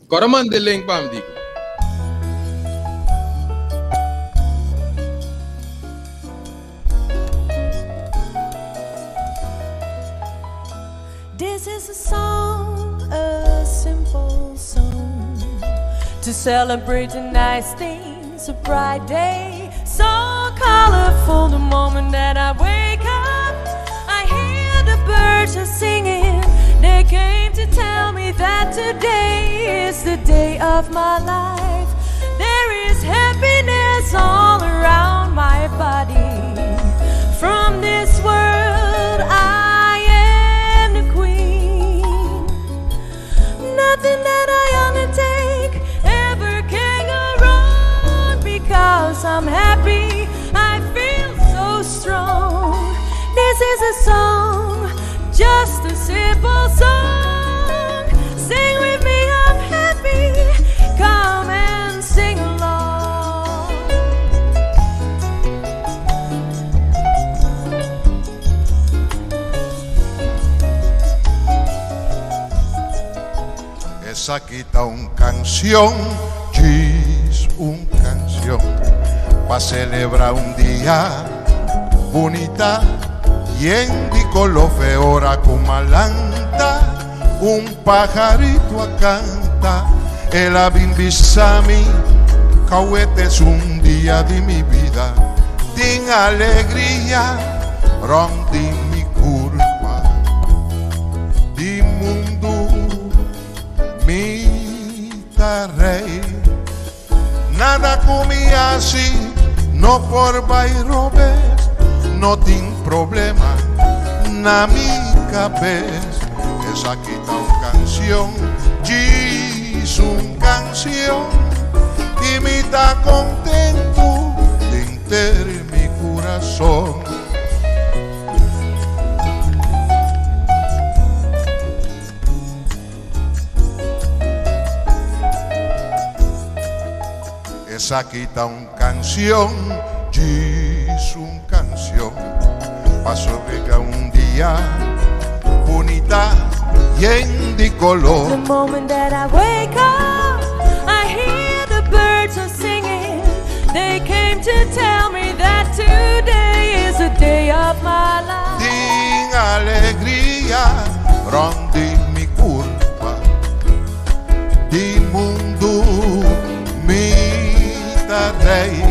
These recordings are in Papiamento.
Kora manda e link pa mi diko. This is a song, a simple song To celebrate the nice things, a bright day So colorful the moment that I wake up I hear the birds are singing They came to tell me that today is the day of my life There is happiness all around my body From this world I am the queen Nothing that I undertake ever can go wrong Because I'm happy, I feel so strong This is a song, just a simple song Sing with me, I'm happy, come and sing along Esaki ta un canción, djis un canción Pa celebra un dia bunita Yen di color fe ora cu malanta Un pajarito a canta El a bin bisa mi Cauet es un dia di mi bida Tin alegria rond di mi curpa Di mundu mi ta rey Nada cu mi haci no por bay robes No tin problema na mi cabes Esaki ta un cancion, djis un cancion Y mi ta contento denter mi curason. Esaki ta un canción, djis un canción, pa sobrega un dia bunita yen di color. The moment that I wake up, I hear the birds are singing. They came to tell me that today is the day of my life. Tin alegria rond di mi curpa, di mundu mi ta rey.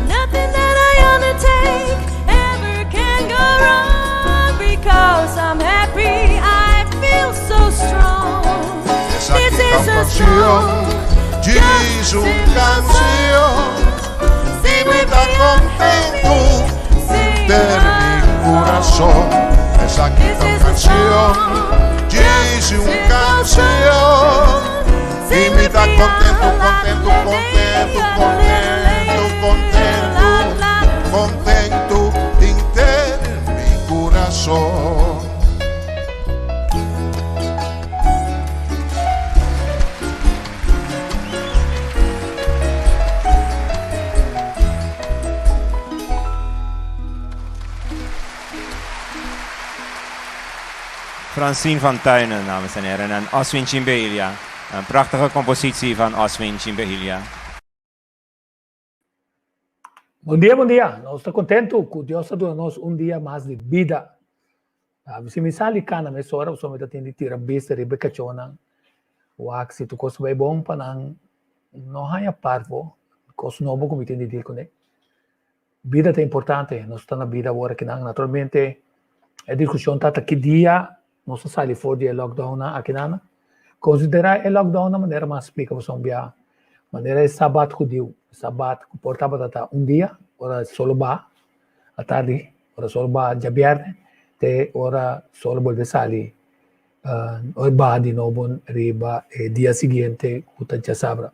Nothing that I undertake ever can go wrong because I'm happy, I feel so strong. Esaki This ta is un a canción, song, djis just a un simple canción. song. Y Sing mi with ta me, I'm contento happy. Sing denter mi corazón. along. Esaki This ta un is a canción, song, djis just a un simple canción. song. Y Sing mi with ta me, contento, I'm contento, contento, contento, contento, contento denter mi corazón. Francine van Tuinen, dames en heren, en Oswin Chimbelia. Een prachtige compositie van Oswin Chimbelia. Bon dia, bon dia. Nos ta kontentu ku Dios a duna nos un dia mas di bida. Si mi sali kana mesora, pasobra mi ta tin di tira bista riba e kachónan. Wak si tur kos ta bai bon pa nan no haña parvo, kos nobo ku mi tin di dil kuné. Bida ta importante, nos ta na bida awor akinan. Naturalmente e diskushon ta ta ki dia nos ta sali for di e lockdownnan akinan. Konsiderá e lockdownnan manera mi a splika boso un bia, manera e sabat hudiu, sabat ku por tabata ta un dia ora sol baha atardi, ora sol baha djabièrnè te ora sol bolbe sali ora baha di nobo riba e dia siguiente ku ta djasabra.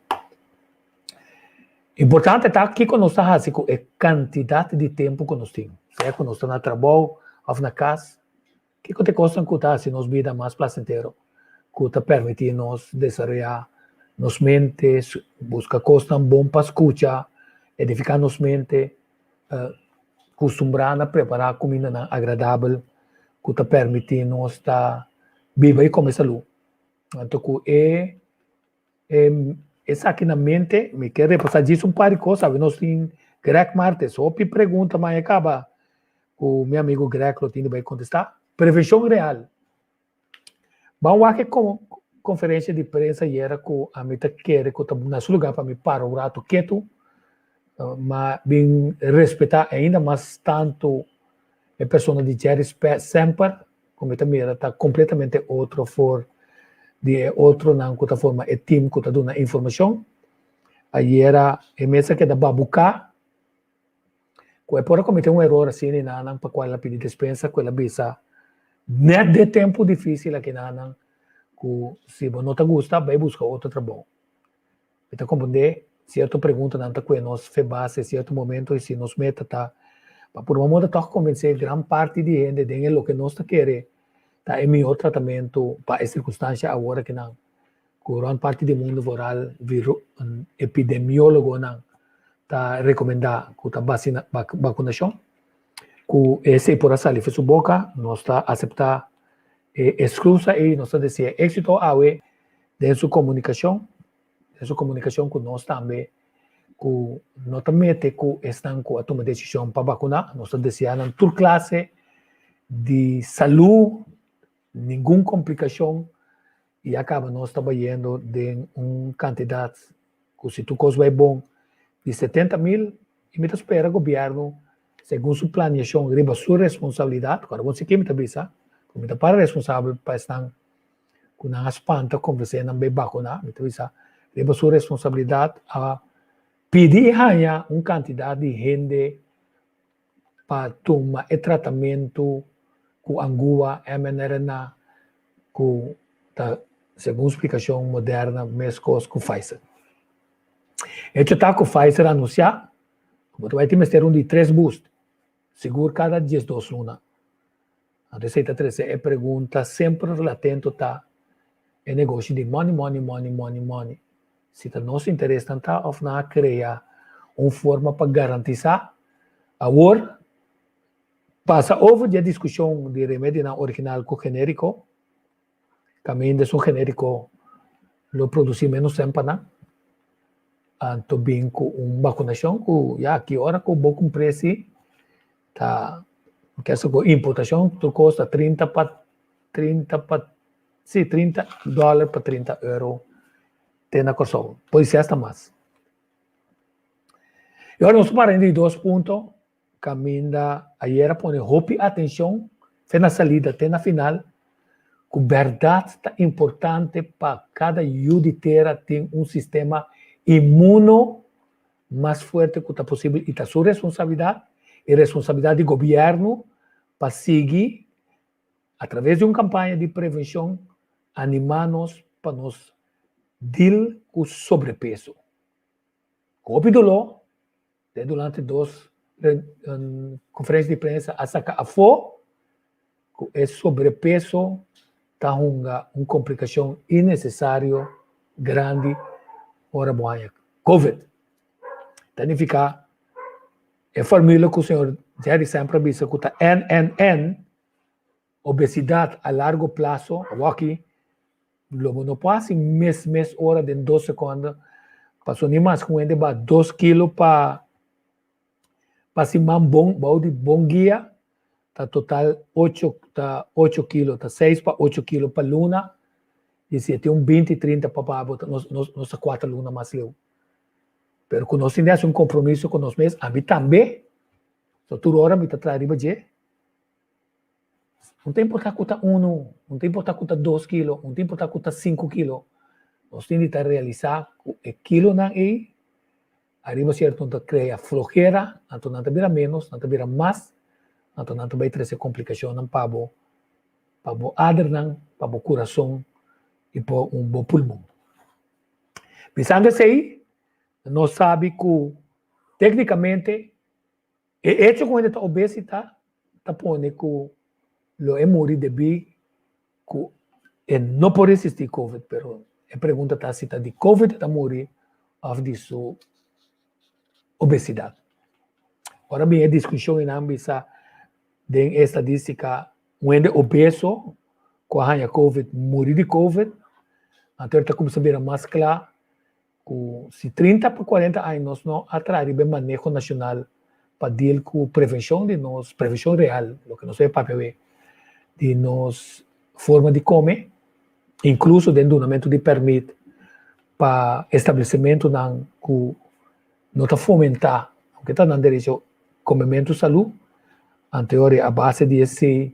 Importante ta kiko nos ta hasi ku e kantidat di tempu ku nos tin, sea ku nos ta na trabou òf na kas, kiko ta e kosnan ku ta hasi nos bida mas plasentero, ku ta permití nos desaroyá nos mente, buska kosnan bon pa skucha, edifiká nos mente, kustumbrá na prepará kumindanan agradabel ku ta permití nos ta biba i kome salú. Anto ku e esaki na mente, mi ke repasá djis un par di kos. Awe nos tin Greg Martes. Hopi pregunta maña kaba ku mi amigu Greg lo tin di bai kontestá. Prevenshon real. Ban wak e konferensia di prensa ayera ku ami ta kere ku ta na su lugá pa mi para un ratu ketu, ma bin respetá ainda mas tantu e persona di Jerry Semper ku mi ta mira ta kompletamente otro for di e otronan ku ta forma e tim ku ta duna informashon. Ayera e mes a keda babuká ku e por a kometé un eror asina i nan pa kual el a pidi despensa ku el a bisa nèt den tempu difísil aki nan ku si bo no ta gusta bai buska otro trabou. Mi ta komprendé sierto preguntanan ta kue nos fe base sierto momento i si nos meta ta pa purba moda tòg konvensé gran parti di hende den e loke nos ta kere ta e mihó tratamentu pa e sirkunstansia awor akinan ku rònt parti di mundu vooral epidemiólogonan ta rekomendá ku ta bakunashon ku esei por a sali for su boka nos ta aseptá e ekskusa ei nos ta desea éksito awe den su komunikashon, den su komunikashon ku nos tambe ku no ta mete ku esnan ku a tuma desishon pa bakuná, nos ta deseá nan tur klase di salú, ningun komplikashon i a kaba nos ta bayendo den un kantidat ku si tur kos bai bon di 70.000 i mi ta spera gobièrnu segun su planiashon riba su responsabilidat, ku ora bo si ke mi ta bisa ku mi ta para responsabel pa esnan ku nan a spanta konvensé nan bai bakuná, mi ta bisa riba su responsabilidat a pidi i haña un kantidat di hende pa tuma e tratamentu ku angua mRNA ku ta segun splikashon Moderna meskos ku Pfizer. Hecho ta ku Pfizer a anunsiá ku bo ta bai tin mester un di tres boost sigur kada 12 luna. Anto esei ta trese e pregunta semper latento ta e negoshi di money, money, money, money, money. Si ta nos interesnan ta of nan a krea un forma pa garantisá. Awor pasa over di e diskushon di remedionan original ku genériko, kaminda esun genériko lo produsí ménos sèn pa nan, anto bin ku un bakunashon ku ya ki ora ku bo kumpr'é si ta kesa ku importashon tur kos ta 30 pa 30 pa si 30 dòler pa 30 euro te na Kòrsou por si asta mas. I ora nos para di dos punto kaminda ayer a pone hopi atenshon te na salida te na final ku bèrdat ta importante pa kada yu di tera tin un sistema inmuno mas fuerte ku ta posibel i ta su responsabilidat i responsabilidat di gobièrnu pa sigui atraves di un kampaña di prevenshon animá nos pa nos dil ku sobrepeso. Ku hopi doló, den durante dos konferensia di prensa a saka afó ku e sobrepeso ta hunga un komplikashon innesesario grandi ora bo haña Covid. Ta nifiká e formula ku señor Jerry semper a bisa ku ta NNN, obesidat a largo plaso, awor aki lo bo no por hasi mes mes ora den dos sekonde, pasobra ni mas ku hende ba 2 kilo pa siman bon bou di bon guia, ta total 8, ta 8 kilo, ta 6 pa 8 kilo pa luna, i si e tin un 20, 30 pa pa nos nos nos ta 4 luna mas leu. Pero ku nos tin di hasi un kompromiso ku nos mes, ami tambe, so tur ora mi ta traha riba dje. No ta importá ku ta 1, no ta importá ku ta 2 kilo, no ta importá ku ta 5 kilo. Nos tin di ta realisá ku e kilonan ei ariba sierto ta krea flojera, anto nan ta bira ménos, nan ta bira mas, anto nan ta bai trese komplikashonnan pa bo adernan, pa bo kurason i pa un bo pulmon. Bisando esei, nos sabi ku téknikamente e echo ku hende ta obesita ta pone ku lo e muri debí ku e no por resistí Covid, pero e pregunta ta si ta di Covid e ta muri òf di su obesidat. Ora bin e diskushon i nan bisa den e estadístika un hende obeso ku a haña Covid muri di Covid. Anto ta kuminsá bira mas kla ku si 30 pa 40 aña nos no a traha riba e maneho nashonal pa deal ku prevenshon di nos, prevenshon real, loke nos ta papia awe, di nos forma di kome, inkluso den dunamentu di pèrmit pa establesimentunan ku no ta fomentá, aunke ta nan derecho, komementu salú, anto ora a base di esei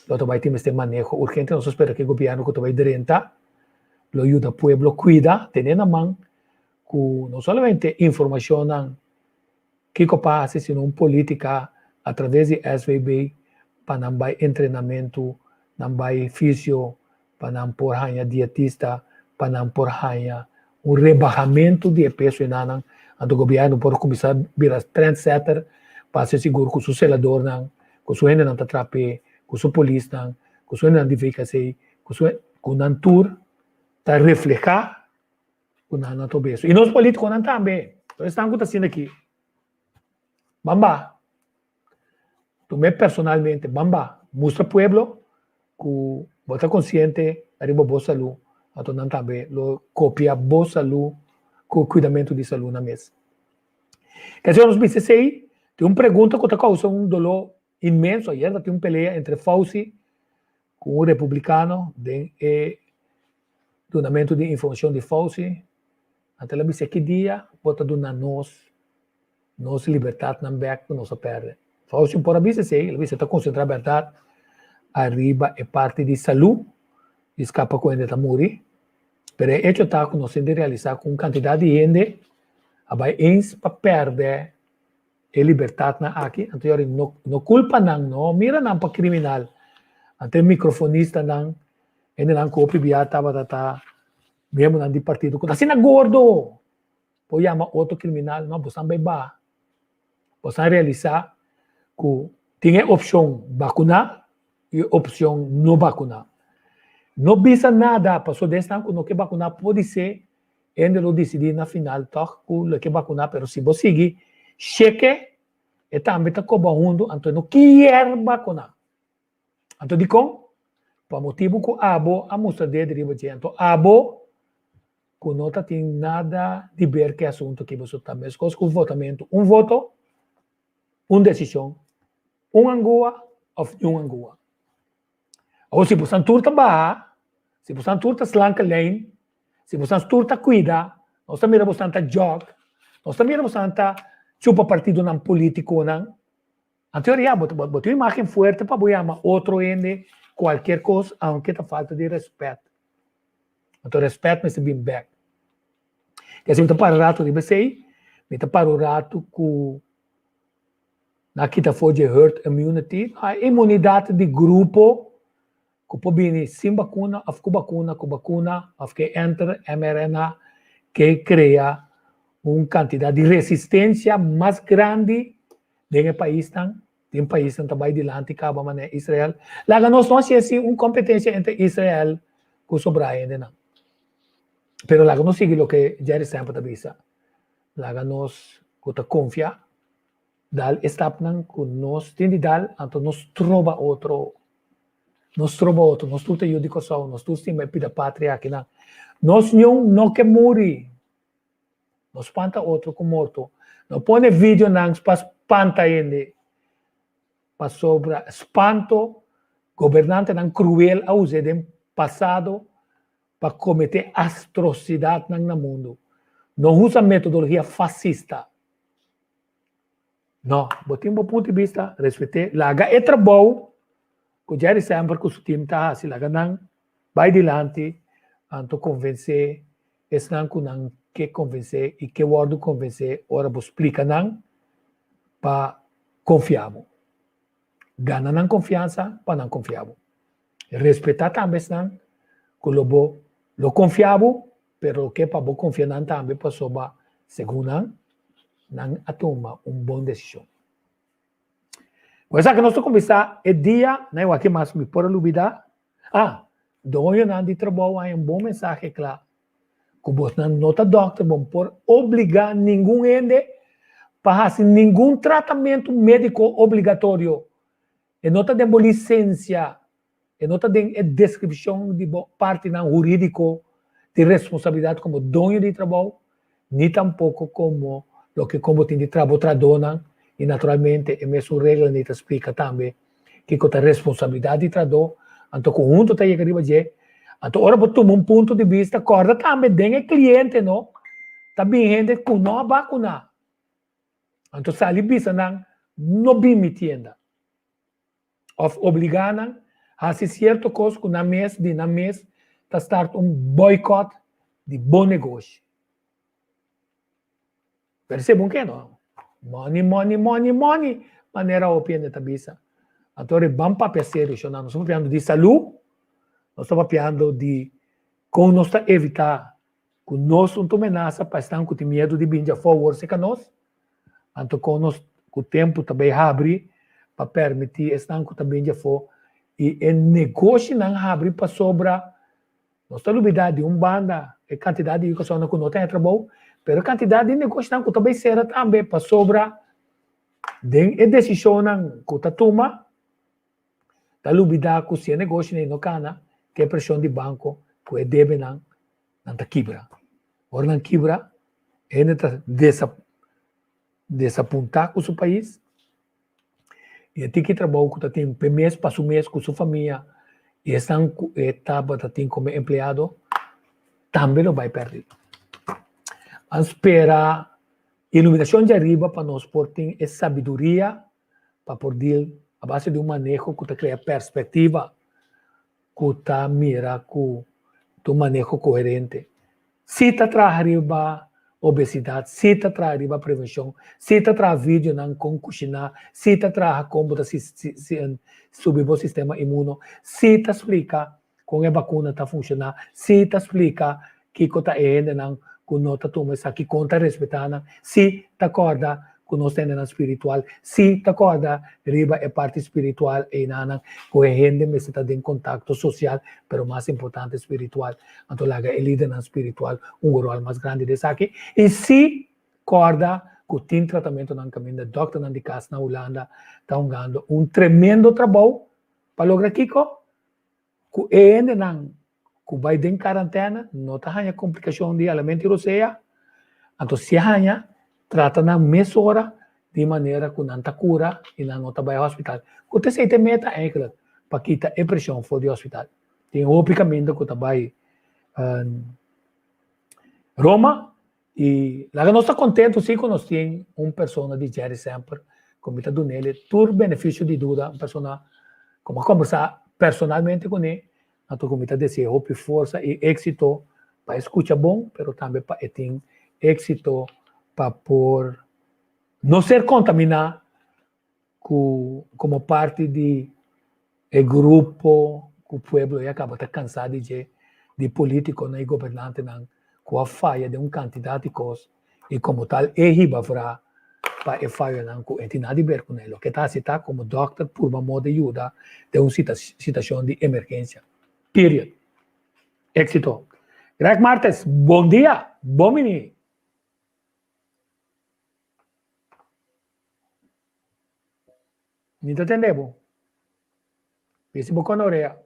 lo ta bai tin mester maneho urgente. Nos ta spera ku e gobièrnu ku ta bai drenta lo yuda pueblo kuida, tene na man ku no solamente informashonnan kiko pasa sino un polítika a traves di SVB pa nan bai entrenamentu, nan bai fisio, pa nan por haña dietista, pa nan por haña un rebahamentu di e peso enanan, anto gobièrnu por kuminsá bira trendsetter pa hasi sigur ku su seladornan, ku su hendenan ta traha p'e, ku su polisnan, ku su hendenan di VKC, ku su ku nan tur ta reflehá ku nan no ta obeso. I nos polítikonan tambe, tur esnan ku ta asina aki, bamba, Tum'é personalmente, bamba, mustra pueblo ku bo ta konsiente ariba bo salú, anto nan tambe lo kopia bo salú ku kuidamentu di salú nan mes. Kese nos bisa esei, tin un pregunta ku ta kousa un doló inmenso. Ayer ta tin un pelea entre Fauci ku un republikano den e dunamentu di informashon di Fauci. Anto el a bisa ki dia bo ta duna nos nos libertadnan bek ku nos a pèrdè. Fauci por a bisa esei, el a bisa ta konsentrá bèrdat ariba e parti di salú di skapa ku hende ta muri, pero e echo ta ku nos tin di realisá ku un kantidat di hende a bai eens pa pèrdè e libertadnan aki, anto yòri no no kulpa nan, no mira nan pa kriminal, anto e mikrofonistanan, hendenan ku hopi bia tabata ta miembronan di partido ku ta asina gordo. Por yama otro kriminal, no, bosan bai baha. Bosan realisá ku tin e opshon bakuná i e opshon no bakuná. No bisa nada pasobra den esnan ku no ke bakuná podisé hende lo disidí na final tòg ku lo ke bakuná, pero si bo sigui sheke e tambe ta koba hundu anto e no kier bakuná. Anto dikon? Pa motibu ku abo a mustra dede riba dje. Anto abo ku no ta tin nada di ber ku e asuntu aki boso ta meskos ku votamentu. Un voto, un desishon. Un angua òf niun angua. Awor si bosan tur ta baha, si bosan tur ta slanke lijn, si bosan tur ta kuida, nos ta mira bosan ta jòg, nos ta mira bosan ta chupa partidonan politikonan, Anto ya, bo bo tin un imagen fuerte pa bo yama otro hende cualkier cos, aunke ta falta di respet. Anto respet mester bin bek. Kese mi ta para rato riba esey, mi ta para un rato cu nan a kita for dje herd immunity, a inmunidad di grupo cu por bini sin bacuna of cu bacuna, cu bacuna of ke enter mRNA ke crea un cantidad di resistencia mas grandi den e paisnan, tin paisnan ta bai dilanti caba manera Israel. Laga nos no haci asi un competencia entre Israel cu sobra hendenan. Pero laga nos sigui loke Jerry semper ta bisa, laga nos cu ta confia dal e stapnan cu nos tin di dal, anto nos troba otro, nos troba otro, nos tur ta yu di Kòrsou, nos tur stima e pida patria akinan. Nos niun no ke muri, no spanta otro ku morto, no pone videonan pa spanta hende, pasobra spanto gobernantenan kruel a us'é den pasado pa kometé atrosidatnan na mundu. No usa metodologia fasista. No, bo tin bo punto di bista, respet'é. Laga e trabou ku Jerry Semper ku su tim ta hasi, laga nan bai dilanti, anto konvensé esnan ku nan ke konvensé i ke wòrdu konvensé ora bo splika nan pa konfia bo. Gana nan konfiansa pa nan konfia bo. Respetá tambe esnan ku lo bo lo konfia bo, pero lo ke pa bo konfia nan tambe pasobra segun nan, nan a tuma un bon desishon. Ku esaki nos ta kuminsá e dia, na e wak mas mi por a lubidá. Ah, doñonan di trabou haña un bon mensahe kla, ku bosnan no ta dòkter, bo no por obligá ningun hende pa hasi ningun tratamentu médiko obligatorio. E no ta den bo lisensia, e no ta den e deskripshon di bo partinan hurídiko. di responsabilidat komo doño di trabou, ni tampoko komo loke komo tin di trabou trahadónan i naturalmente e mesun reglanan ei ta splika tambe kiko ta responsabilidat di trahadó, anto ku huntu ta yega riba dje. Anto ora bo tuma un punto di bista kòrda tambe den e kliente no ta bin hende ku no a bakuná. Anto sali bisa nan no bin mi tienda. Of obligá nan hasi sierto kos ku nan mes di nan mes ta start un boycott di bo negoshi. Pero bon ke no? Money, money, money, money, manera hopi hende ta bisa. Anto ora ban papia serio, shonnan, nos ta papiando di salú, nos ta papiando di kon nos ta evitá ku nos un ta menasa pa esnan ku tin miedu di bin djafó awor serka nos, anto kon nos ku tempu ta bai habri pa permití esnan ku ta bin djafó i e negoshinan habri pasobra nos ta lubidá di un banda e kantidat di personanan ku no ta haña trabou, pero e kantidat di negoshinan ku ta bai sera tambe pasobra den e desishonnan ku ta tuma ta lubidá ku si e negoshinan ei no kana ku e preshon di banko ku e debenan nan ta kibra. Ora nan kibra, hende ta desa desapuntá ku su pais i e tiki trabou ku ta tin p'e mes, pa su mes, ku su famia i esnan ku e tabata tin komo empleado tambe lo bai pèrdí. Ban spera iluminashon djariba pa nos por tin e sabiduria pa por deal a base di un maneho ku ta krea perspektiva ku ta mira ku ta un maneho koherente. Si ta traha riba obesidat, si ta traha riba prevenshon, si ta traha videonan kon kushiná, si ta traha kon bo ta subi bo sistema inmuno, si ta splika kon e bakuna ta funshoná, si ta splika kiko ta e hendenan ku no ta tuma esaki, kon ta respetá nan, si ta kòrda ku nos ta hendenan spiritual, si ta kòrda riba e parti spiritual einanan ku e hende mester ta den kontakto sosial, pero mas importante spiritual. Anto laga e lidernan spiritual hunga ròl mas grandi den esaki. I si kòrda ku tin tratamentonan kaminda dòkternan di kas na Hulanda ta hungando un tremendo trabou pa logra kiko? Ku e hendenan ku bai den karantèna no ta haña komplikashon di alamento i rosea, anto si haña, trata nan mesora di manera ku nan ta kura i nan no ta bai hospital. Ku ta esei ta e meta eigenlijk, pa kita e preshon for di hospital. Tin hopi kaminda ku ta bai Roma i laga nos ta kontentu si ku nos tin un persona di Jerry Semper ku mi ta dun'el tur benefisio di duda, un persona ku mi a kombersá personalmente kuné Anto ku mi ta desea hopi forsa i éksito pa e skucha bon, pero tambe pa e tin éksito pa por no ser kontaminá ku komo parti di e grupo ku pueblo ya kaba ta kansá di dje, di polítikonan i gobernantenan ku a faya den un kantidat di kos i komo tal e hiba vra pa e fayonan ku e tin nada di ber kuné. Loke ta hasi ta komo dòkter purba moda yuda den un situashon di emergensia. Period. Éksito. Greg Martes, bon dia! Bon bini! Mi ta tende bo. Bisi bo kon orea.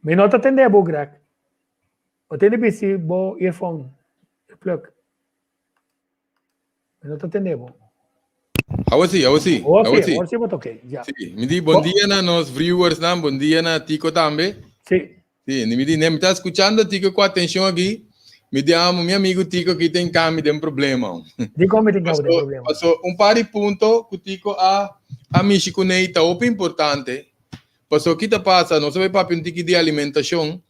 Mi no ta tende bo, Greg. Bo tende bisi bo earphone, earplug. Mi no ta tende bo. Awo sí, awo sí. Awor sí, awor sí bo ta oké, ya. Sí, mi di bon dia na nos viewers nan, bon dia na Tico tambe. Sí. Sí, mi di, mi ta escuchando Tico cu atencion aki. Mi di amo, mi amigo Tico aki tin cami den problema. Di con mi tin cami den problema? Paso, un par di punto cu Tico a a mishi cu nei ta hopi importante. Paso, ki ta pasa, nos a bay papia un tiki di alimentacion,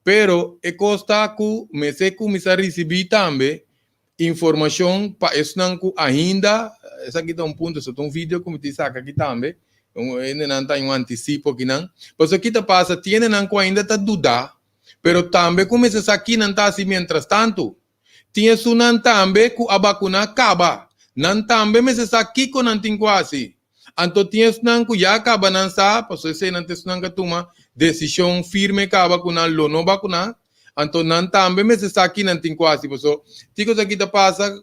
pero e cos ta cu mester cuminsa ricibi tambe informacion pa esnan cu ainda, esaki ta un punto, esaki ta un video cu mi tin saca aki tambe, hendenan ta un anticipo akinan, pasobra ki ta pasa, tin hendenan cu ainda ta duda, pero tambe cu mester sa kinan ta haci mientras tanto, tin esunnan tambe cu a bacuna caba, nan tambe mester sa kico nan tin cu haci, anto tin esnan cu ya caba nan sa, pasobra eseinan ta esnan cu a tuma decision firme caba cu nan lo no bacuna, Anto nan tambe mester sa ki nan tin ku hasi paso tin kos aki ta pasa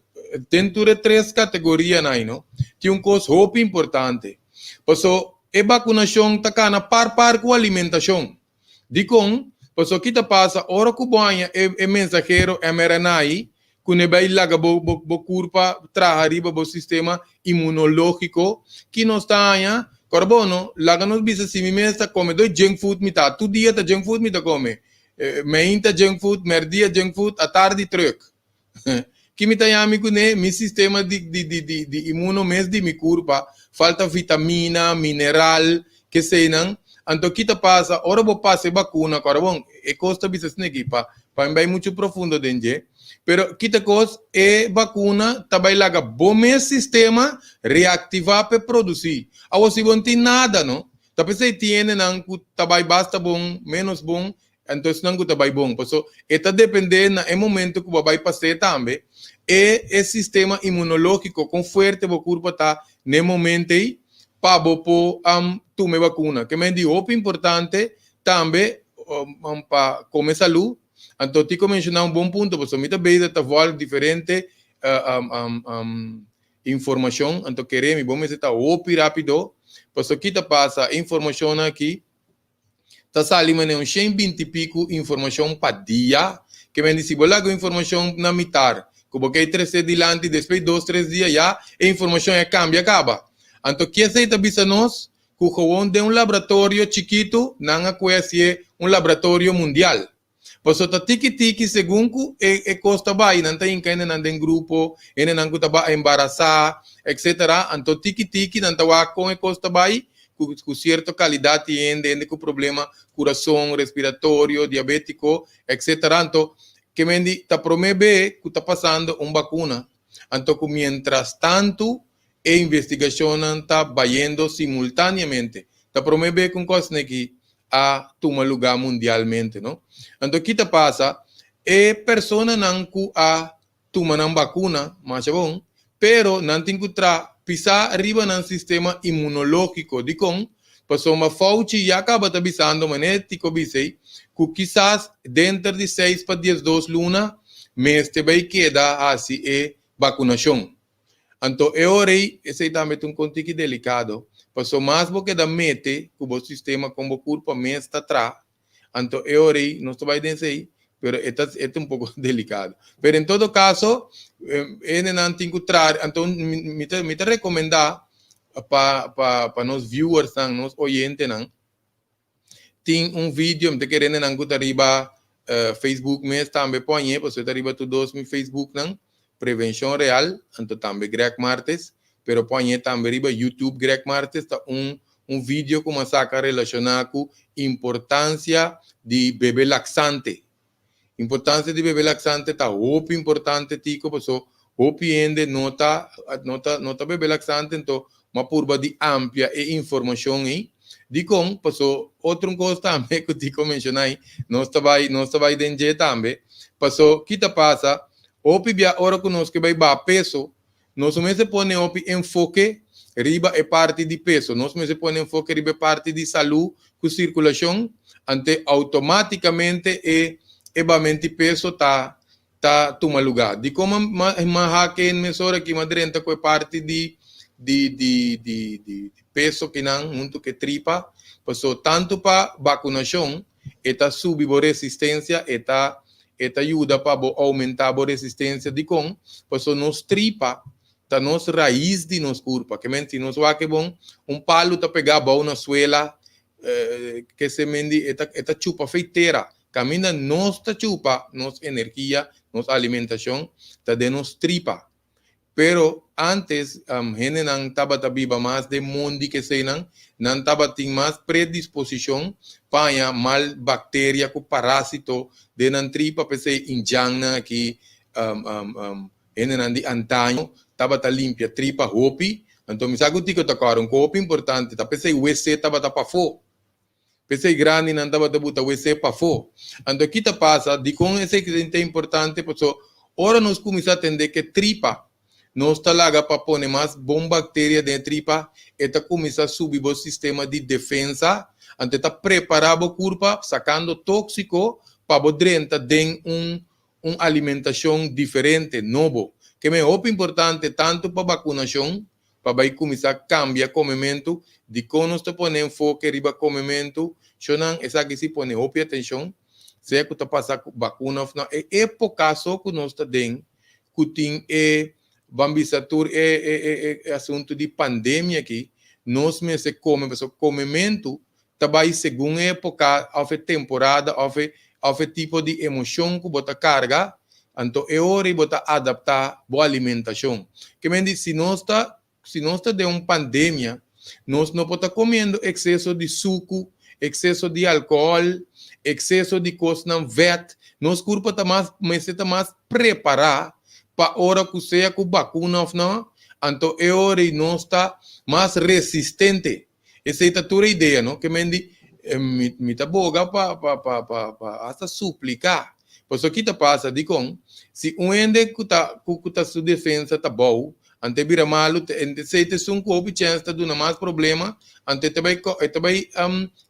den tur e tres kategorianan ei no tin un kos hopi importante paso. E bakunashon ta kana par par ku alimentashon. Dikon? Pasobra ki ta pasa ora ku bo haña e e mensahero mRNA ei ku ne bai laga bo bo bo kurpa traha riba bo sistema imunológiko, ki nos ta haña? Kòrda bo no, laga nos bisa si mi mes ta kome doi junk food mi ta, tur dia ta junk food mi ta kome, meinta junk food, mèrdia junk food, atardi trùk. Ki mi ta yami kuné? Mi sistema di di di di di imuno mes di mi kurpa falta vitamina, mineral, keseinan. Anto ki ta pasa ora bo pasa e bakuna? Kòrda bon, e kos ta bisa asina aki pa pa mi bai muchu profundo den dje, pero ki ta kos e bakuna ta bai laga bo mes sistema reaktivá p'e produsí. Awor si bo no tin nada no, ta p'esei tin hendenan ku ta bai basta bon, ménos bon, Anto esnan ku ta bai bon, paso e ta dependé na e momento ku bo a bai pas'é tambe, e e sistema imunológiko, kon fuerte bo kurpa ta n'e momento ei pa bo por tuma e bakuna. Ke men di hopi importante tambe pa kome salú. Anto Tico menshoná un bon punto, pasobra mi ta bezig ta vòlg diferente informashon, anto kere mi bo mester ta hopi rápido, pasobra ki ta pasa e informashonnan aki ta sali manera un 120 piku informashon pa dia, ke men di si bo laga un informashon na mitar ku bo ke trese dilanti despues dos tres dia ya e informashon ya kambia kaba. Anto kiesei ta bisa nos ku gewoon den un laboratorio chikitu nan a kue hasié un laboratorio mundial. Pasobra ta tiki tiki segun ku e e kos ta bai nan ta hinka hendenan den grupo, hendenan ku ta bai embarasá etcetera, anto tiki tiki nan ta wak kon e kos ta bai ku ku sierto kalidat di hende, hende ku problema kurason, respiratorio, diabetiko etcetera, anto ke men di ta promé be ku ta pasando un bakuna, anto ku mientras tantu e investigashonnan ta bayendo simultaneamente, ta promé be ku un kos neki a tuma lugá mundialmente, no? Anto ki ta pasa? E personanan ku a tuma nan bakuna, masha bon, pero nan tin ku tra pisá riba nan sistema imunológiko. Dikon? Pasobra Fauci ya kaba ta bisando, manera Tico bis'ei, ku kisas denter di seis pa diesdos luna mester bai keda hasi e bakunashon. Anto e ora ei, esei tambe ta un kontiki delikado, pasobra mas bo keda mete ku bo sistema kon bo kurpa mes ta traha, anto e ora ei nos ta bai den esei, pero e ta e ta un poko delikado. Pero en todo kaso, hendenan tin ku traha, anto mi ta mi ta rekomendá pa pa pa nos viewersnan, nos oyentenan, tin un video, mi ta kere hendenan ku ta riba Facebook mes tambe pon añe, pasobra ta riba tur dos mi Facebooknan, Prevenshon Real, anto tambe Greg Martes, pero pon añe tambe riba YouTube Greg Martes, ta un un video ku mi a saka relashoná ku importansia di bebe laksante. Importansia di bebe laksante ta hopi importante Tico, paso hopi hende no ta no ta no ta bebe laksante, anto m'a purba di amplia e informashon ei. Dikon? Paso otro un kos tambe ku Tico menshoná ei, nos ta bai nos ta bai den dje tambe, paso ki ta pasa, hopi bia ora ku nos ke bai baha peso, nos no mester pone hopi enfoke riba e parti di peso, nos mester pone enfoke riba e parti di salú ku sirkulashon, ante outomátikamente e e bamenti peso ta ta tuma lugá. Dikon ma ma hak in mesora aki ma drenta ku e parti di di di di di peso kinan huntu ku e tripa? Paso tantu pa bakunashon e ta subi bo resistensia, e ta e ta yuda pa bo oumentá bo resistensia. Dikon? Paso nos tripa ta nos rais di nos kurpa. Ke men si nos wak e bon, un palu ta pegá abou na suela, ke se men di e ta e ta chupa fei tera. Kaminda nos ta chupa nos energia, nos alimentashon, ta den nos tripa. Pero antes hendenan tabata biba mas den mondi ke eseinan, nan tabatin mas predisposishon pa haña mal bakteria ku parásito den nan tripa, p'esei indjannan aki, hendenan di antaño tabata limpia tripa hopi. Anto mi sa ku Tico ta kòrda un kos hopi importante, ta p'esei wc tabata pafó. P'esei grandinan tabata buta wc pafó. Anto ki ta pasa? Dikon esei ta importante? Pasobra ora nos kuminsá tende ku e tripa, nos ta laga pa pone mas bon bakteria den e tripa, e ta kuminsá subi bo sistema di defensa, anto e ta prepará bo kurpa sakando tóksiko pa bo drenta den un un alimentashon diferente, nobo. Ke men hopi importante tantu pa bakunashon. pa bai kuminsá kambia komementu. Dikon nos ta pone enfoke riba komementu? Shonnan, esaki si pone hopi atenshon, sea ku ta pasa ku bakuna òf no. E époka so ku nos ta den ku tin e ban bisa tur e e asuntu di pandemia aki, nos mester kome pasobra komementu ta bai segun e epoca of e temporada of e of e tipo di emocion cu bo ta carga, anto e ora ei bo ta adapta bo alimentacion. Ke men di si nos ta si nos ta den un pandemia nos no por ta comiendo exceso di sucu, exceso di alcohol, exceso di cosnan vet, nos curpa ta mas mester ta mas prepara pa ora cu sea cu bacuna of no, anto e ora ei nos ta mas resistente. Esei ta tur e idea, no? Ke men di, mi, mi ta boga pa, pa, pa, pa, pa hasta supliká. Pasobra ki ta pasa? Dikon? Si un hende ku ta, ku, ku ta su defensa ta bou, anto e bira malu, te, esei ta esun ku hopi chèns ta duna mas problema, anto e ta bai, e ta bai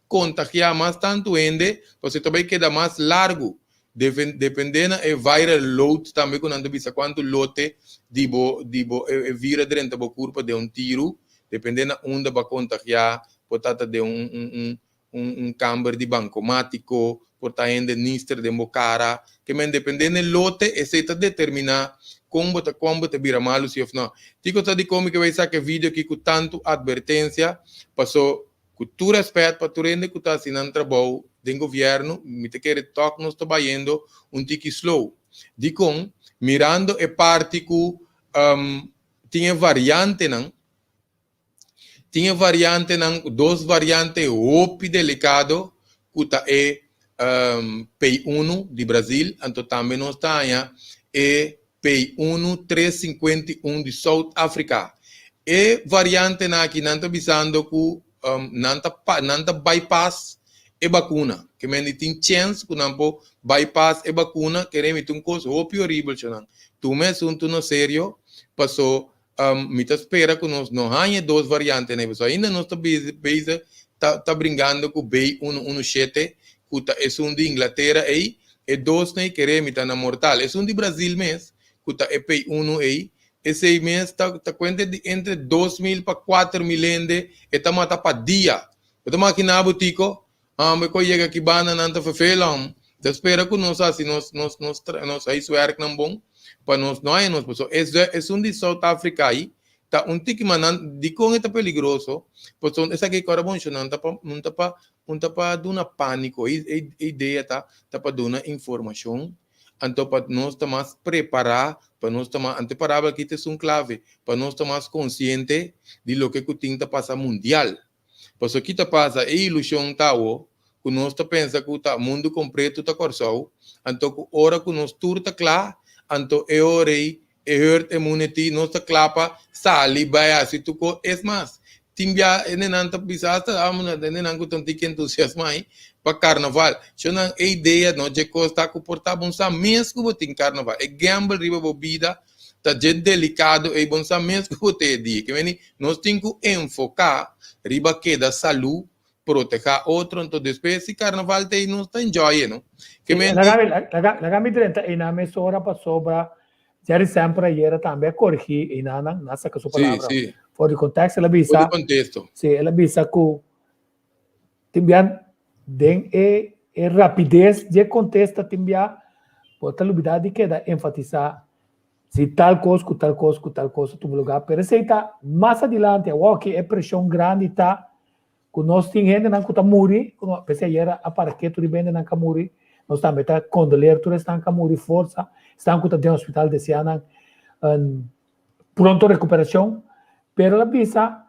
kontagiá mas tantu hende, pasobra e ta bai keda mas largu. Depende na e viral load tambe ku nan ta bisa kuantu lote di bo di bo e vira drenta bo kurpa den un tiru, depende na unda bo a kontagiá, por ta ta den un un un un kamber di bankomatiko, por ta hende nister den bo kara, ke men depende na e lote esei ta determiná kon bo ta kon bo ta bira malu si òf no. Tiko ta dikon mi ke bai saka e video aki ku tantu atvertensia, paso Ku tur rèspèt pa tur hende ku ta hasi nan trabou den gobièrnu, mi ta kere tòg nos ta bayendo un tiki slow. Dikon? Mirando e parti ku tin e variantenan, tin e variantenan, dos variante hopi delikado ku ta e P unu di Brazil, anto tambe nos ta haña e P unu tres 51 di South Africa. E variantenan aki nan ta bisando ku nan ta nan ta bypass e bakuna. Ke men di tin chèns ku nan por bypass e bakuna, kere mi ta un kos hopi horibel shonan. Tuma e asuntu na serio, paso mi ta spera ku nos no haña e dos variantenan ei, paso ainda nos ta bezig ta ta bringando ku B unu unu shete ku ta esun di Inglatera ei, e dosnan ei kere mi ta na mortal. Esun di Brazil mes ku ta e P unu ei, esei mes ta ta kuenta di entre 2000 pa 4000 hende e ta mata pa dia. Bo ta makina bo Tico? Hombre ku a yega aki banda nan ta ferfeel hom. Ta spera ku nos hasi nos nos nos nos huiswerknan bon pa nos no haña nos pasobra esun di South Africa ei ta un tiki mas nan dikon e ta peligroso pasobra esaki kòrda bon sho nan ta pa nan ta pa un ta pa duna pániko e e idea ta ta pa duna informashon anto pa nos ta mas prepará pa nos ta mas anto e parabra aki ta esun klave pa nos ta mas konsiente di loke ku tin ta pasa mundial. Pasobra ki ta pasa? E ilushon ta awo ku nos ta pensa ku ta mundu kompleto ta Kòrsou, anto ku ora ku nos tur ta kla, anto e ora ei e hurt immunity, nos ta kla pa sali bai hasi tur kos. Es mas, tin bia hendenan ta bisa asta hendenan ku ta un tiki entusiasmá ei pa karnaval. Shonnan e idea no dje kos ta ku por ta bon sa mes ku bo tin karnaval. E gamble riba bo bida ta dje delikado ei bon sa mes ku bo ta e dia. Ke meni nos tin ku enfoká riba keda salú, protehá otro, anto despues si karnaval ta ei nos ta enjoy e no. Ke meni. Laga laga mi drenta einan mesora pasobra Jerry Semper ayera tambe a korigí einanan, nan a saka su palabra for di konteksto, el a bisa. For di konteksto. Si, el a bisa ku Tin bia den e e rapides dje kontesta tin bia bo ta lubida di keda enfatisá si tal kos ku tal kos ku tal kos a tuma lugá, pero esei ta mas adilanti. Awoki e preshon grandi ta ku nos tin hendenan ku ta muri, ku no p'esei ayera a para ketu riba hendenan ku a muri, nos tambe ta kondoler tur esnan ku a muri forsa, esnan ku ta den hospital deseá nan pronto rekuperashon, pero el a bisa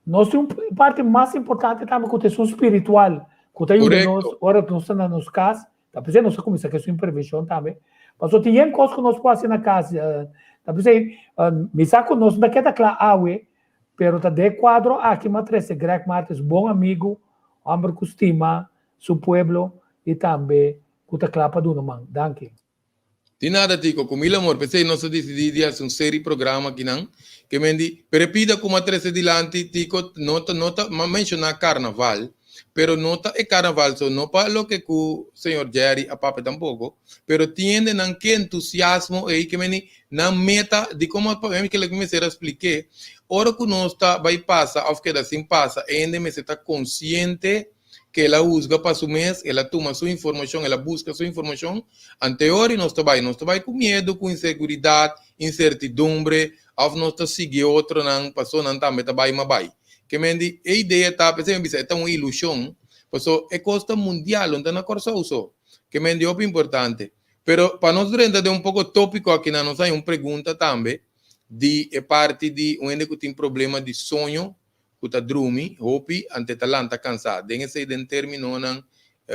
Nos tin un parti mas importante tambe ku ta esun spiritual, ku ta yuda nos ora nos ta na nos kas. Ta p'esei nos a kuminsá ku esun prevenshon tambe. Pasobra tin yen kos ku nos por hasi na kas. Ta p'esei mi sa ku nos no ta keda kla awe, pero ta den e kuadro aki mi a trese Greg Martes, bon amigu, hòmber ku stima su pueblo i tambe ku ta kla pa duna man. Danki. Di nada Tico, cu mil amor, p'esey nos a dicidi di haci un serie programa akinan, ke men di, pero e pida cu m'a trece dilanti Tico, no ta, no ta, m'a menciona carnaval, pero no ta e carnaval so, no pa loke cu señor Jerry a papia tampoco, pero tin hendenan ke entusiasmo ey, ke men di, nan meta, di como, kila cu mi mester a spliké. ora ku nos ta bai pasa òf keda sin pasa, e hende mester ta konsiente ku el a husga pa su mes, el a tuma su informashon, el a buska su informashon, anteor i nos ta bai. Nos ta bai ku miedu, ku inseguridat, insertidumbre, òf nos ta sigui otronan paso nan tambe ta bai ma bai. Ke men di e idea ta, p'esei mi bisa e ta un ilushon, paso e kos ta mundial, no ta na Kòrsou so. Ke men di hopi importante. Pero pa nos drenta den un poko tópiko akinan nos haña un pregunta tambe di e parti di un hende ku tin problema di soño ku ta drumi hopi ante ta lanta kansá. Den esei den términonan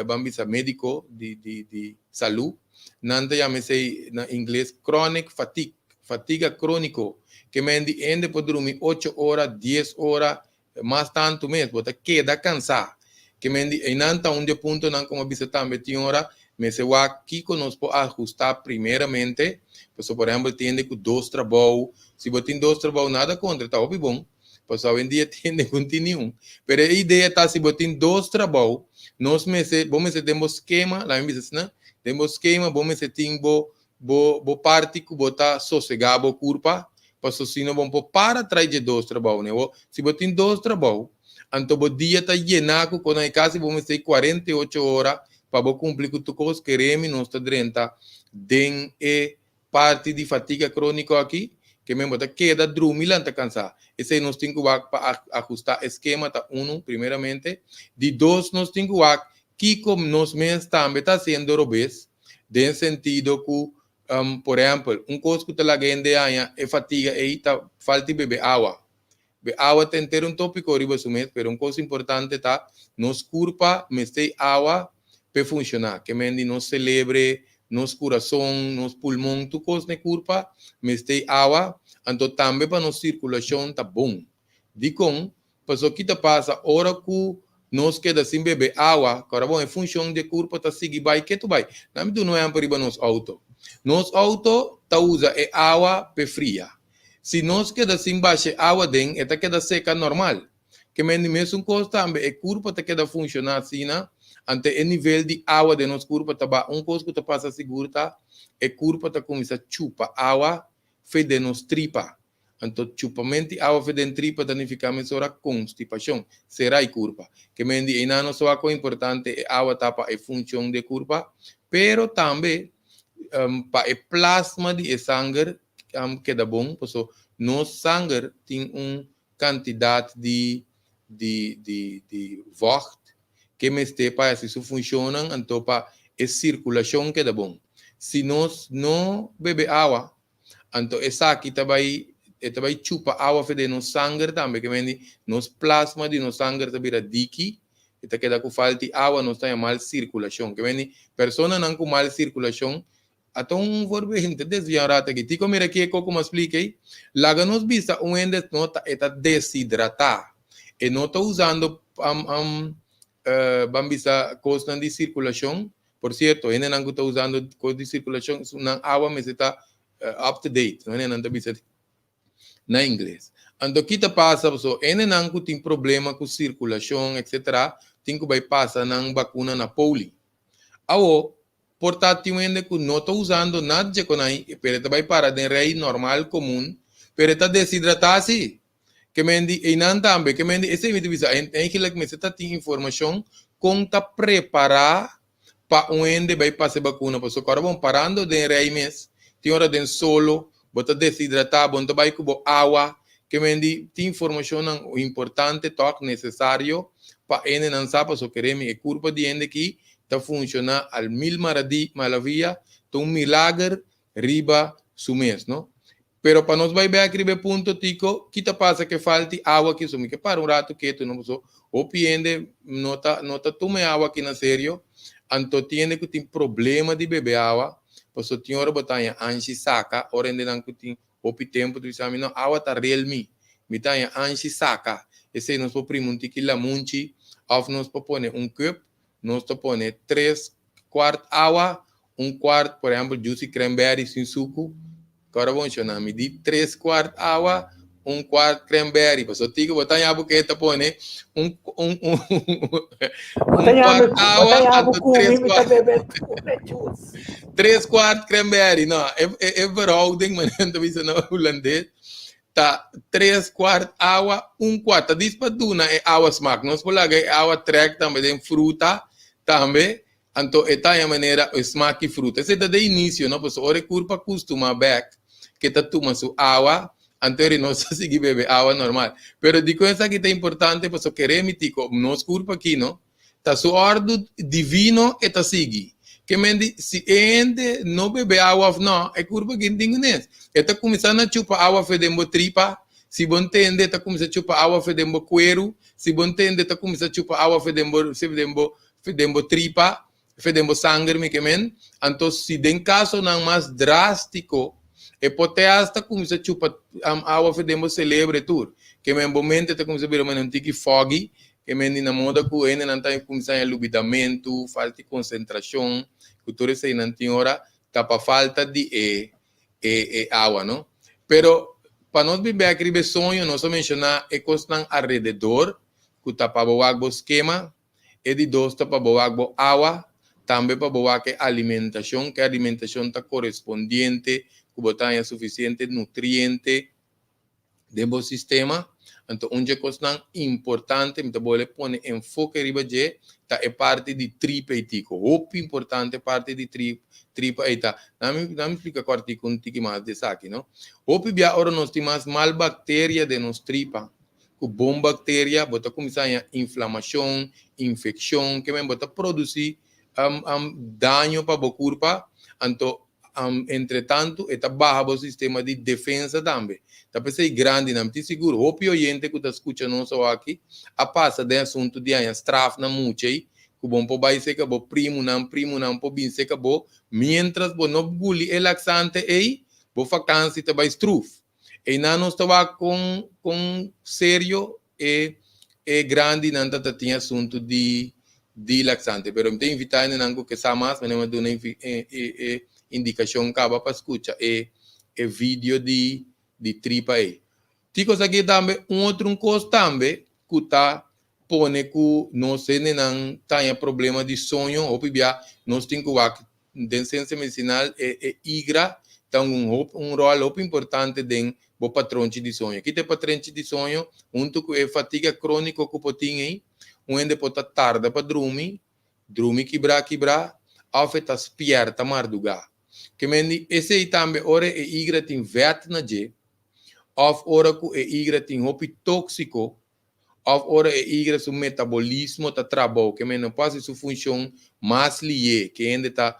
ban bisa médiko di di di salú nan ta yama esei na ingles chronic fatigue, fatiga króniko. Ke men di hende por drumi ocho ora, dies ora, mas tantu mes, bo ta keda kansá. Ke men di einan ta un di e puntonan komo a bisa tambe tin ora mester wak kiko nos por ahustá primeramente. Pasobra por ehèmpel tin hende ku dos trabou, si bo tin dos trabou nada kontra, ta hopi bon. Pasobra awendia tin hende ku no tin niun. Pero e idea ta si bo tin dos trabou, nos mester, bo mester den bo skema, laga mi bisa asina, den bo skema bo mester tin bo bo bo parti ku bo ta sosegá bo kurpa, pasobra si no bo no por para trai dje dos trabou ne. Bo si bo tin dos trabou, anto bo dia ta yená ku kosnan i kasi bo mester 48 ora pa bo kumpli ku tur kos, keremi nos ta drenta den e Parti di fatiga króniko aki, ke men bo ta keda drumi lanta kansá. Esei nos tin ku wak pa ahustá e skema ta unu, primeramente. Di dos nos tin ku wak kiko nos mes tambe ta hasiendo robes, den sentido ku, por ehèmpel, un kos ku ta laga hende haña e fatiga ei ta falta di bebe awa. Be awa ta henter un tópiko riba su mes, pero un kos importante ta nos kurpa mester awa p'e funshoná. Ke men di nos selebre, nos kurason, nos pulmon, tur kos na e kurpa mester awa, anto tambe pa nos sirkulashon ta bon. Dikon? Pasobra ki ta pasa ora ku nos keda sin bebe awa, kòrda bon e funshon di e kurpa ta sigui bai ketu bai. Nan mi duna un ehèmpel riba nos outo. Nos outo ta usa e awa p'e fria. Si nos keda sin basha e awa den, e ta keda seka normal. Ke men di mesun kos tambe e kurpa ta keda funshoná asina, ante e nivel di awa den nos kurpa ta baha. Un kos ku ta pasa sigur ta e kurpa ta kuminsá chupa awa fe den nos tripa. Anto chupament di awa fe den tripa ta nifiká mesora konstipashon, sera e kurpa. Ke men di einan nos ta wak kon importante e awa ta pa e funshon di e kurpa, pero tambe pa e plasma di e sanger keda bon paso nos sanger tin un kantidat di di di di vocht ke mester pa hasi su funshonnan anto pa e sirkulashon keda bon. Si nos no bebe awa anto esaki ta bai e ta bai chupa awa for den nos sanger tambe ke mende nos plasma di nos sanger ta bira diki e ta keda ku falta di awa nos ta haña mal sirkulashon ke mende personanan ku mal sirkulashon Ata un voorbeeld, ta desvia un rato aki. Tiko mira ki e koko mas splika ei. Laga nos bisa un hende no ta e ta deshidratá. E no ta usando um, um, uh, ban bisa kosnan di sirkulashon. Por sierto, hendenan ku ta usando kos di sirkulashon, nan awa mester ta uh, up to date. Hendenan ta bisa na ingles. Anto ki ta pasa paso hendenan ku tin problema ku sirkulashon etc. Tin ku bai pasa nan bakuna na poli. Awo, Por ta tin un hende ku no ta usando nada dje konai, pero e ta bai para den rei normal komun, pero e ta deshidratá si. Ke men di einan tambe, ke men di esei mi ta bisa, eigenlijk mester ta tin informashon kon ta prepará pa un hende bai pasa e bakuna, pasobra ora bo parando den rei mes, tin ora den solo, bo ta deshidratá, bo no ta bai ku bo awa, ke men di tin informashonnan importante tòg nesesario pa hendenan sa, pasobra kere mi e kurpa di hende aki ta funciona al mil maravilla, ta un milager riba su mes, no? Pero pa nos bai bek riba e punto, Tico, ki ta pasa ke falti awa aki? So mi ke para un rato ketu, no? Paso hopi hende no ta, no ta tuma e awa aki na serio, anto tin hende ku tin problema di bebe awa, paso tin ora bo ta haña anshi saka, ora hendenan ku tin hopi tempu ta bisa mi, no, awa ta rel mi, mi ta haña anshi saka, esei nos por primi un tiki lamunchi, òf nos por pone un cup Nos ta pone tres kwart awa, un kwart, por ehempel, juicy cranberry sin suku. Kora bon shona, mi di tres kwart awa, un kwart cranberry. Paso tiki bo ta ña bo ke ta pone un un un Bo ta un ña kwart bo awa, ta ña bo anto ku tres mi mi ta kwart bebe pure juice. tres kwart cranberry. No, e e e verhouding, manera nan ta bisa na hulandes. Ta tres kwart awa, un kwart. Ta dis pa duna e awa smak. Nos por laga e awa trek tambe den fruta tambe. Anto e ta haña manera e smak di fruta. Esei ta de inicio, no? Pasobra ora e kurpa kustuma bek ke ta tuma su awa, anto eri nos ta sigui bebe awa normal. Pero dikon esaki ta importante? Pasobra kere mi tiko, nos kurpa aki, no? Ta su òrdu divino e ta sigui. Ke men di, si e hende no bebe awa òf nò, e kurpa gin tin kunes. E ta kuminsá na chupa awa fe den bo tripa, si bo ntende, e ta kuminsá chupa awa fe den bo kueru, si bo ntende, e ta kuminsá chupa awa fe den bo, fe den bo, fe den bo tripa, fe den bo sanger, mi ke men. Anto, si den kasonan mas drástiko, e por te asta kuminsá chupa awa fe den bo selebre tur. Ke men bo mente ta kuminsá bira manera un tiki foggy, E men di na moda ku hendenan ta kuminsá haña lubidamentu, falta di konsentrashon, ku tur eseinan tin ora ta pa falta di e e e awa, no? Pero pa nos bin bèk riba e soño, nos a menshoná e kosnan alrededor ku ta pa bo wak bo skema, e di dos ta pa bo wak bo awa, tambe pa bo wak e alimentashon, ku e alimentashon ta korespondiente, ku bo ta haña sufisiente nutriente den bo sistema. Anto un dje kosnan importante mi ta bole pone enfoke riba dje ta e parti di tripa ei tiko. Hopi importante parti di tri tripa ei ta. Nan mi nan mi splika kòrtiku un tiki mas di esaki no. Hopi bia ora nos tin mas mal bakteria den nos tripa ku bon bakteria bo ta kuminsá haña inflamashon, infekshon, ke men bo ta produsí daño pa bo kurpa. Anto Entretantu e ta baha bo sistema di defensa tambe. Ta p'esei grandinan, mi tin sigur hopi oyente ku ta skucha nos awaki a pasa den asuntu di haña straf na mucha ei, ku bo por bai seka bo primunan, primunan por bin seka bo, miéntras bo no guli e laksante ei, bo fakansi ta bai struf. Einan nos ta wak kon kon serio e e grandinan ta ta tin asuntu di di laksante. Pero mi ta invitá hendenan ku ke sa mas, manera mi a duna e e e indikashon kaba pa skucha e e video di di tripa ei. Tin kos aki tambe, un otro un kos tambe ku ta pone ku nos hendenan ta haña problema di soño, hopi bia nos tin ku wak Den siensia medisinal e e igra ta un hop un ròl hopi importante den bo patronchi di soño. Kita e patrenchi di soño huntu ku e fatiga króniko ku por tin ei, un hende por ta tarda pa drumi, drumi kibrá kibrá òf e ta spièrta mardugá. Ke men di esei tambe ora e igra tin vèt na dje òf ora ku e igra tin hopi tóksiko òf ora e igra su metabolismo ta trabou, ke men no por hasi su funshon mas lié, ke hende ta,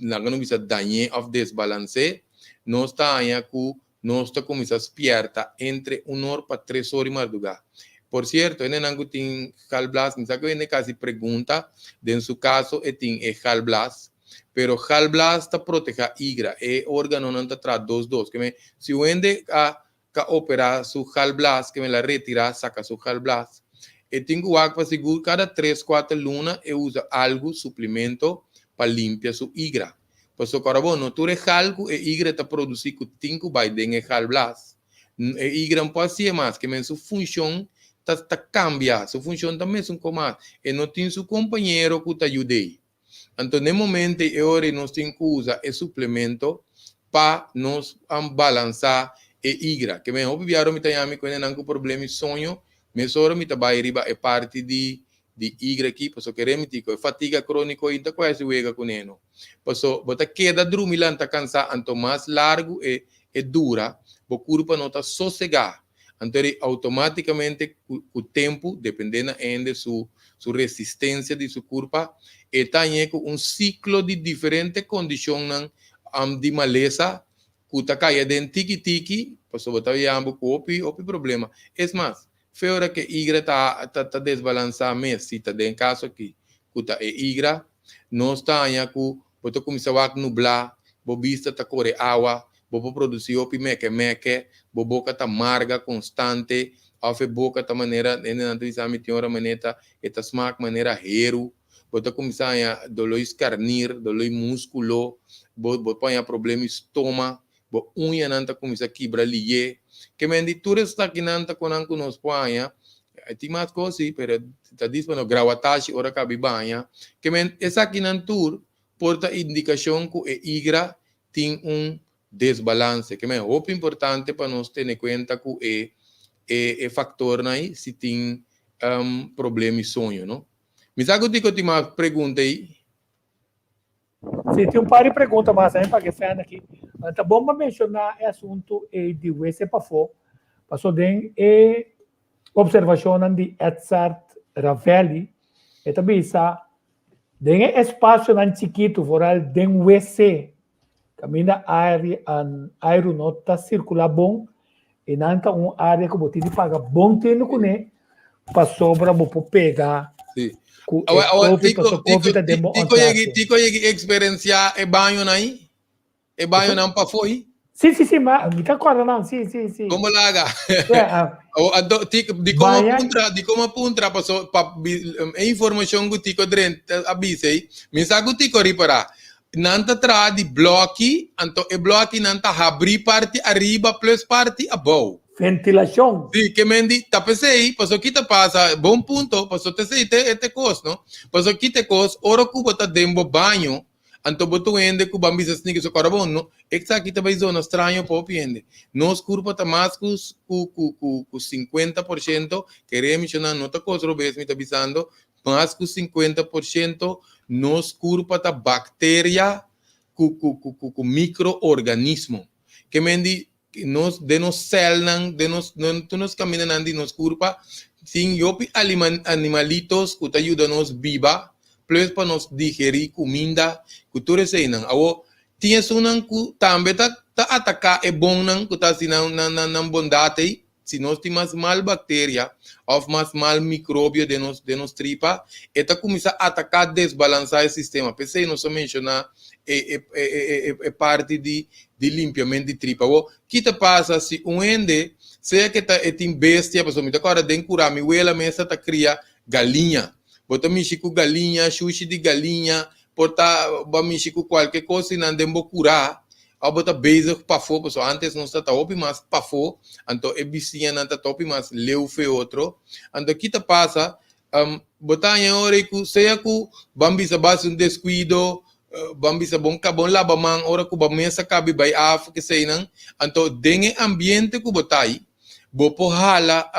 laga nos bisa, dañ'é òf desbalans'é, nos ta haña ku nos ta kuminsá spièrta entre un or pa tres or di mardugá. Por sierto, hendenan ku tin galblas, mi sa ku hende kasi pregunta, den su kaso e tin e galblas, pero galblas ta protehá igra, e órganonan ta traha dos dos, ke men si un hende a ka operá su galblas, ke mel a retirá saka su galblas. E tin ku wak pa sigur kada tres kuater luna e usa algu, suplimento, pa limpia su igra. Pasobra kòrda bo, no tur e gal ku e igra ta produsí ku tin ku bai den e galblas. E igra no por hasié mas, ke men su funshon ta ta kambia, su funshon ta mesun ko mas. E no tin su kompañero ku ta yud'é. Anto n'e momento ei e ora ei nos tin ku usa e suplemento pa nos balansá e igra. Ke men hopi biaha mi ta yami ku hendenan ku problema di soño, mesora mi ta bai riba e parti di di igra aki, pasobra kere mi tin ku e fatiga króniko ei no ta ku hasi wega kuné no. Pasobra bo ta keda drumi lanta kansá, anto mas largu e e dura, bo kurpa no ta sosegá. Anto eri automáticamente cu cu tempu, depende na hende su su resistencia di su curpa, e ta hañ'é cu un ciclo di diferente condicionnan di malesa cu ta caya den tiki tiki, pasobra bo ta yambo cu hopi hopi problema. Es mas, fe ora cu e igra ta ta ta desbalansa mes, si ta den caso aki cu ta e igra, nos ta haña cu bo ta cuminsa wak nubla, bo bista ta core awa, bo por produsí hopi meke meke, bo boka ta marga konstante, òf e boka ta manera, hendenan ta bisa mi tin ora manera ta e ta smak manera heru, bo ta kuminsá haña doló di skarnir, doló di múskulo, bo bo por haña problema di stoma, bo uñanan ta kuminsá kibra liyé. Ke men di tur esakinan ta konan ku nos por haña, tin mas kos si, pero ta dis pa no grawatashi ora kabi baña. Ke men esakinan tur por ta indikashon ku e igra tin un desbalanse. Ke men hopi importante pa nos tene kuenta ku e e e faktornan ei si tin problema di soño, no? Mi sa ku Tico tin mas pregunta ei. Si, tin un par di pregunta mas también pa ke fan aki. Ta bon pa menshoná e asuntu ei di wc pafó, paso den e observashonnan di Edzard Ravelli, e ta bisa den e espasionan chikitu, vooral den wc, Kaminda aire an airu no ta sirkulá bon, i nan ta un área ku bo tin di paga bon tinu kuné pasobra bo por pega Sí. ku e Awa, awa, COVID, Tico, pasobra Tico, COVID ta den bo Tico yegi, ontlaatje. Tico yegi eksperensiá e bañonan ei? E bañonan pafó ei? Sí, sí, sí, ma mi ta kòrda nan, sí, sí, sí. Kon bo laga? Ja, ah, Awo, anto, Tico, di kon a Baña- puntra, di kon a puntra, paso, pa, bi- e informashon ku Tico dren, a bisa ei, mi sa ku Tico ripará. Nan ta traha di blòki, anto e blòkinan ta habrí parti ariba plus parti abou. Ventilashon. Sí, ke men di, ta p'esei, pasobra ki ta pasa, bon punto, pasobra t'esei te e te kos, no? Pasobra ki t'e kos, ora ku bo ta den bo baño, anto bo ta un hende ku ban bisa snika, so kòrda bon, no, esaki ta bai zona straño pa hopi hende. Nos kurpa ta mas ku ku ku ku ku 50%, kere mishona, no ta kos robes mi ta bisando, Mas ku 50% nos kurpa ta bakteria ku ku ku ku ku mikroorganismo. Ke men di nos den nos sèlnan, den nos tur nos kamindanan di nos kurpa tin yopi animalitos ku ta yuda nos biba plus pa nos digerí kuminda ku tur eseinan. Awor tin esunnan ku tambe ta ta ataká e bonnan ku ta hasi nan nan nan bondat ei. Si nos tin mas mal bakteria òf mas mal mikrobio den nos den nos tripa, e ta kuminsá ataká, desbalansá e sistema. P'esei nos a menshoná e e e e e parti di di limpiamentu di tripa. Awor, ki ta pasa si un hende, sea ke ta e tin bestia, pasobra mi ta kòrda den kurá mi wela mes ta kria galiña. Bo ta mishi ku galiña, shushi di galiña, por ta bo a mishi ku kualke kos i nan den bo kurá, òf bo ta bezig pafó, pasobra ántes nos ta ta hopi mas pafó, anto e bisiñanan ta ta hopi mas leu fe otro. Anto ki ta pasa? Bo ta haña e ora ei ku sea ku ban bisa bo hasi un deskuido, ban bisa bon ka bon laba man ora ku bo mes a kabi bai af keseinan, anto den e ambiente ku bo ta ei, bo por hala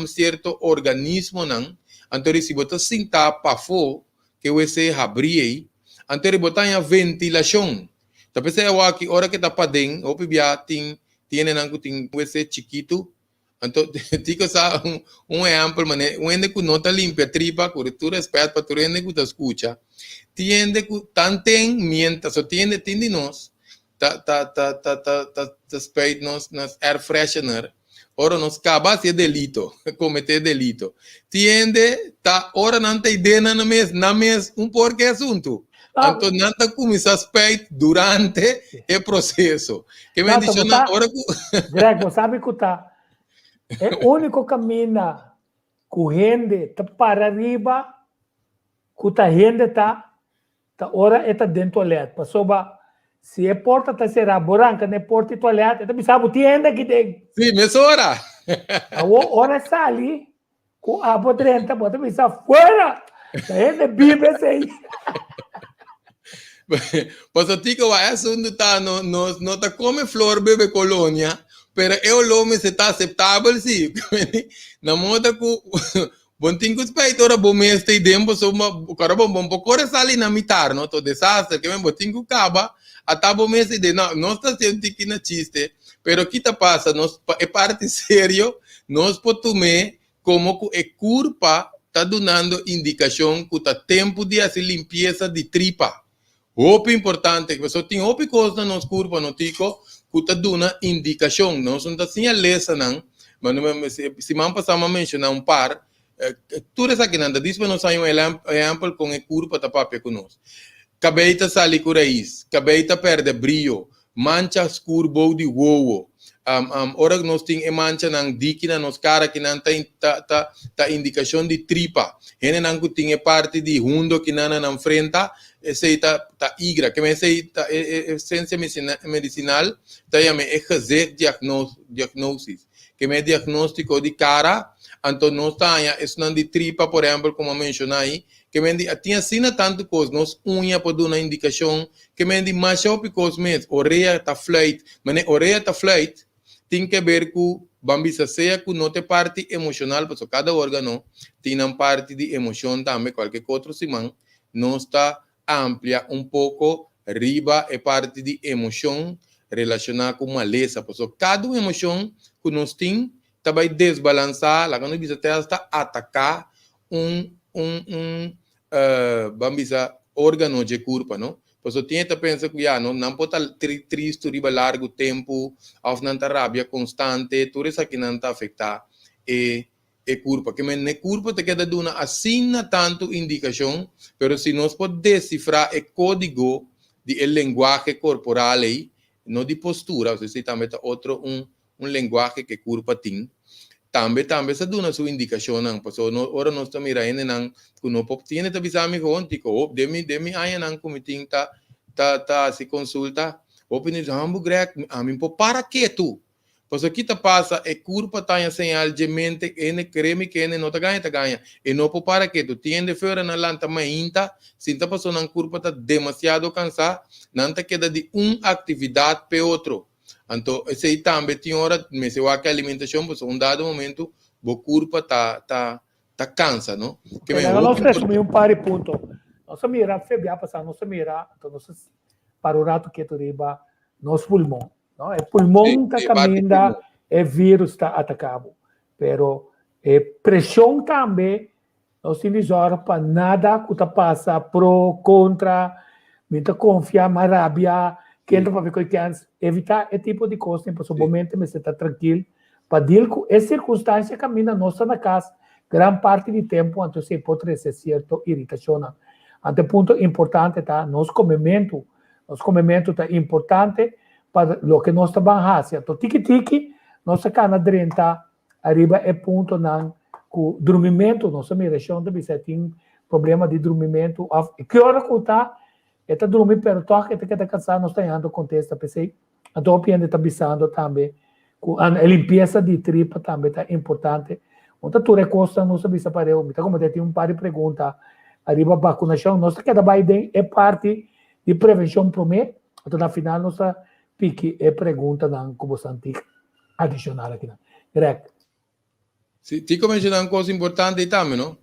sierto organismonan, anto di si bo ta sintá pafó, ke wc habrí ei, anto ri bo ta haña ventilashon. Ta p'esei awaki ora ke ta paden, hopi bia tin tiendenan ku tin wc chikitu, anto Tico sa un ehèmpel manera un hende ku no ta limpia tripa, ku tur rèspèt pa tur hende ku ta skucha, tin hende ku tanten mientras, so tin hende tin di nos ta ta ta ta ta ta ta spuit nos nos air freshener ora nos kaba hasi e delito, kometé e delito. Tin hende ta ora nan ta idea nan mes, nan mes un por ke asuntu. Anto nan ta kuminsá spuit durante e proseso. Ke men Tata, di bo nan sa, ora ku Greg, bo sabi ku ta e úniko kaminda ku hende ta para riba ku ta hende ta Ta ora e ta den toilet, pasobra si e porta ta será, bo ranka na e porta di toilet, e ta bisa bo tin hende aki den. Sí, mesora. Awor ora e sali, ku abo drenta, bo ta bisa fuera! Ta hende biba esei. Pasobra Tico wak e asuntu ta no nos no ta come flor bebe colonia, pero e olor mester ta aceptabel sí. Na moda ku Bon tin ku spijt ora bo mes ta den pasobra kòrda bon bon por kore sali na mitar no to desaster ke men bo tin ku kaba ata bo mes ta den no nos ta hasi un tiki na chiste pero ki ta pasa nos pa e parti serio nos por tum'é komo ku e kurpa ta dunando indikashon ku ta tempu di hasi limpiesa di tripa hopi importante pasobra tin hopi kos na nos kurpa no tiko ku ta duna indikashon nos no ta siña lesa nan siman pasá mi a menshoná un par tur esakinan ta dis pa nos haña un ehèmpel kon e kurpa ta papia ku nos kabei ta sali ku rais kabei ta pèrdè brio mancha skur bou di wowo ora nos tin e manchanan diki na nos kara kinan ta ta ta ta indikashon di tripa hendenan ku tin e parti di hundo kinan na nan frenta esei ta ta igra ke men esei ta e e sensia medisinal ta yama e gezichtdiagnosis ke men e diagnostiko di kara. Anto nos ta haña esnan di tripa, por ehèmpel, komo a menshoná ei, ke men di a tin asina tantu kos, nos uña por duna indikashon, ke men di masha hopi kos mes, orea ta fluit, manera orea ta fluit tin ke ber ku ban bisa sea ku no ta e parti emoshonal, pasobra kada órgano tin nan parti di emoshon tambe, kualke otro siman nos ta amplia un poko riba e parti di emoshon relashoná ku malesa, pasobra kada un emoshon ku nos tin ta bai desbalansá, laga nos bisa te hasta ataká un un un ban bisa órgano dje kurpa, no? Pasobra tin e ta pensa ku ya no nan por ta tristu riba largu tempu òf nan ta rabia konstante, tur esakinan ta afektá e e kurpa. Ke men e kurpa ta keda duna asina tantu indikashon, pero si nos por desifrá e kódigo di e lenguahe korporal ei, no di postura, osea esei tambe ta otro un un lenguahe ku e kurpa tin, tambe tambe sa duna su indikashonnan. Pasobra no ora nos ta mira hendenan ku no por tin hende ta bisa mi gewoon tiko hop den mi den mi añanan ku mi tin ta ta ta hasi konsulta, hopi hende bisa hambu Greg ami por para ketu. Pasobra ki ta pasa, e kurpa ta haña señal dje mente, hende kere mi kende no ta gaña ta gaña. E no por para ketu. Tin hende fera nan lanta mainta, sinta pasobra nan kurpa ta demasiado kansá, nan ta keda di un aktividat p'e otro. Anto esei tambe tin ora mester wak e alimentashon pasobra un dado momento bo kurpa ta ta ta kansa, no? Ke men hopi. Nos resumí un par di punto. Nos a mira fe bia pasá, nos a mira, anto nos a para un ratu ketu riba nos pulmon. No? E pulmon ta caminda e virus ta ataca bo. Pero e presion tambe nos tin di zorg pa nada cu ta pasa pro, contra, mi ta confia, ma rabia, ken ta papia cu e kens. Evita e tipo di cosnan pasobra bo mente mester ta trankil pa deal cu e circunstancia caminda nos ta na cas gran parti di tempo anto esey por trece cierto iritacionnan. Anto e punto importante ta nos comemento. Nos komementu ta importante pa loke nos ta ban hasi. Anto tiki tiki nos ta kana drenta ariba e puntonan ku drumimentu, nos ta mira shon ta bisa e tin problema di drumimentu òf ki ora ku ta e ta drumi pero tòg e ta keda kansá, nos ta hañando kontesta p'esei. Anto hopi hende ta bisando tambe ku e limpiesa di tripa tambe ta importante. Un ta tur e kosnan nos a bisa pareu. Mi ta komo te tin un par di pregunta ariba bakunashon. Nos ta keda bai den e parti di prevenshon promé, anto na final nos ta piki e preguntanan ku boso tin adishonal akinan. Greg. Si, Tico menciona un cosa importante ahí tambe, no?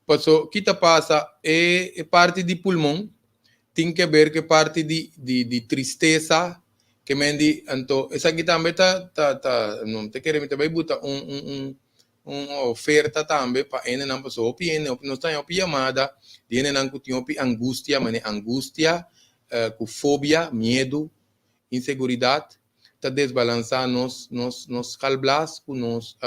Paso, ki ta pasa? E, e parti di pulmon tin que ver ku parti di, di, di tristesa, ke men di, anto, esaki tambe ta, ta, ta, no te kere mi ta bai buta un, un, un, un oferta tambe pa hendenan, paso hopi hende, hopi, nos ta haña hopi yamada di hendenan ku tin hopi angustia, mane angustia, eh, ku fobia, miedu, inseguridat, ta desbalansá nos nos nos galblas ku nos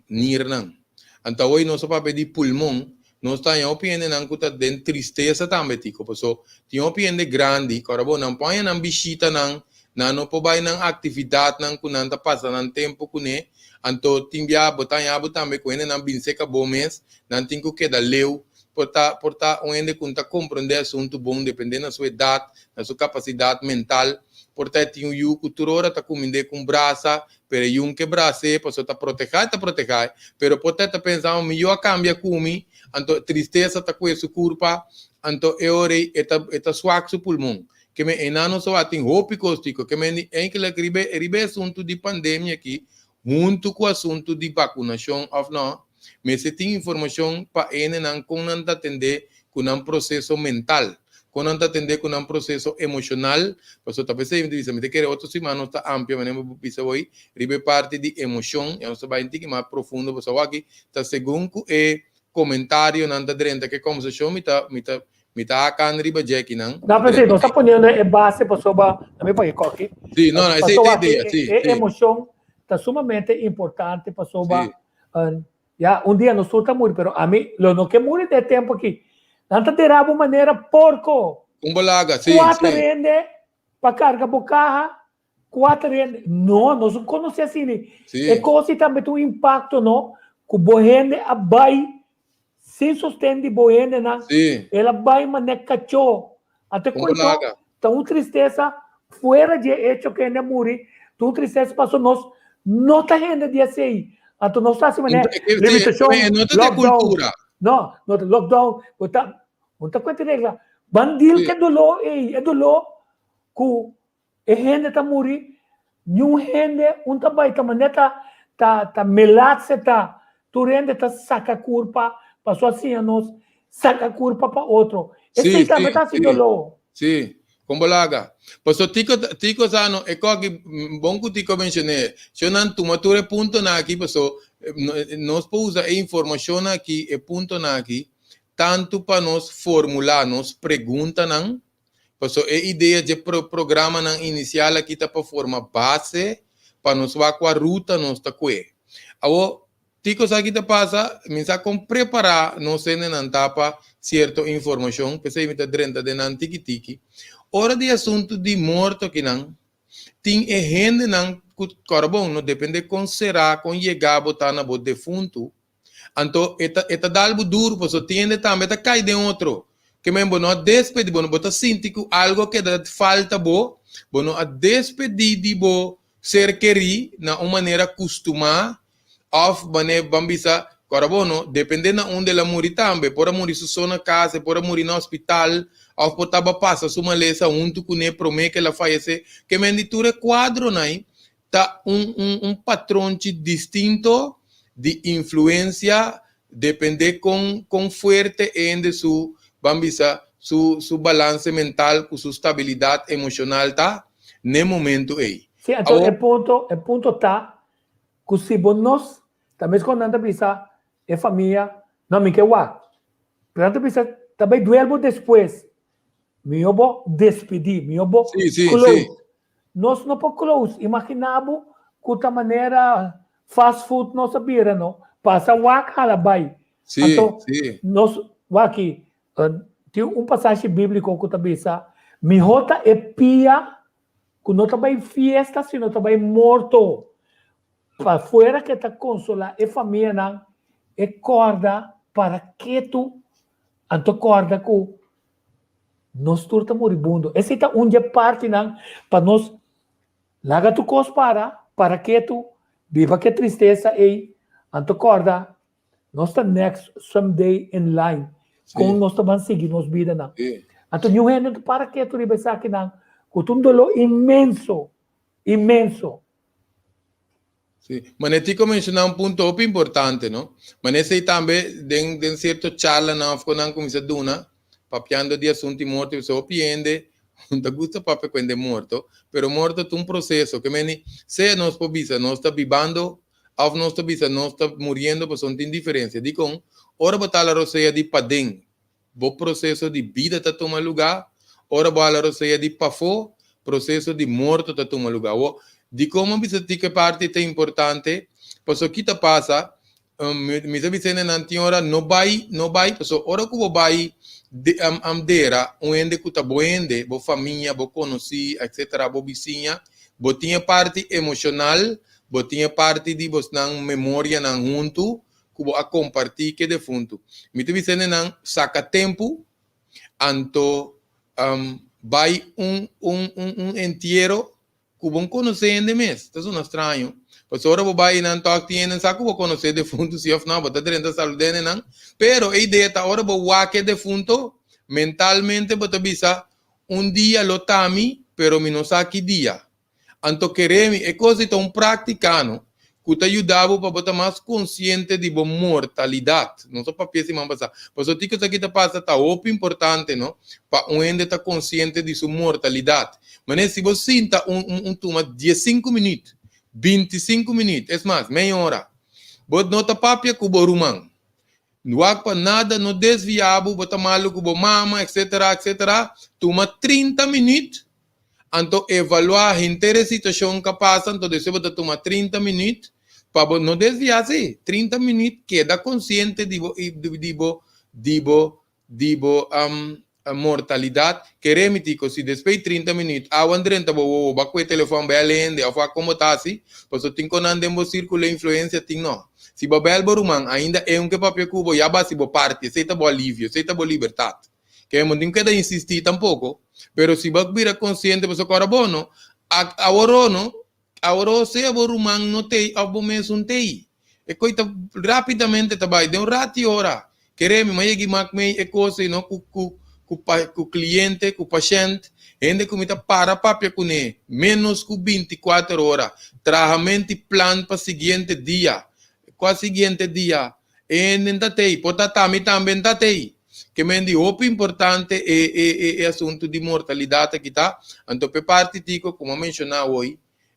nirnan. Anto awor nos a papia di pulmon, nos ta haña hopi hendenan ku ta den tristesa tambe tiko, paso tin hopi hende grandi ku ora bo nan por haña nan bishitanan, nan no por bai nan aktividatnan ku nan ta pasa nan tempu kuné, anto tin bia bo ta haña bo tambe ku hendenan bin seka bo mes, nan tin ku keda leu, por ta por ta un hende ku no ta komprondé asuntu bon dependé na su edat, na su kapasidat mental. Por ta e tin un yu ku tur ora ta kumind'é ku un brasa, pero e yun ke bras'é pasobra ta protehá e ta protehá e, pero por ta e ta pensa, oh mi yu a kambia ku mi, anto tristesa ta kue su kurpa, anto e ora ei e ta e ta swak su pulmon. Ke men einan nos a wak tin hopi kos tiko, ke men di enkele riba riba e asuntu di pandemia aki huntu ku asuntu di bakunashon òf nò, Mester tin informashon pa hendenan kon nan ta atendé ku nan proseso mental, kon nan ta atendé ku nan proseso emoshonal, pasobra ta p'esei mi ta bisa mi ta kere otro siman nos ta amplia manera mi bisa hoy riba e parti di emoshon, ya nos ta bai un tiki mas profundo pasobra awor aki ta segun ku e komentarionan ta drenta ku e kòmbersashon mi ta mi ta mi ta hakan riba dje akinan. No, pero si, nos ta poniendo e base pasobra, na mi paki koki. Sí, no, no, esei ta e idea, sí, E emoshon ta sumamente importante pasobra Ya, un dia nos tur ta muri, pero ami lo no ke muri den e tempu aki. Nan ta dera bo manera porko. Un balaga, sí, Kuater hende pa karga bo kaha, kuater hende. No, nos no konosé asina. E kos ei tambe ta un impakto, no? Ku bo hende a bai sin sosten di bo hendenan. El a bai manera kachó. Anto e Un koitó balaga. ta un tristesa fuera di e hecho ku hende a muri, ta un tristesa pasobra nos no ta hende di esei. Anto nos ta hasi manera Ento, e- limitashon, e- no ta de lockdown. kultura. No, no ta lockdown, bo ta, bo ta kuenta regla. Ban deal Sí. ku e doló ei, e doló ku e hende ta muri, niun hende un ta bai ta manera ta ta ta melatse ta, tur hende ta saka kurpa paso a siña nos saka kurpa pa otro. Sí, Esei tambe sí, ta hasi sí. doló. Sí, kon bo laga. Paso Tico, Tico sa no, e koki, bon ku Tico menshoné, shownan tuma tur e puntonan aki, paso nos por usa e informashonnan aki, e puntonan aki, tantu pa nos formulá nos preguntanan, paso e idea dje programanan inisial aki ta pa forma base pa nos wak kua ruta nos ta kue. Awor, Tico sa ki ta pasa, mi sa kon prepará nos hendenan ta pa sierto informashon, p'esei mi ta drenta den nan tiki tiki. Ora di asuntu di morto kinan, tin e hendenan ku kòrda bon, no depende kon será, kon yegá bo ta na bo defuntu, anto e ta e ta dal bo duru pasobra tin hende tambe ta kai den otro. Ke men bo no a despedí, bo no bo ta sinti ku algu a keda falta bo, bo no a despedí di bo ser kerí na un manera kustumá Of manera ban bisa, Kora bo no, depende na unda el a muri tambe. Por a muri su so na kas, e por a muri na hospital, of por taba pasa su malesa huntu kuné promé ku el a fayesé. Ke men di tur e kuadronan ei ta un un un patronchi distinto di influensia depende kon kon fuerte e hende su ban bisa su su balanse mental ku su stabilidat emoshonal ta n'e momentu ei. Sí, anto Awor. e punto e punto ta Ku si bo nos ta meskos nan ta bisa e famia no mi ke wak pero nan ta bisa ta bai duel bo despues mihó bo despidi mihó bo Sí, sí, close sí. nos no por close imagina bo ku ta manera fast food nos a bira no pasa wak hala bai Sí, anto sí. nos wak tin un pasashi bíbliko ku ta bisa mihó ta e pia Ku no ta bai fiesta sino ta bai morto. Pafuera ke ta konsolá e famianan e kòrda para ketu anto kòrda ku nos tur ta moribundo. Esei ta un dje partinan pa nos laga tur kos para, para ketu, biba ku e tristesa ei, anto kòrda Nos ta next someday in line. Kon nos ta ban sigui nos bidanan. Anto niun hende no ta para ketu riba esakinan ku ta un doló inmenso, inmenso. Sí, Mane Tico menshoná un punto hopi importante, no? Mane esei tambe den den sierto charlanan òf ku nan kuminsá duna, papiando di asuntu di morto, pasobra hopi hende no ta gusta papia ku hende morto, pero morto ta un proseso, ke meni sea nos por bisa nos ta bibando Of nos ta bisa nos ta muriendo pasobra no tin diferencia. Dikon? Ora bo ta hala rosea di paden, bo proceso di bida ta tuma luga. Ora bo hala rosea di pafó, proceso di morto ta tuma luga. Awor, dikon bo bisa tin ke parti ta importante? Pasobra ki ta pasa, mi ta bisa hendenan tin ora no bai, no bai, pasobra ora ku bo bai dera un hende ku ta bo hende, bo famia, bo konosí, etcetera, bo bisiña, bo tin e parti emoshonal Bo tin e parti di bosnan memorianan huntu ku bo a kompartí ku e defuntu. Mi ta bisa hendenan saka tempu anto bai un un un un entiero ku bo konosé hende mes. Ta sona straño. Pasobra ora bo bai nan tòg tin hende sa ku bo konosé e defuntu si òf no. Bo ta drenta saludá hendenan. Pero e idea ta ora bo wak e defunto mentalmente bo ta bisa un dia lo ta mi pero mi no sa ki dia. Anto kere mi, e kos ei ta un práktika no, ku ta yuda bo pa bo ta mas konsiente di bo mortalidat. Nos a papia siman pasá. Pasobra tin kos aki ta pasa ta hopi importante no, pa un hende ta konsiente di su mortalidat. Manera si bo sinta un un un tuma diesinku minüt, bintisinku minüt, es mas, mei ora, bo no ta papia ku bo ruman, Wak pa nada no desviá bo, bo ta malu ku bo mama, etcetera, etcetera. Tuma 30 minüt, anto evaluá henter e situashon ku a pasa, anto despues bo ta tuma 30 minüt pa bo no desviá, sí, 30 minüt keda konsiente di bo di bo di bo di bo mortalidat. Kere mi tiko, si despues di 30 minüt awa drenta bo wowo, bo a kue telefòn bel hende òf wak kon bo ta hasi, pasobra tin konan den bo sírkulo di influensia tin no. Si bo bel bo ruman, ainda e un ke papia ku bo, ya bo hasi bo parti, esei ta bo alivio, esei ta bo libertat. Ke bo no tin keda insistí tampoko, pero si bo a bira konsiente pasobra ku ora bo no, aworó no, aworó sea bo ruman no t'ei òf bo mesun t'ei. E koi ta rapidamente ta bai den un rati ora. Kere mi, m'a yegi mak mei e kos ei no ku ku ku pa ku kliente, ku pashènt, hende ku mi ta para papia kuné ménos ku 24 ora. Traha menti plan pa siguiente dia. Kua siguiente dia? E hende n'ta tei, por ta tami tambe n'ta tei. Ke men di hopi importante e e e e asuntu di mortalidat aki ta. Anto p'e parti tiko ku m'a menshoná awoi,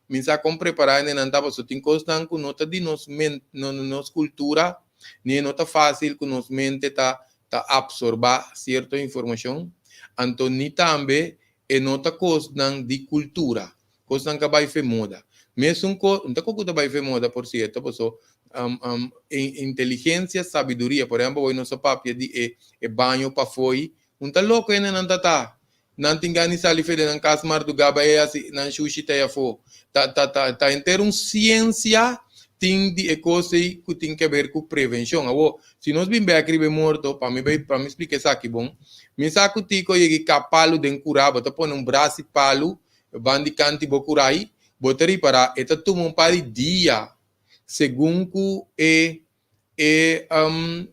Mi sa kon prepará hendenan ta pasobra tin kosnan ku no ta di nos men nos kultura ni e no ta fásil ku nos mente ta ta apsorbá sierto informashon. Anto ni tambe e no ta kosnan di kultura, kosnan ku a bai fe moda. Mesun kos, no ta kos ku ta bai fe moda por sierto paso inteligensia, sabiduria, por ehèmpel awor nos a papia di e e baño pafó ei, un ta loko hendenan ta ta. Nan tin gana di sali fe den nan kas mardugá bai e hasi nan shushi ta ei afó. Ta ta ta ta henter un siensia tin di e kos ei ku tin keber ku prevenshon. Awor, si nos bin bek riba e morto, pa mi bai pa mi splika esaki bon, mi sa ku tiko yega kap palu den kurá, bo ta pone un bras di palu ban di kanti bo kurá ei, bo ta ripará e ta tuma un par di dia segun ku e E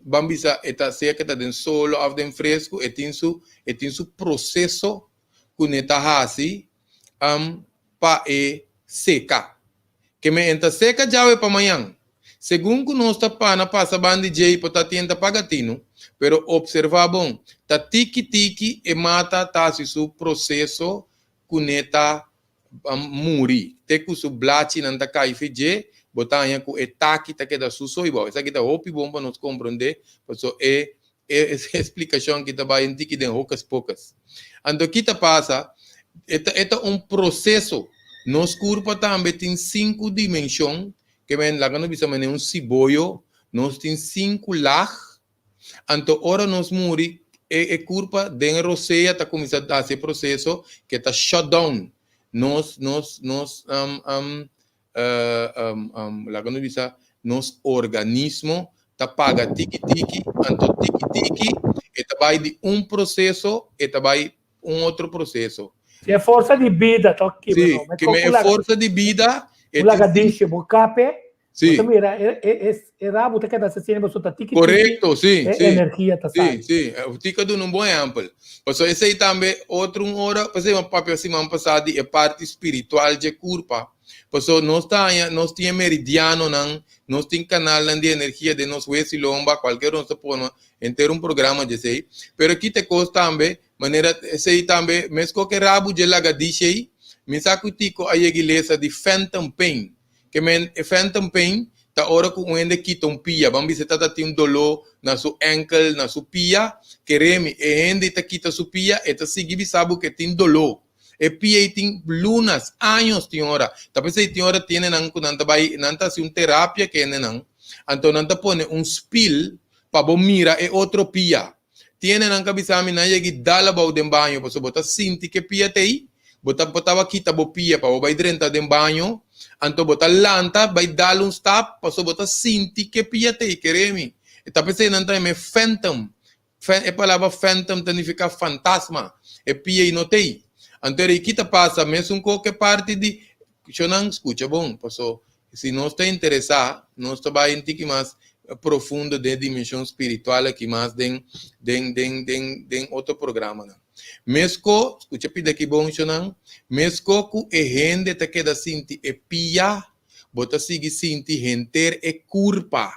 ban bisa e ta sea ke ta den solo of den fresku e tin su e tin su proseso ku ne ta hasi pa e seka. Ke men e ta seka djawe pa mañan. Segun ku nos ta pana pasa ban di djei por ta tin ta paga tinu, pero opserva bon, ta tiki tiki e mata ta hasi su proseso ku ne ta muri te ku su blachinan ta kai fi dje, bo ta haña ku e taki ta keda su so ibou. Esaki ta hopi bon pa nos komprondé, pasobra e e splikashon aki ta bai un tiki den hokus pokus. Anto ki ta pasa? E ta e ta un proseso. Nos kurpa tambe tin sinku dimenshon, ke men laga nos bisa manera un siboyo, nos tin sinku lag. Anto ora nos muri, e e kurpa den e rosea ta kuminsá hasi e proseso ke ta shut down nos nos nos laga nos bisa nos organismo ta paga tiki tiki, anto tiki tiki e ta bai di un proseso e ta bai un otro proseso. Si e forsa di bida ta kibra no. Si, ke e forsa di bida e tin. Laga dishi bo kape Sí. Bo ta mira, e, e, e, e rabo ta keda asesino, pasobra ta tiki tiki. Korekto, sí, e sí. energia ta sali. Sí, sí. Tika duna un bon ehèmpel. Pasobra esei tambe otro un ora, p'esei mi a papia siman pasá di e parti spiritual dje kurpa. Pasobra nos ta haña, nos tin e meridianonan, nos tin kanalnan di energia den nos hues i lomba, kualker nos ta pone henter un programa dje esei. Pero kita e kos tambe, manera esei tambe, meskos ku e rabu dje lagadisha ei, mi sa ku Tiko a yega i lesa di phantom pain. Ke men e phantom pain ta ora ku un hende kita un pia. Ban bisa e tata tin un doló na su enkel, na su pia. Keremi, e hende ta kita su pia, e ta sigui bisa bo ku e tin doló. E pia ei tin lunas, años tin ora. Ta p'esei tin ora tin hendenan ku nan ta bai, nan ta hasi un terapia ku e hendenan, anto nan ta pone un spil pa bo mira e otro pia. Tin hendenan ka bisa mi nan yega i dal abou den baño pasobra bo ta sinti ke pia ta ei, bo ta bo taba kita bo pia pa bo bai drenta den baño, anto bo ta lanta bai dal un stap pasobra bo ta sinti ke pia ta ei, kere mi. E ta p'esei nan ta yama e phantom, e palabra phantom ta nifiká fantasma, e pia ei no ta ei. Anto era ei kita pasa mesun ko ke parti di, Shonnan skucha bon, paso si nos ta interesá, nos ta bai un tiki mas profundo den e dimenshon spiritual aki, mas den den den den den otro programanan. Mesko, skucha pida aki bon shonnan, mesko ku e hende ta keda sinti e pia, bo ta sigui sinti henter e kurpa.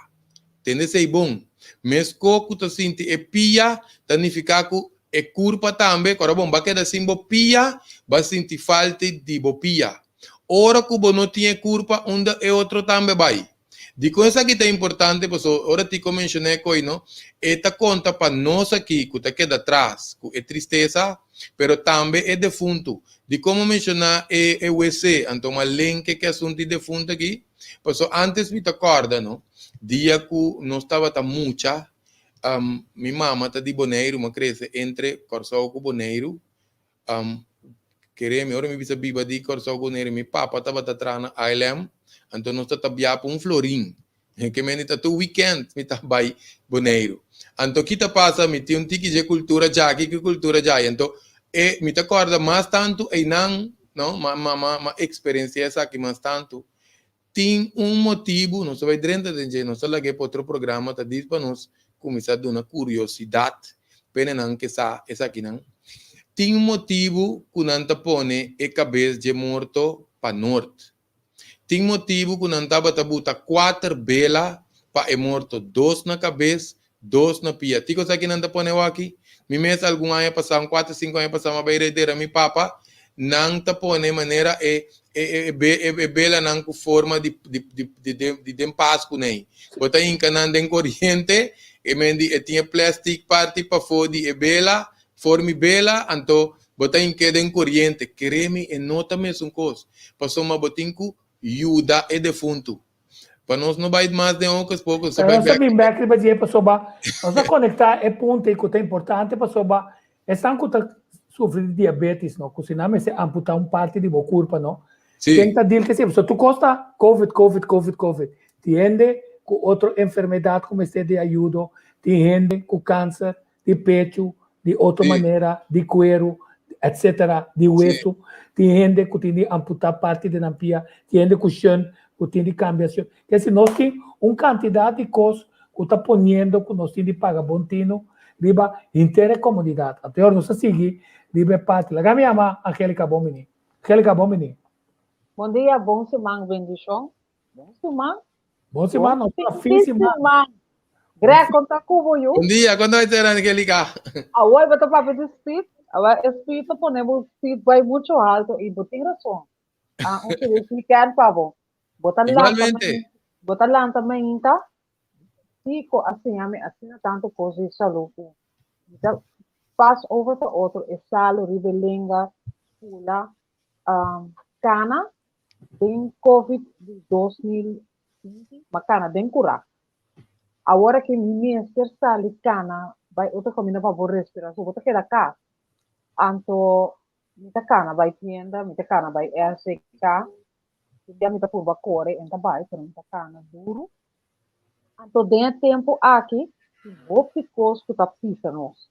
Tende esei bon. Mesko ku ta sinti e pia, ta nifiká ku E kurpa tambe, ku ora bon ba keda sin bo pia, ba sinti falta di bo pia. Ora ku bo no tin e kurpa, unda e otro tambe bai? Dikon esaki ta importante? Pasobra ora Tico menshoná e koi no, e ta konta pa nos aki ku ta keda tras ku e tristesa, pero tambe e defuntu. Dikon bo menshoná e e wc? Anto ma lenke ku e asuntu di defuntu aki? Pasobra ántes mi ta kòrda no, dia ku nos tabata mucha, Mi mama ta di Boneiru, mi a krese entre Kòrsou ku Boneiru. Kere mi, ora mi bisa biba di Kòrsou ku Boneiru, mi papa tabata traha na ILM, anto nos ta ta bia pa un florin. Ke mende ta tur wikènt mi ta bai Boneiru. Anto ki ta pasa, mi tin un tiki dje kultura djaki ku kultura djai. Anto e mi ta kòrda mas tantu einan, no, m'a eksperensiá esaki mas tantu. Tin un motibu, nos ta bai drenta den dje, nos ta lag'é pa otro programa, ta dis pa nos kuminsá duna kuriosidat p'e nan ke sa esakinan. Tin un motibu ku nan ta pone e kabes dje morto pa nort. Tin motibu ku nan tabata buta kuater bela pa e morto, dos na kabes, dos na pia. Tiko esaki nan ta pone awaki? Mi mes algun aña pasá, un kuater sinku aña pasá, mi a bai redera mi papa, nan ta pone manera e e e belanan ku forma di di di di den Pasku nei. Bo ta hinka nan den koriente, e men di e tin e plastic parti pafó di e bela, forma bela, anto bo ta hink'é den koriente. Kere mi e no ta mesun kos, pasobra bo tin ku yuda e defuntu. Pa nos no bai mas den hocus pocus, Pero nos ta bin bek riba dje pasobra nos ta conecta e punto ei cu ta importante pasobra esnan cu ta sufri di diabetes no, cu si nan mester amputa un parti di bo curpa no, ken ta deal cu esei? Pasobra tur cos ta covid, covid, covid, covid. Tin hende cu otro enfermedad cu mester di ayudo, tin hende cu cancer di pechu, di otro manera, di cuero, etcetera, di hueso. Tin hende cu tin di amputa parti di nan pia, tin hende cu shun, cu tin di cambia shun. Ke si nos tin un cantidad di cos cu ta poniendo cu nos tin di paga bon tino riba henter e comunidad. Anto e ora nos ta sigui riba e parti. Laga mi yama Angelica bon bini. Angelica bon bini. Bon dia, bon siman, bendicion. Bon siman. Bon siman, nos ta fin siman. Greg, kon ta ku bo yu? Bon dia, kon ta ser Angelica? Awor bo ta papia di speed. Awor e speed ta pone bo speed bai mucho alto i bo tin rason. Ah, un feliz weekend pa bo. Bo ta lanta Igualmente. Bo ta lanta mainta. Kiko a siña mi asina tantu kos di salú ku mi ta pas over pa otro e salu riba e lenga, fula, kana den covid di 2020 m'a kana den kurá. Awor aki mi mester sali kana bai otro kaminda pa bo respirá so bo ta keda kas. Anto mi ta kana bai tienda, mi ta kana bai SK, tin bia mi ta purba kore en ta bai pero mi ta kana duru. Anto den e tempu aki tin hopi kos ku ta pisa nos.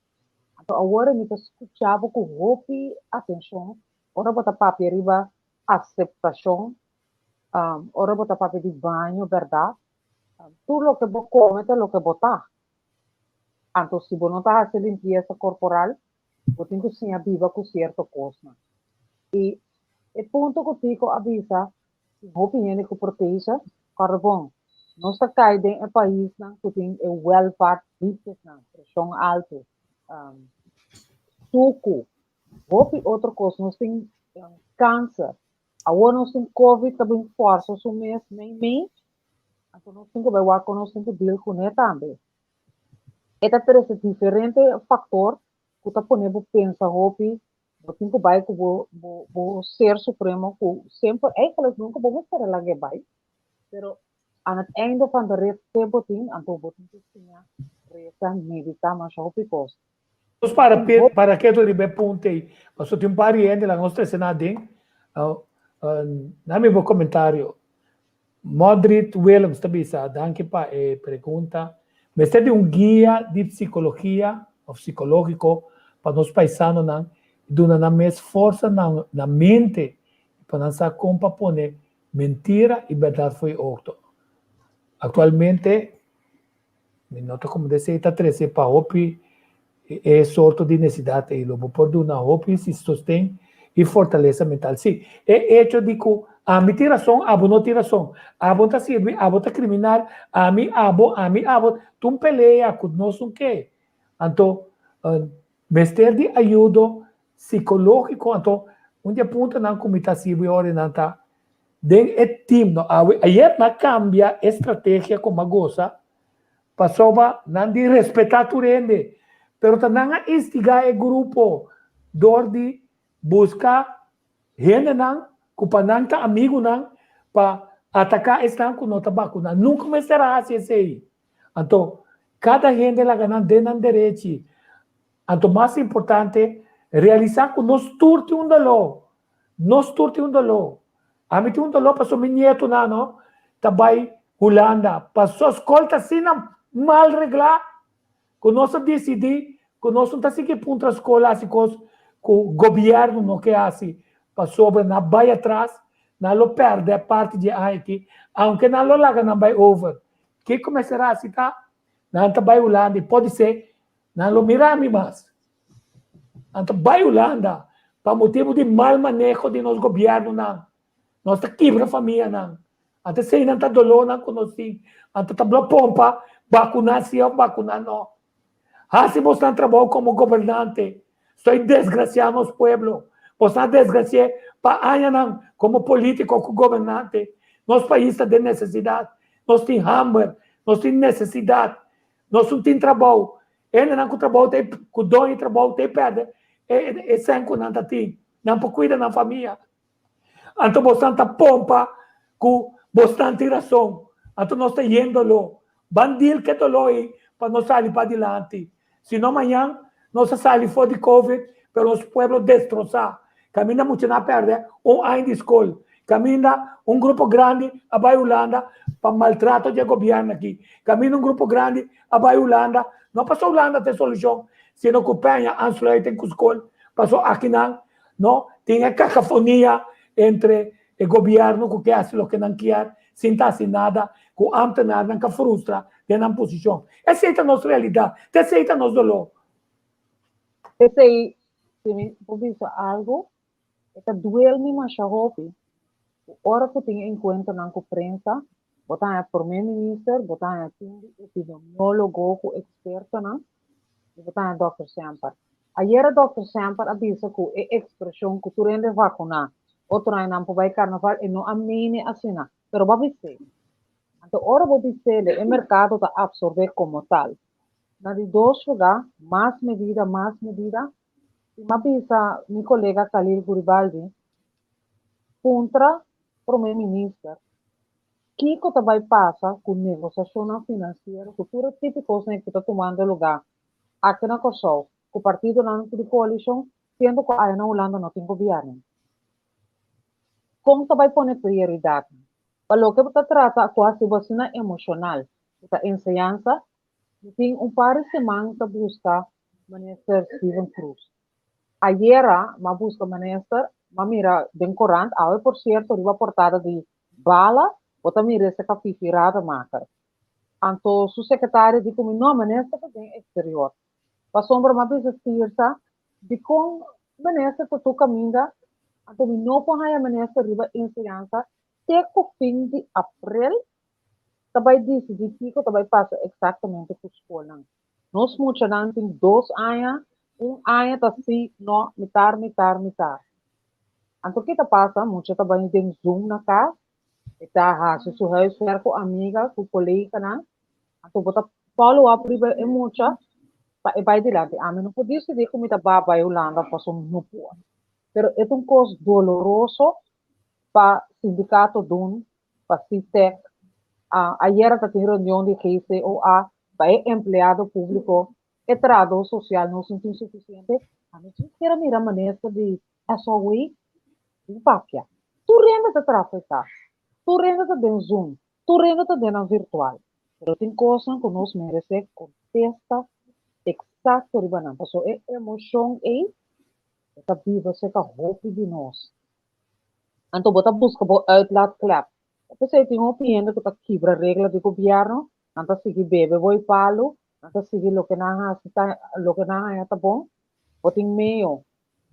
Anto awor mi ta skucha bo ku hopi atenshon ora bo ta papia riba aseptashon, ora bo ta papia di baño bèrdat, tur loke bo kome ta loke bo ta. Anto si bo no ta hasi limpiesa korporal, bo tin ku siña biba ku sierto kosnan. I e punto ku Tico a bisa, tin hopi hende ku protesa, kòrda bon, nos ta kai den e paisnan ku tin e welvaart ziektesnan, preshon altu, suku, hopi otro kos, nos tin kanser, awor nos tin covid ta bin fòrsa su mes mei mei, anto nos tin ku bai wak kon nos tin ku deal kuné tambe. E ta trese diferente faktor ku ta pone bo pensa hopi, bo tin ku bai ku bo bo bo ser supremo ku semper eigenlijk nunka bo mester a lag'é bai, pero aan het einde van de rit te bo tin, anto bo tin ku siña resa, meditá masha hopi kos. Nos para para ketu riba e punto ei, pasobra tin un par di hende laga nos trese nan aden. Na mi bo komentario. Modrit Willems ta bisa, danki pa e pregunta. Mester di un guia di psikologia òf sikológiko pa nos paisanonan i duna nan mes forsa na nan mente pa nan sa kon pa pone mentira i bèrdat fo'i otro. Aktualmente Mi no ta como desei ta trece pa hopi e sorto di necesidad ei. Lo bo por duna hopi si sosten i fortalesa mental. Sí, e hecho di cu ami tin rason, abo no tin rason. Abo ta sirbi, abo ta criminal, ami, abo, ami, abo. Ta un pelea cu nos un ke. Anto, mester di ayudo psicologico. Anto, un di e puntonan cu mi ta sirbi ora nan ta Den e team no awe ayer nan cambia e strategia cu a goza pasobra nan di respeta tur hende pero ta nan a instiga e grupo door di busca hendenan cu pa nan ta amigunan pa ataca esnan cu no ta bacuna. Nunca mester a haci esey. Anto cada hende laga nan den nan derechi. Anto mas importante realisa cu nos tur tin un dolor. Nos tur tin un doló. Ami tin un doló pasobra mi nietonan no ta bai Hulanda. Pasobra skol ta asina mal reglá ku nos a disidí ku nos no ta sigui puntra skol hasi kos ku gobièrnu no ke hasi pasobra nan bai atras. Nan lo pèrdè parti di e aña aki, aunke nan lo laga nan bai over. Kiko mester hasi ta, nan ta bai Hulanda i podisé nan lo mira mi mas. Nan ta bai Hulanda pa motibu di mal maneho di nos gobièrnunan. Nos ta kibra famianan. Anto eseinan ta dolónan ku nos tin. Anto ta blo pompa bakuná si òf bakuná no. Hasi bosnan trabou komo gobernante. Stoi desgrasiá nos pueblo. Bosnan a desgrasi'é pa añanan komo polítiko ku gobernante. Nos pais ta den nesesidat. Nos tin hamber. Nos tin nesesidat. Nos no tin trabou. Hendenan ku trabou ta ku doño di trabou ta pèrdè e sèn ku nan ta tin. Nan por kuida nan famia. Anto bosnan ta pompa ku bosnan tin rason. Anto nos ta yen doló. Ban deal ku e doló ei pa nos sali padilanti. Si no mañan nos a sali for di covid pero nos pueblo destrosá. Kaminda muchanan a pèrdè un aña di skol. Kaminda un grupo grandi a bai Hulanda pa maltrato di e gobièrnu aki. Kaminda un grupo grandi a bai Hulanda, no pasobra Hulanda ta e solushon, sino ku peña aansluiting ku skol pasobra akinan No, tin e kakafonia entre e gobierno ku ke hasi loke nan kier sin ta hasi nada, ku ambtenarnan ka frustra den nan posishon. Esei ta nos realidat, ta esei ta nos doló. Esei, si mi por bisa algu, e ta duel mi masha hopi ku ora ku tin enkuentronan ku prensa, bo ta haña prome minister, bo ta haña tin di epidemiólogo ku ekspertonan, i bo ta haña dòkter Semper. Ayera dòkter Semper a bisa ku e ekspreshon ku tur hende vakuná, otro aña nan por bai karnaval, e no a mene asina, pero bo a bis'é. Anto ora bo bis'é e merkado ta apsorb'é komo tal. Na di dos lugá, mas medida, mas medida, i m'a bisa mi kolega Khalil Guribaldi, puntra Prome Minister kiko ta bai pasa ku negosiashonnan finansiero ku tur e tipo kosnan ku ta tumando lugá aki na Kòrsou ku partidonan di koalishon siendo ku aya na Hulanda no tin gobièrnu. Kon ta bai pone prioridatnan? Pa loke bo ta trata ku hasi bo asina emoshonal ku ta enseñansa, mi tin un par di siman ta buska Minister Steven Cruz. Ayera m'a buska minister, m'a mira den korant, awe por sierto riba portada di Bala bo ta mira esei ka Fifi Rademaker. Anto su sekretario di ku mi, no, minister ta den eksterior. Pasobra m'a bisa Tirsa, dikon minister ta tur kaminda, anto mi no por haña minister riba enseñansa te ku fin di aprel ta bai disidí kiko ta bai pasa eksaktamente ku skolnan. Nos muchanan tin dos aña, un aña ta sí, no, mitar, mitar, mitar. Anto ki ta pasa? Mucha ta bai den Zoom na kas, e ta hasi su huiswerk ku amiga, ku koleganan. Anto bo ta follow up riba e mucha pa e bai dilanti. Ami no por disidí ku mi ta ba bai Hulanda pasobra mi no por. Pero e ta un kos doloroso pa sindikato dun, pa SITEC. Ayera ta tin reunion di GCOA pa e empleado públiko, e trahadó sosial no sinti sufisiente. Ami kier a mira minister di SOW di papia. Tur hende ta trafeká, tur hende ta den Zoom, tur hende ta den nan virtual. Pero tin kosnan ku nos meresé kontesta eksakto riba nan, pasobra e emoshon ei e ta biba serka hopi di nos. Anto bo ta buska bo uitlaatklep. P'esei tin hopi hende ku ta kibra regla di gobièrnu, nan ta sigui bebe bo i palu, nan ta sigui loke nan hasi ta loke nan haña ta bon. Bo tin meo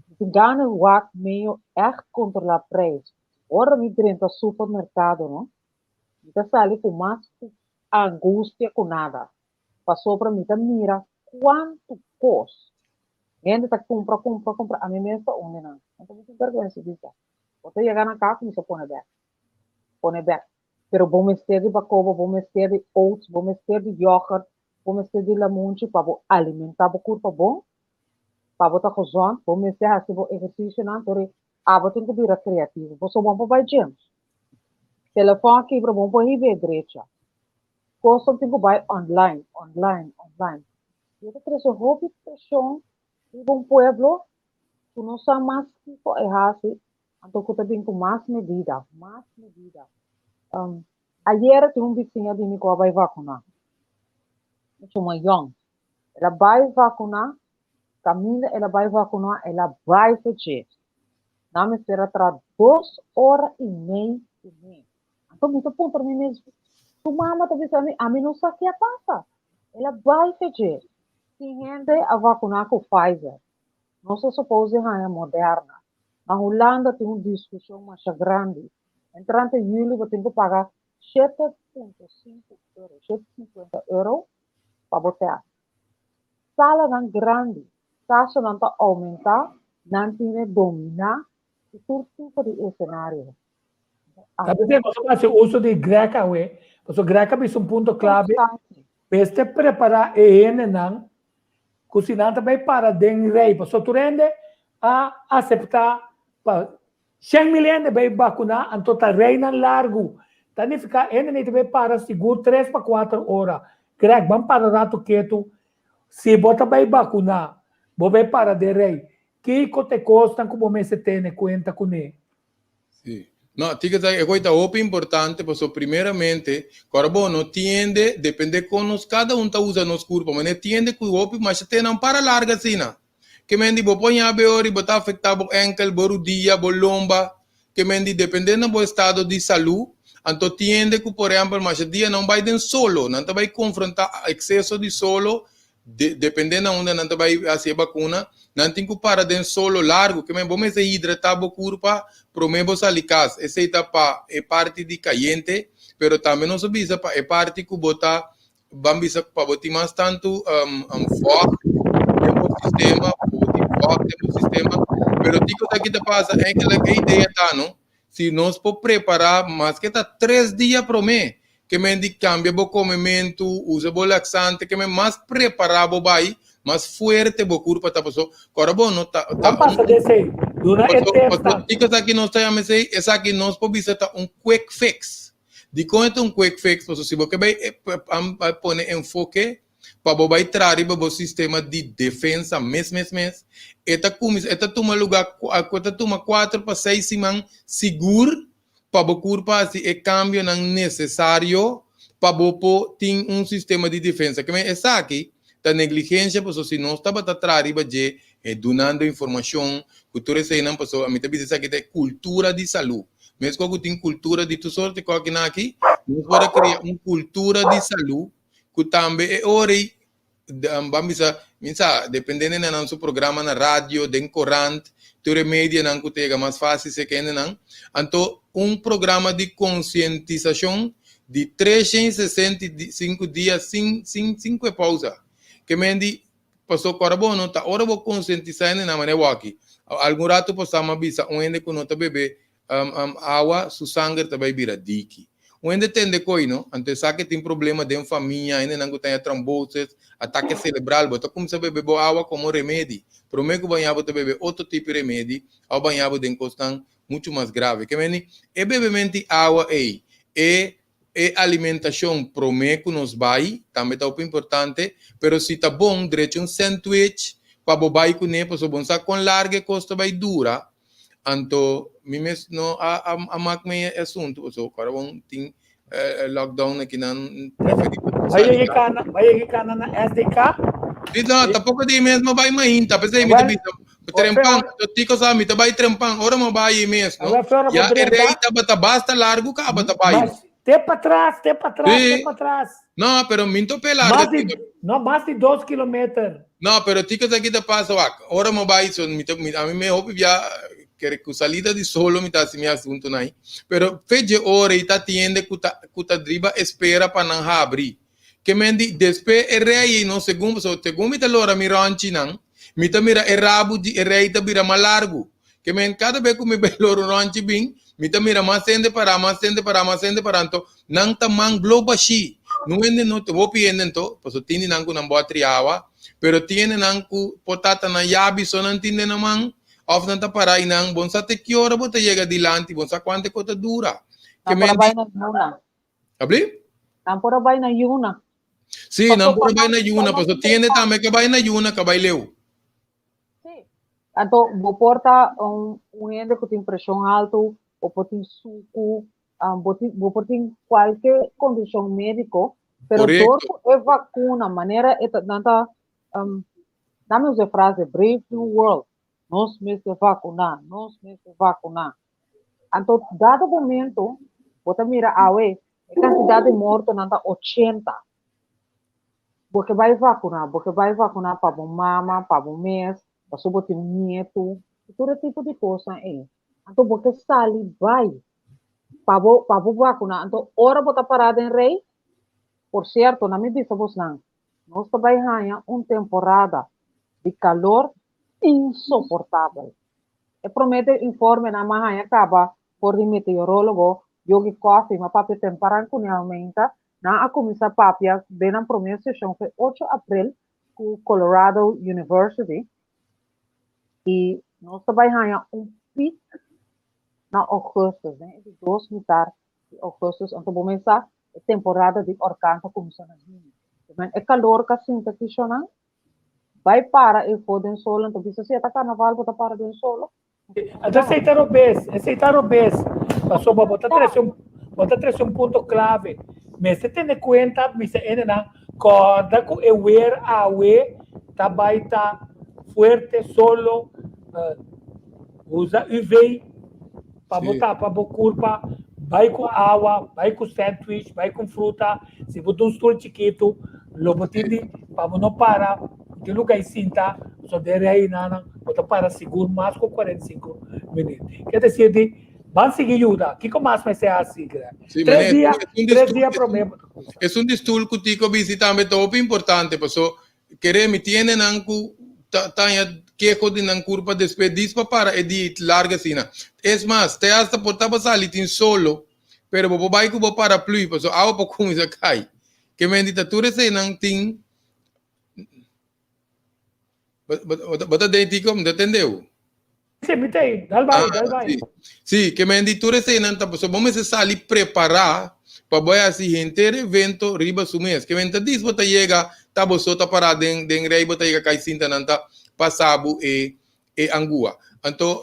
Mi tin gana wak meyo ègt kontrolá preis. Ora mi drenta supermerkado no, mi ta sali ku mas angustia ku nada, pasobra mi ta mira kuantu kos hende ta kumpra, kumpra, kumpra, ami mes ta un di nan. Anto mi tin bèrgwensa bisa. Bo ta yega na kas mi sa pone bèk, pone bèk. Pero bo mester di bakoba, bo mester di oats, bo mester di yògert, bo mester di lamunchi pa bo alimentá bo kurpa bon. Pa bo ta gezond, bo mester hasi bo ehercicionan, tori abo tin cu bira creativo. Bo so bon por bay gym. Telefon a kibra, bon por hiba e drecha. Cosnan tin cu bay online, online, online. Y e ta trece hopi presion riba un pueblo cu no sa mas kico e hasi, anto cu ta bin cu mas medida, mas medida. Ayera tin un bisiña di mi cu a bay vacuna. Mucho mas yong. El a bai vakuná, kaminda el a bai vakuná el a bai fech'é. Nan mester a traha Dos ora i mei kuné. Anto mi ta puntra mi mes, su mama ta bisa mi, ami no sa ke a pasa. El a bai fe dje. Tin hende a vakuná ku Pfizer. Nos ta suppose di haña Moderna. Na Hulanda tin un diskushon masha grandi. Entrante juli bo tin ku paga 7.5 euro, 750 euro pa bo tèst. Salanan grandi, kasonan ta oumentá, nan tin e dominá i tur tipo di esenario. Ta bisa nos a hasi uso di Greg awe, pasobra Greg a bisa un punto clave, mester prepara e hendenan ku si nan ta bai para den rei, pasobra tur hende a asepta pa 100.000 hende bai bakuna, anto ta reinan largu, ta nifiká hende ta bai para sigur tres pa kuater ora. Greg, ban para ratu ketu, si bo ta bai bakuna, bo bai para den rei, kiko ta e kosnan ku bo mester tene kuenta kuné? Sí. No, tika sa e ta hopi importante, paso primeramente, kora bo no tiende, depende kon nos kada un ta usa nos kurpa, ma ne tiende ku hopi masha tenan para larga asina. Ke men di bo por ñabe ori bo ta afekta bo enkel, bo rudia, bo lomba, ke men di depende na bo estado di salu, anto tiende ku por ehempel masha dia nan bai den solo, nan ta bai konfronta ekseso di solo, De, depende na unda nan ta bai hasi e bakuna, nan tin ku para den solo largu. Ke men bo mester hidratá bo kurpa promé bo sali kas. Esei ta pa e parti di kayente, pero tambe nos a bisa pa e parti ku bo ta ban bisa pa bo tin mas tantu um, um, vocht den bo sistema, pa bo tin vocht den bo sistema. Pero kiko ta ki ta pasa? Eigenlijk e idea ta no, Si nos por prepará maske ta tres dia promé, ke men di kambia bo komementu, usa bo laksante, ke men mas prepará bo bai, mas fuerte bo kurpa ta paso. Kòrda bo no ta ta un pasa di esei, duna e paso test paso nan. kiko esaki nos ta yama esei? Esaki nos por bisa ta un quick fix. Dikon e ta un quick fix? Paso si bo ke bai pone enfoke pa bo bai traha riba bo sistema di defensa mes mes mes, e ta kuminsá, e ta tuma lugá, e ta tuma kuater pa seis siman sigur pa bo kurpa hasi e kambionan nesesario pa bo por tin un sistema di defensa. Ke men esaki ta negligensha pasobra si nos tabata traha riba dje e dunando informashon ku tur eseinan pasobra mi ta bisa esaki ta e kultura di salú. Meskos ku tin kultura di tur sorti kòkinan aki, nos por a krea un kultura di salú ku tambe e ora ei ban bisa mi sa dependendo na nan su programa na radio den korant tur e medianan ku ta yega mas fásil serka hendenan anto un programa di konsientisashon di 365 dia sin sin sin ku e pousa ke men di paso kòrda bo no ta ora bo konsientisá hendenan manera wòki algun ratu pasá mi a bisa un hende ku no ta bebe Awa su sanger ta bai bira diki. Un hende tende koi no, anto esaki tin problema den famia, hendenan ku ta haña trombosis, atake selebral, bo ta kumsa bebe bo awa komo remedi. Prome ku baña bo ta bebe otro tipo di remedi òf baña bo den kosnan muchu mas grave. Ke meni e bebement'i awa ei, e e alimentashon prome ku nos bai tambe ta hopi importante, pero si ta bon drecha un sandwich pa bo bai kuné pasobra bo no sa kon largu e kos ta bai dura. Anto mi mes no a a a mak me e asuntu pasobra ku ora bon tin lockdown akinan preferí pa no Bai sali yega kas. kana, bai yega kana na SDK. Di no, tampoco di mes mo bai mainta, p'esei mi ta Awel, bisa o trempan, fe to tiko sa mi ta bai trempan, ora mo bai mes no. awel fe ora bo Ya e drenta, rei tabata basta largu kaba ta bai no. mas te patras, te patras, te Sí, patras. no, pero mi no pe larga Mas di, tiko. no, mas di 2 kilometer. No, pero tiko sa ki ta pasa wak. Ora mo bai so mi ta mi, a mi me hopi bia kere ku salida di solo mi ta hasi mi asunto nai. Pero feje ora i ta tiende ku ta driba espera pa nan habri. Ke men di despe e rei ei no segun so segun mi ta lora mi ronchi nan, mi ta mira e rabu di e rei ta bira mas largu. Ke men kada be ku mi bai lora un ronchi bin, mi ta mira mas hende pará, mas hende pará, mas hende pará. Anto nan ta man blo bashí. No hende no hopi hende anto, pasobra tin di nan ku nan bo a triawa, pero tin hende nan ku por tata nan yabi so nan tin den nan man, òf nan ta pará i nan bon sa te ki ora bo ta yega dilanti, bon sa kuantu ku ta dura. Ke Nan por a men bai di, na yuna. Abli? Nan por a bai na yuna. Sí, nan Paso por a pa bai na yuna, pa pasobra tin hende tambe ke bai na yuna ka bai leu. Sí. Anto, bo por ta un hende ku tin preshon altu, bo por tin suku, bo por tin kualke kondishon médiko, pero dor Korekto. ku e vakuna, manera e ta, nan ta, dame usa e frase, brave new world, nos mester vakuná, nos mester vakuná. Anto dado momento bo ta mira awe e kantidat di mortonan ta 80. Bo ke bai vakuná, bo ke bai vakuná pa bo mama, pa bo mes, pasobra bo tin un nietu, i tur e tipo di kosnan ei. Anto bo ke sali bai pa bo pa bo vakuná. Anto ora bo ta pará den rei, por sierto, na mi bisa bosnan, nos ta bai haña un temporada di kalor insoportabel. E promé de informenan m'a haña kaba for di meteorólogo Yogi Coffie, m'a papia temporan ku nealmenta nan a kuminsá papia den nan promé seshon fe ocho aprel ku Colorado University i nos ta bai haña un pik na ougùstùs, den e di dos mitar di ougùstùs, anto bo mester sa e temporada di orkan ta kuminsá na huni. E kalor ka sinta kishonan Bai para efo den solo, anto bisa si e ta carnaval bo ta para den solo. Anto esei ta robes, esei ta robes, pasobra bo ta trese un, bo ta trese un punto clave. Mester tene cuenta, mester hendenan corda cu e weer awe ta bai ta fuerte, solo, usa UV pa bo tapa bo curpa, bai cu awa, bai cu sandwich, bai cu fruta, si bo ta un stoel chikitu lo bo tin di pa bo no para tin luga y sinta, so den rei nan bo ta para sigur mas cu 45 minuut. Ke decir di ban sigui yuda, kiko mas mester haci Greg? Tres dia, tres dia prome bo ta cuminsa. Esun di stoel cu Tico bisti tambe ta hopi importante paso Kere mi tiene nan ku ta taña keho di nan kurpa despues dis pa para e di larga asina. Es mas, te hasta por taba sali tin solo, pero bo por bai ku bo paraplu pasobra awa por kuminsa kai. Ke men di ta tur eseinan tin Bo ta den Tico? Mi ta tendeu. Sí, mi ta ei. Dal bai, dal bai. Sí, sí, ke men di tur eseinan ta pasobra bo mester sali prepará pa bo hasi henter evento riba su mes. Ke men ta dis bo ta yega ta bo so ta pará den den rei bo ta yega kai sinta nan ta pasa bo e e angua. Anto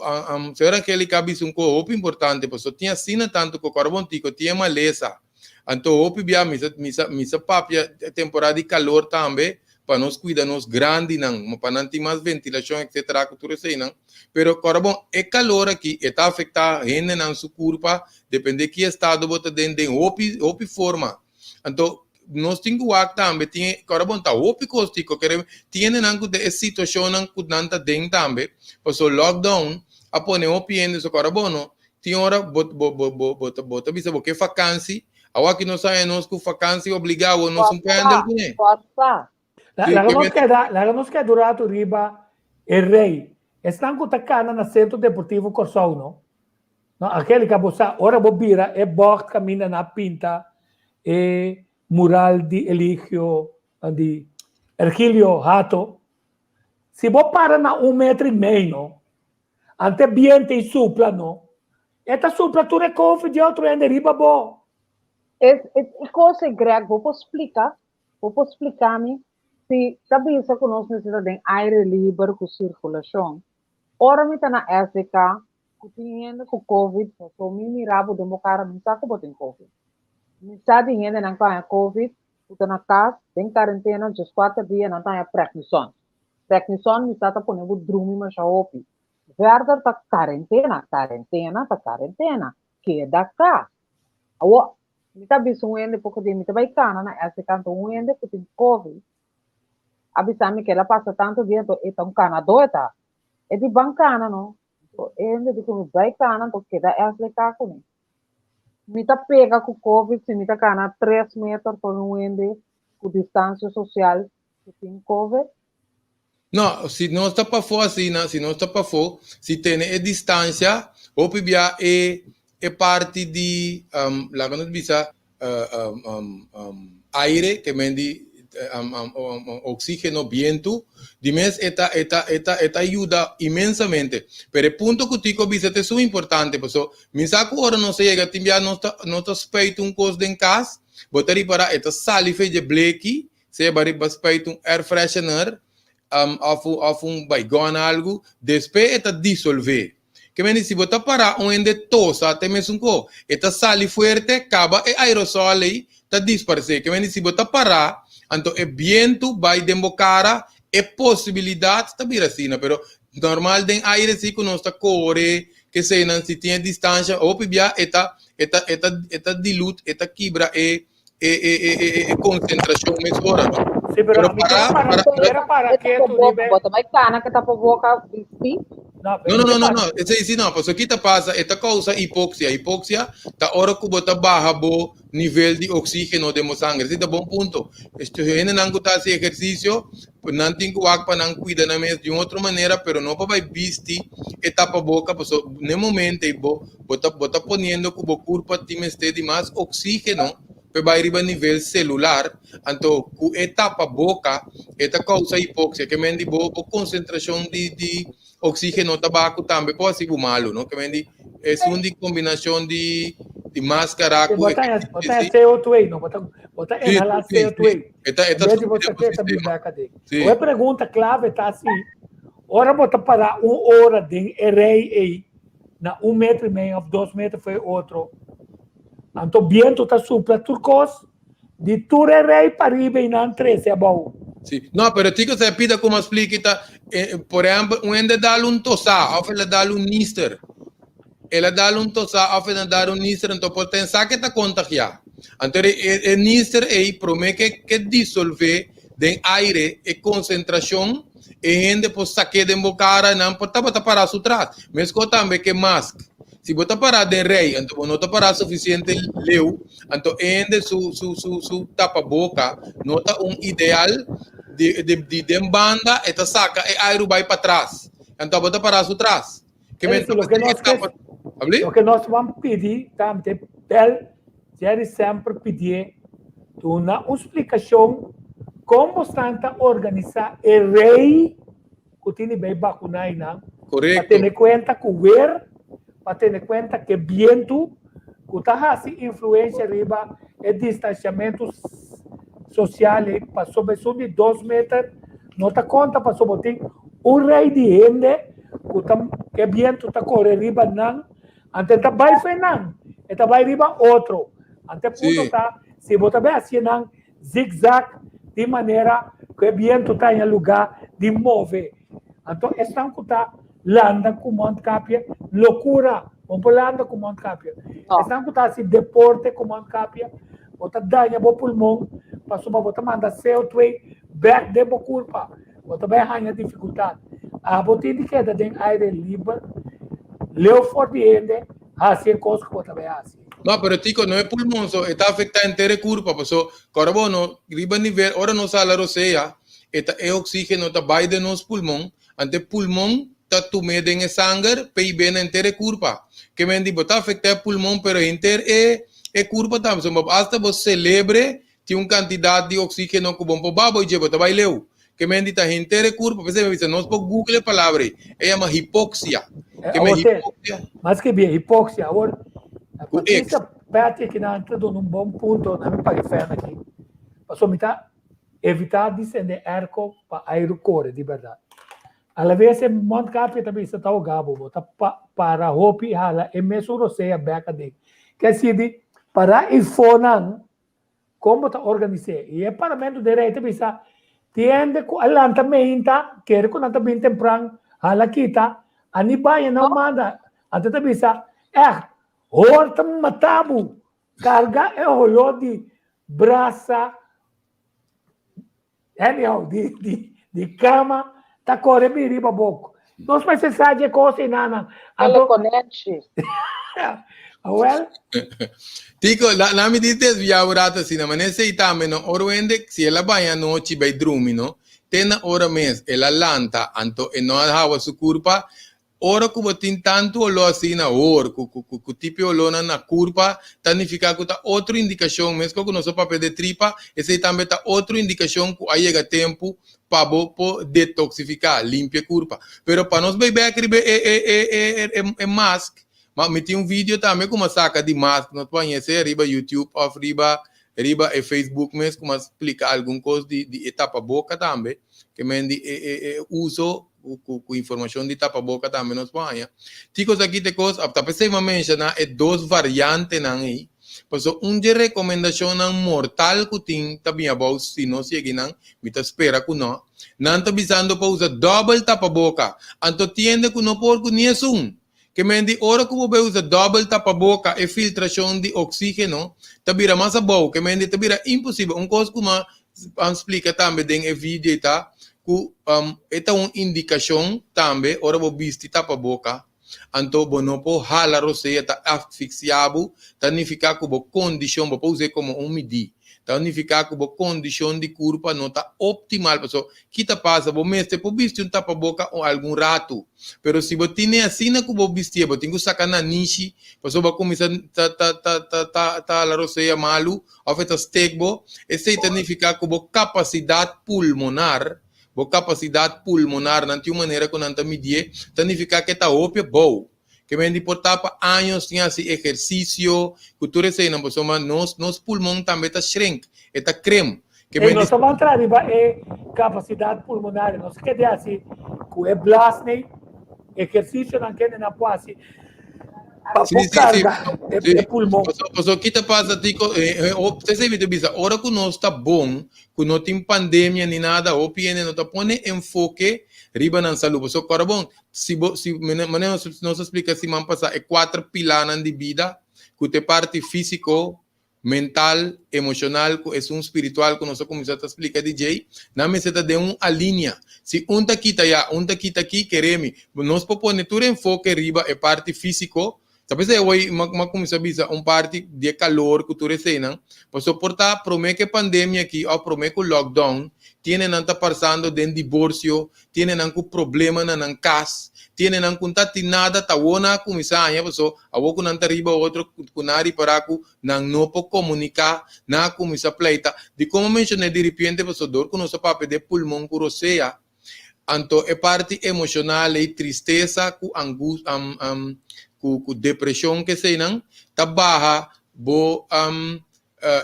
señora Angelica a bisa un koho hopi importante pasobra tin asina tantu ku kòrda bon tiko tin e malesa. Anto hopi bia mi sa mi sa mi sa papia temporada di calor tambe pa nos cuida nos grandinan, pa nan tin mas ventilacion etcetera cu tur eseinan. Pero cora bon e calor aki e ta afecta hendenan su curpa depende ki estado bo ta den den hopi hopi forma. Anto nos tin cu wak tambe tin cora bon ta hopi cos tico kere tin hendenan cu den e situacionnan cu nan ta den tambe pasobra lockdown a pone hopi hende so cora bon no Tin ora bo bo bo bo bo ta bo ta bisa bo ke fakansi, awor aki nos haña nos ku fakansi obligá awor nos un pèndel kuné. Forsa. La, laga nos keda, laga nos keda un ratu riba e rei. Esnan ku ta kana na Sentro Deportivo Kòrsou, no? No, Angelica, bo sa, ora bo bira e bògt kaminda nan a pinta e mural di Eligio, di Ergilio Hato, si bo para na un metro i mei, no, Ante biente i supla no. E ta supla tur e kofi di otro hende riba bo. E e kos ei Greg bo por splika? Bo por splika mi si ta bisa ku nos mester ta den aire liber ku sirkulashon. Ora mi ta na SDK ku tin hende ku covid paso mi mira bo den bo kara mi sa ku bo tin covid. Mi sa di hendenan ku a haña covid ku ta na kas den karentena djeskuater dia nan ta haña prednison. Prednison mi sa ta pone bo drumi masha hopi. Verder ta karentena, karentena ta karentena. Keda kas. Awor, mi ta bisa un hende poko dia, mi ta bai kana na SDK, anto un hende ku tin covid a bisa mi ku el a pasa tantu dia, anto e ta un kanadó e ta. E di ban kana no. Anto e hende di ku mi bai kana, anto keda SDK ku mi. Mi ta pega ku covid si mi ta kana tres meter for un hende ku distansia sosial ku tin covid? No, si nos ta pafó asina, si nos ta pafó, si tene e distansia, hopi bia e e parti di laga nos bisa aire ke men di oxigeno, bientu, di mes e ta e ta e ta e ta yuda inmensamente. Pero e punto ku Tico a bisa ta esun importante, paso mi sa ku ora nos a yega tin bia nos ta nos ta spuit un kos den kas, bo ta ripara e ta sali fe dje bleki, sea bo a riba spuit un air freshener of of un baygon algu, despues e ta disolve. Ke mende si bo ta para un hende tosa te mesun ko, e ta sali fuerte, kaba e aerosol ei ta disparsé. Ke mende si bo ta para, anto e bientu bai den bo kara, e posibilidat ta bira asina. Pero normal den aire si ku nos ta kore. Eseinan si tin e distansha hopi bia e ta e ta e ta e ta dilute e ta kibra e e e e e e konsentrashon mesora no. Sí, pero Pero mi quiero para para, para quiero para E que tapa tu boca, ribe. bo ta bai kana ku tapa boka bisti. No, No, pero no, mi no, ke no, para. no. Esei sí no. Pasobra ki ta pasa? E ta kousa hipoksia. Hipoksia ta ora ku bo ta baha bo nivel di oksígeno den bo sanger. Esei ta bon punto. Esto hendenan ku ta hasi ehersisio, nan tin ku wak pa nan kuida nan mes di un otro manera, pero no pa bai bisti e tapaboka, pasobra n'e momento ei bo bo ta bo ta poniendo ku bo kurpa tin mester di mas oksígeno pa e bai riba nivel selular, anto ku e tapaboka e ta kousa hipoksia, ke men di bo bo konsentrashon di di oxígeno ta baha ku tambe por hasi bo malu, no? Ke men di esun di kombinashon di di maskara Sí, ku bota bota ejercicio, CO2, no? Bota bota sí, inhalar sí, sí. CO2. E ta e En ta vez de subi bota den bo que ta sistema. bibeka de. Sí. E pregunta clave ta así, ora bota para un hora den e rij ei, na un metro i mei of 2 meter foi otro. Anto biento ta supla tur kos di tur e rij pariba i nan trese abou. Sí. No, pero Tico se pida como explica ta, por ehempel, un hende dal un tosá of el a dal un nister. El a dal un tosá of el a dal un nister, anto por pensa ku ta kontagiá. Anto e nister ei promé ku disolvé den aire e konsentrashon e hende por sak'é den bo kara nan por tabata pará su tras. Meskos tambe ku mask. Si bo ta pará den rij, anto bo no ta pará sufisiente leu, anto e hende su su su su tapaboka no ta un ideal di di di den banda e ta saka e airu bai patras. Anto bo ta pará su tras. Ke men Eso, lo que nos tapa, Abli? Lo que nos van pedir, tambe bel Jerry semper pidié duna un splikashon kon bo ta organisá e rij ku tin di bai vakuná nan pa tene kuenta ku weer, pa tene kuenta ku bientu ku ta hasi influensia riba e distansiamentu sosial pasobra esun di 2 meter no ta konta, pasobra tin un rij di hende ku ta e bientu ta kore riba nan, anto ta bai fe nan e ta bai riba otro. Anto punto ta si bo ta bai hasi nan zigzag di manera ku e bientu ta den lugá di move. Anto esnan ku ta landa ku mondkapje, lokura, bo por landa ku mondkapje. No. Esnan ku ta hasi deporte ku mondkapje, bo ta daña bo pulmon, pasobra bo ta manda CO2 bèk den bo kurpa. Bo ta bai haña difikultat. Abo tin di keda den aire liber, leu for di hende, hasi e kos ku bo ta bai hasi. No, pero Tico, no e pulmon so, e ta afektá henter e kurpa, paso kòrda bo no, riba nivel, ora nos hala rosea, e ta e oxígeno ta bai den nos pulmon, anto e pulmon ta tum'é den e sanger p'e i bena henter e kurpa. Ke men di bo ta afektá e pulmon, pero henter e e kurpa tambe, so hasta bo selebre tin un kantidat di oxígeno ku bo no por baba i dje bo ta bai leu. Ke men di ta henter e kurpa, p'esei mi bisa nos por google e palabra ei, e yama hipoksia. Ke men Awor te, hipoksia mas ke bien, hipoksia. Awor, ku X. Patricia Patrick nan ta duna un bon punto, na mi paga fan aki. Pasobra mi ta evitá di sende airco pa airu kore, di bèrdat. A la vez e mondkapje ta bisa ta hogá bo, bo ta pa, para hopi hala e mesun rosea bèk aden. Ke así di para e fonan kon bo ta organis'é. I e parlamento den rei ta bisa tiende ku a lanta meinta, kere ku nan ta bin tempran, hala kita, a ni baña nan manda. Anto ta bisa, ègt, hor ta mata bo, karga e holó di brasa, anyhow, di, di, di kama, ta kore bin riba bok. Nos mester sa dje kos einan. Anto, Teleconenchi. Well, Tico, la mi di desviá un rato asina, ma nesei tambe no, ora hende, si el a baña anochi bai drumi, no, te na ora mes, el a lanta, anto e no a hawa su kurpa, ora ku bo tin tantu oló asina, hor, ku tipo olónan na kurpa, ta nifiká ku ta otro indikashon, meskos ku nos a papia de tripa, esei tambe ta otro indikashon ku a yega tempu pa bo por detoksifiká, limpia kurpa. Pero pa nos bai bèk riba e mask, ma mi tin un video tambe ku mi a saka di mask, nos por haña esei riba YouTube òf riba e Facebook mes ku mi a splika algun kos di e tapaboka tambe, ke men di e uso ku informashon di tapaboka tambe nos por haña. Tiko esaki ta e kos, ta p'esei mi a menshoná e dos variantenan ei, pasobra un dje rekomendashonnan mortal ku tin ta bin abou si nos yega einan, mi ta spera ku no, nan ta bisando pa usa dòbel tapaboka, anto tiende ku no por ku ni esun. Ke men di ora ku bo bai usa dòbel tapaboka e filtrashon di oksígeno ta bira mas abou. Ke men di ta bira imposibel. Un kos ku m'a splika tambe den e video ei ta ku e ta un indikashon tambe ora bo bisti tapaboka anto bo no por hala rosea ta asfixia bo ta nifiká ku bo kondishon bo por us'é komo un midí ta nifiká ku bo kondishon di kurpa no ta optimal pasobra Ki ta pasa? Bo mester por bisti un tapaboka un algun ratu. Pero si bo tine asina ku bo bistié, bo tin ku saka nanishi, pasobra bo a kuminsá ta ta ta ta ta ta hala rosea malu òf e ta stek bo. Esei ta nifiká ku bo kapasidat pulmonar, bo kapasidat pulmonar, nan tin un manera ku nan ta midié, ta nifiká ku e ta hopi abou. Ke men di por ta pa años tin hasi ehersisio ku tur eseinan pasobra nos nos pulmon tambe ta shrink, e ta krem. Ke Ey, men di nos ta ban traha riba e kapasidat pulmonar, nos kede hasi ku e blasney, ehersisionan kende nan por hasi pa Sí, por sí, sí. karga e Sí. e pulmon. Paso, paso ki ta pasa Tico, eh, eh, op, esei mi ta bisa, ora ku nos ta bon, ku no tin pandemia ni nada, hopi hende no ta pone enfoke riba nan salú. Paso kòrda bon, Si bo, si, manera nos, nos a splika siman pasá, e kuater pilanan di bida, ku ta e parti físiko, mental, emoshonal ku esun spiritual ku nos a kuminsá ta splika di djei, nan mester ta den un alinea. Si un ta kita ya, un ta kita aki, kere mi, nos por pone tur enfoke riba e parti físiko. Ta p'esei awor mi a kuminsá bisa un parti di e kalor ku tur eseinan, pasobra por ta promé ku e pandemia aki òf promé ku lockdown, tiene nan ta parsando den diborsio, tiene nan ku problema na nan kas, tiene nan ku no ta tin nada, ta awor nan a kuminsá haña pasobra awor ku nan ta riba otro ku nan a ripará ku nan no por komuniká, nan a kuminsá pleita. Dikon mi a menshoná diripiente? Pasobra dor ku nos a papia di e pulmon ku rosea, Anto e parti emoshonal ei, tristesa ku angu ku ku depreshon ku eseinan ta baha bo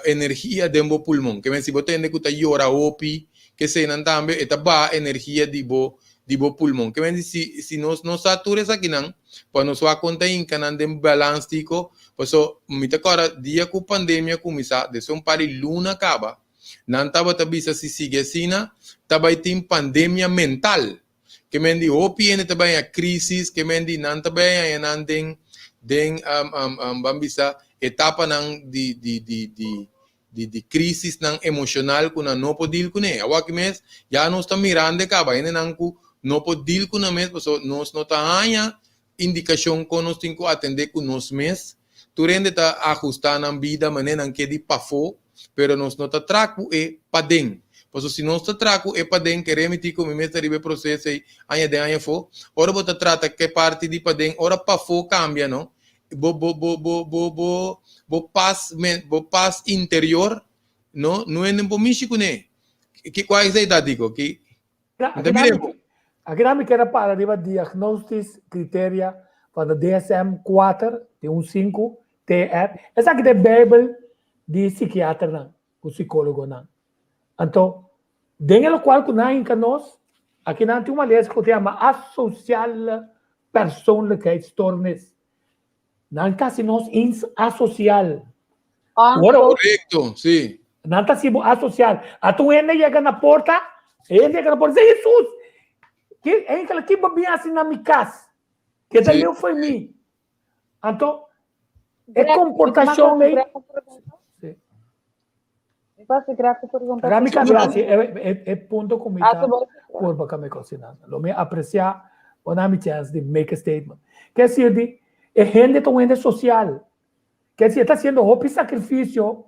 energia den bo pulmon. Ke men si bo tende ku ta yora hopi ku eseinan tambe e ta baha energia di bo di bo pulmon. Ke men si si nos no sa tur esakinan pa nos wak kon ta hinka nan den balans tiko paso mi ta kòrda dia ku pandemia kuminsá despues un par di luna kaba. Nan tabata bisa si sigui asina ta bai tin pandemia mental. Ke men di hopi hende ta bai haña crisis, ke men di nan ta bai haña nan den den ban bisa etapanan di di di di di di crisisnan emocional ku nan no por deal kuné. Awor aki mes ya nos ta mirando e kaba hendenan ku no por deal ku nan mes pasobra nos no ta haña indikashon kon nos tin ku atendé ku nos mes. Tur hende ta ahustá nan bida manera nan ke di pafó, pero nos no ta traha ku e paden. Pasobra si nos ta traha ku e paden, ke remití ku mi mes ta riba e proseso ei aña den aña afó, ora bo ta trata ku e parti di paden, ora pafó kambia no, bo bo bo bo bo bo bo pas bo pas interior no no hende por mishi kuné. Ki kua esei ta Tico? Ki Aki nan mi, aki nan mi kier a para riba diagnostisch criteria van de DSM 4, di un 5, TR. Esaki ta e Bijbel di psikiaternan ku psikólogonan. Anto, den e lokual ku nan hinka nos, aki nan tin un malesa ku ta yama asociale persoonlijkheidsstoornis. Nan ta hasi nos ins asocial. Ora, Correcto, sí. Nan ta hasi bo asocial. Ata un hende yega na porta, e hende yega na porta, dice, Jesus, ki, enkele, ki bo bin hasi na mi kas? Ke ta leu fo'i mi. Anto, e komportashon ei. Sí. Rami Cambiasi, e, e, e punto ku mi ta purba ka mi kosina. Lo mi aprecia bo na mi chance di make a statement. Ke decir di, e hende ta un hende social. Ke decir, e ta haciendo hopi sacrificio,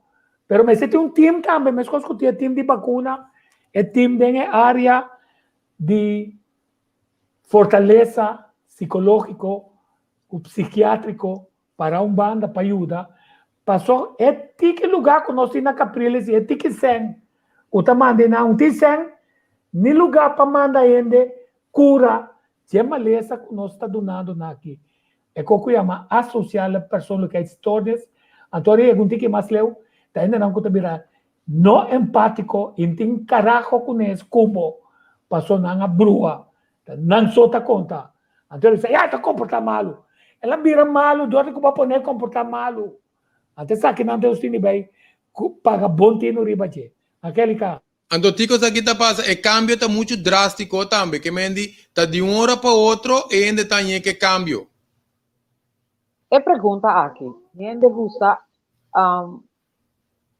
pero mester tin un team tambe, meskos ku tin e team di bakuna, e team den e area di fortalesa psicológico ku psikiatriko Para un banda pa yuda, paso e tiki lugá ku nos tin na Capriles i e tiki sèn ku ta manda einan, un tin sèn ni lugá pa manda hende kura dje malesa ku nos ta dunando nan aki. E kos ku yama asociale persoonlijkheidsstoornis, anto ora yega un tiki mas leu, ta hendenan ku ta bira no empátiko i no tin karaho kunes ku bo, paso nan a brua, ta nan so ta konta. Anto el bisa, ya, e ta komportá malu. El a bira malu dor di ku bo a pon'é komportá malu. Anto esakinan Deus tini bai ku paga bon tinu riba dje. Angélica. Anto tiko esaki ta pasa? E kambio ta muchu drástiko tambe. Ke men di, ta di un ora pa otro e hende ta hañ'é ku e kambio. E pregunta aki, hende gusta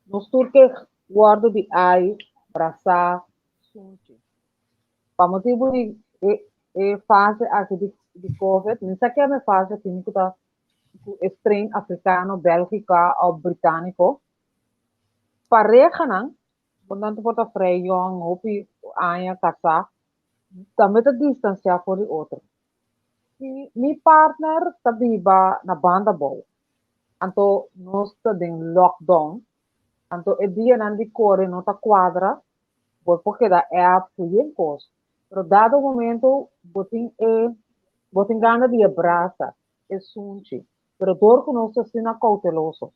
nos tur ke wòrdu di ai, brasá, sunchi. Pa motibu di e e fase aki di di covid, mi sa keme fase aki mi ku ta ku e strain afrikano, Bèlgika òf britániko, parehanan, bo nan por ta frei yòn, hopi aña kasá, tambe ta distansiá for di otro. Si mi partner ta biba na banda bou, anto nos ta den lockdown, anto e dianan di kore no ta kuadra, bo por keda app ku yen kos. Pero dado momento bo tin e bo tin gana di e brasa, e sunchi, pero dor ku nos ta asina kouteloso,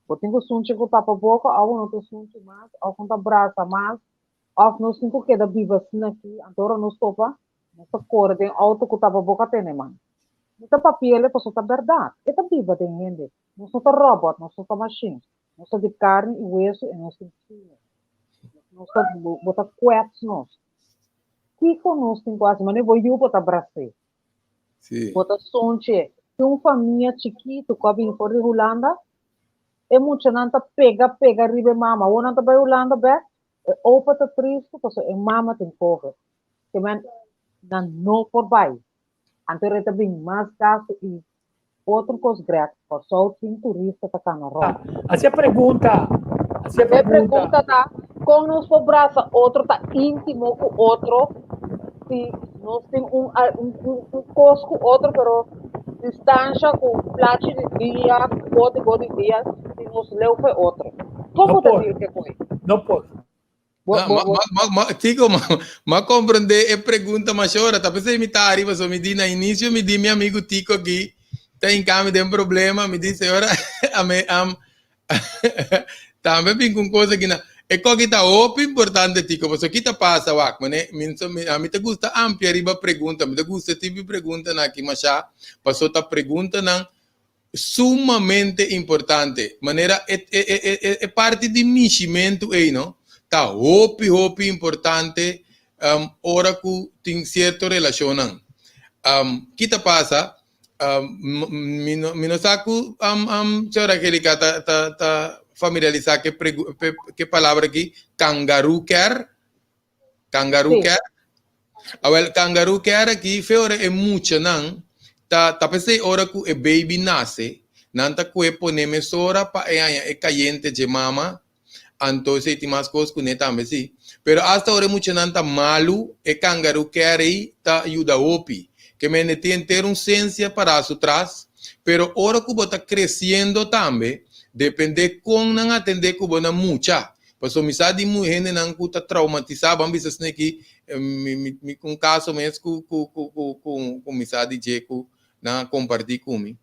bo tin ku sunchi ku tapa boka òf bo no ta sunchi mas òf no ta brasa mas òf nos tin ku keda biba asina aki, anto ora nos topa Nos ta kore den outo ku tapaboka tene man. Mi ta papi'el pasobra ta bèrdat. E ta biba den hende. Nos no ta ròbòt, nos no ta mashin. Nos ta di karni i wesu i nos tin feeling. Nos ta, bo ta kwets nos. Kiko nos tin ku hasi? Manera bo yu bo ta bras'é. Sí. Bo ta sonch'é. Tin un famia chikitu ku a bini for di Hulanda, e muchanan ta pega pega riba e mama. Awor nan ta bai Hulanda bèk, e opa ta tristu pasobra e mama tin covid. Ke men nan no por bai. Anto e ta bin mas gastu i otro kos Greg, Kòrsou tin turista ta kana rònt. Hasi e pregunta, hasi e E pregunta pregunta. ta, kon nos por brasa otro ta íntimo ku otro si nos tin un un un kos ku otro pero distansha ku plachi di dia, kódigo di dia, si nos leu fo'i otro. Kon No bo ta por, deal ku e koi? no por. Bo, Ma, bo, ma, bo. ma, ma, ma, Tico, ma, ma comprende e pregunta mas ora. Ta pensei mi ta arriba, so mi di na inicio mi di mi amigo Tico aquí, ta in cambio den problema, mi di señora, ame am tambe bin con cosa aquí na. E koki ta hopi importante Tico, paso kita pasa wak, mane, mi, so, mi, a mi ta gusta amplia riba pregunta, mi ta gusta tipo pregunta na aki masha, paso ta pregunta nan sumamente importante. Manera e, e, e, e, e parti di mishimentu ei, no? Ta hopi, hopi importante ora ku tin sierto relashonnan. Ki ta pasa? Mi no, mi no sa ku señora Angelica ta, ta, ta familiarisá ku e, ku e palabra aki, kangaroo care. Kangaroo Sí. care. Awel, kangaroo care aki, fe ora e muchanan ta, ta pesey ora ku e baby nase, nan ta kue pone mesora pa e haña e kayente dje mama, anto esey tin mas kos kuné tambe si. Pero asta ora e muchanan ta malu, e kangaroo care ei ta yuda hopi. Ke mende tin henter un sensia pará su tras, pero ora ku bo ta kresiendo tambe, depende kon nan atendé ku bo na mucha. Pasobra mi sa di hendenan ku ta traumatisá, ban bisa asina aki, mi mi mi un kaso mes ku ku ku ku ku ku mi sa di dje ku nan a kompartí ku mi.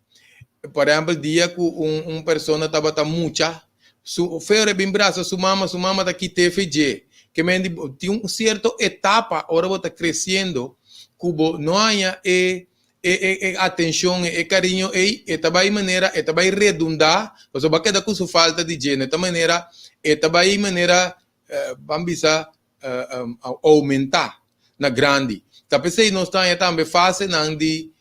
Por ehèmpel dia ku un un persona tabata mucha, su feo e bin brasa su mama, su mama ta kit'é fe dje. Ke men di tin un sierto etapa ora bo ta kresiendo ku bo no haña e E e e atencion, e cariño ey, e ta bay manera, e ta bay redunda, pasobra bo a keda cu su falta di dje, no e ta manera, e ta bay manera, ban bisa, aumenta na grandi. Ta p'esey nos ta haña tambe fasenan di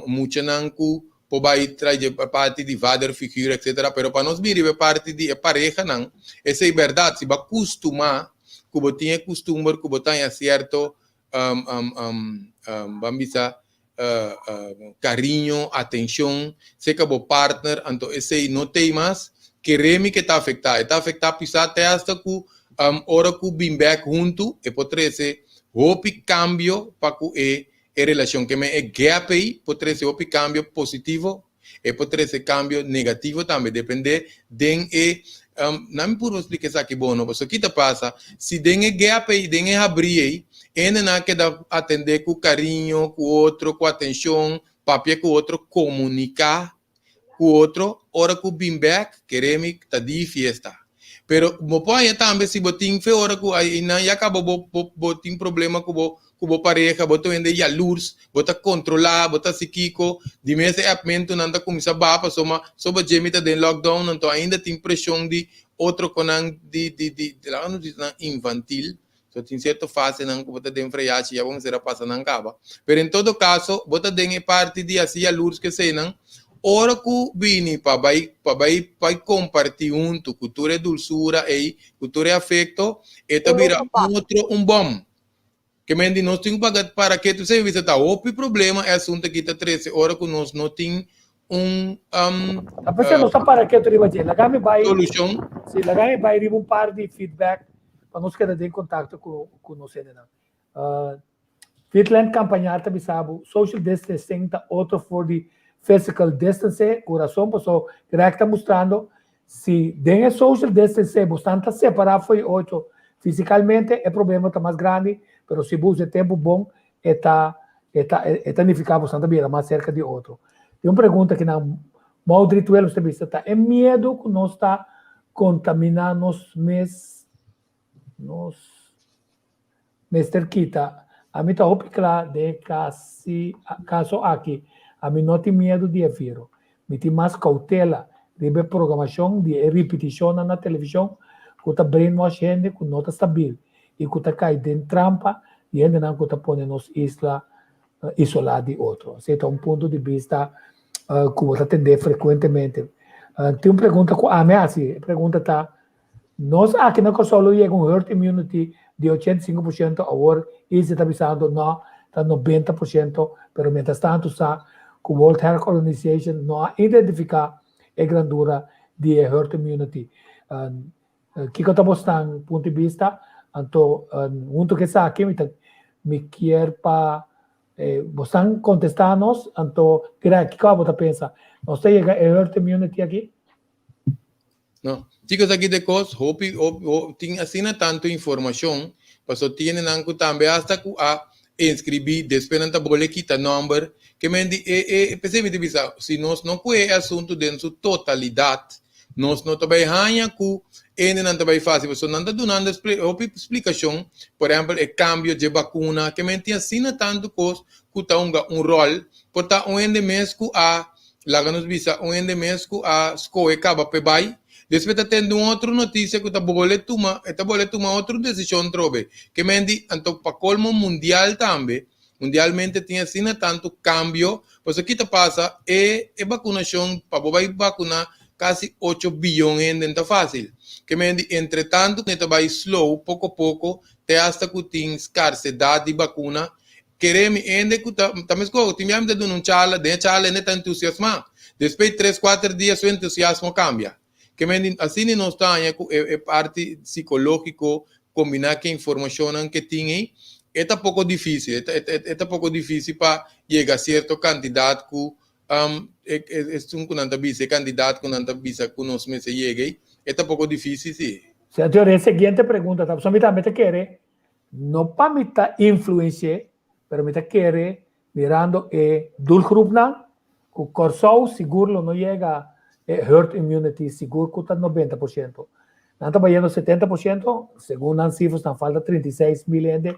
muchanan cu por bay trae dje parti di vaderfiguur etcetera, pero pa nos bin riba e parti di e parehanan, esey berdad, si bo a custuma cu bo tin e custumber cu bo ta haña cierto ban bisa cariño, atencion cerca bo partner, anto esey no tey mas, keremi ke ta afecta, e ta afecta pisa te hasta cu ora cu bin bek hunto e por trece hopi cambio pa cu e e relacion, ke men e gap ey por trece hopi cambio positivo, e por trece cambio negativo tambe, depende den e nan mi purba splica esaki bon no, pasobra ki ta pasa si den e gap ey, den e habri ey, hendenan a keda atende cu cariño cu otro, cu atencion, papia cu otro, comunica cu otro, ora cu bin bek, kere mi ta di fiesta. Pero bo por haña tambe si bo tin fe ora cu nan ya caba bo bo bo tin problema cu bo cu bo pareha, bo ta wende yalurs, bo ta controla, bo ta haci kico, di mes e appmentonan ta cuminsa baha pasobra soba dje mi ta den lockdown anto ainda tin presion di otro conan di di di laga nos bisa nan infantil, so tin cierto fasenan cu bo ta den freyachi ya bo mester a pasa nan caba, pero en todo caso bo ta den e parti di haci yalurs cu eseynan. Ora ku bini pa bai pa bai bai kompartí huntu ku tur e dulsura ei, ku tur e afekto, e ta bira un otro un bòm. Ke men di nos tin ku paga para ke tu sebe bisa ta hopi problema e asuntu aki ta trese ora ku nos no tin un Ta p'esei nos ta para ketu riba dje. Laga mi bai solushon. Si, laga mi bai riba un par di feedback pa nos keda den kontakto ku ku nos hendenan. Fitland Campañar ta bisa bo, social distancing ta otro for di physical distancing, ku rason paso Greg ta mustrando si den e social distancing bo stan ta separa for di otro fisicalmente e problema ta mas grandi, pero si bo usa e tempo bon e ta e ta e ta nifica bo stan ta bira mas cerca di otro. Tin un pregunta kinan Maudrit Willems ta bisa ta e miedo ku nos ta contamina nos mes nos Mester kita. Ami ta hopi kla den e kasi kaso aki. Ami no tin miedu di e viro. Mi tin mas koutela riba e programashon di e ripitishonnan na televishon ku ta brainwash hende ku no ta stabil i ku ta kai den trampa di hendenan ku ta pone nos isla isolá di otro. Esei ta un punto di bista ku bo ta tendé frekuentemente. Tin un pregunta ku ami a hasi. E pregunta ta, Nos aki na Kòrsou lo yega un herd immunity di 85% awor ICE ta bisando no ta 90% pero mientras tanto sa ku World Health Organization no a identifiká e grandura di e herd immunity. Kiko ta bosnan punto di bista? Anto hunto ku esaki mi ta mi kier pa bosnan kontestá nos anto Greg kiko abo ta pensa? Nos ta yega e herd immunity aki? No. Chicos aki de cos, hopi, hopi, hopi, tin asina tanto informacion, paso tiene nan cu tambe hasta cu a inscribi, despues nan ta bole kita nomber, ke men di e, e, p'esei mi ta bisa, si nos no coge e asunto den su totalidad, nos no ta bay haña cu hende nan ta bay fácil, paso nan ta dunando hopi splicacion, por ehempel e cambio dje vacuna, ke men tin asina tanto cos cu ta hunga un rol, por ta un hende mes cu a Laga nos bisa un hende mes ku a skohe kaba p'e bai, despues ta tende un otro notisia ku ta bole tuma, e ta bole tuma otro desishon trobe. Ke men di, anto pa kolmo mundial tambe, mundialmente tin asina tantu kambio, pasobra ki ta pasa, e e bakunashon pa bo bai bakuna kasi ocho biyon hende no ta fásil. Ke men di, entretantu e ta bai slow, poko poko, te asta ku tin skarsedat di bakuna. Kere mi hende ku ta ta meskos tin bia mi ta duna un charla, den e charla hende ta entusiasmá. Despues di tres kuater dia su entusiasmo kambia. Ke men di asina nos ta haña ku e e parti sikológiko kombiná ku e informashonnan ke tin ei, e ta poko difísil, e ta e ta poko difísil pa yega sierto kantidat ku e esun ku nan ta bisa, e kandidat ku nan ta bisa ku nos mester yega ei, e ta poko difísil si. Señor, e siguiente pregunta ta, pasobra mi tambe ta kere No pa mi ta influenci'é, pero mi ta kere mirando e doelgroepnan ku Kòrsou sigur lo no yega e herd immunity sigur ku ta 90%. Nan ta bayendo 70%, segun nan sifras nan falta 36 mil hende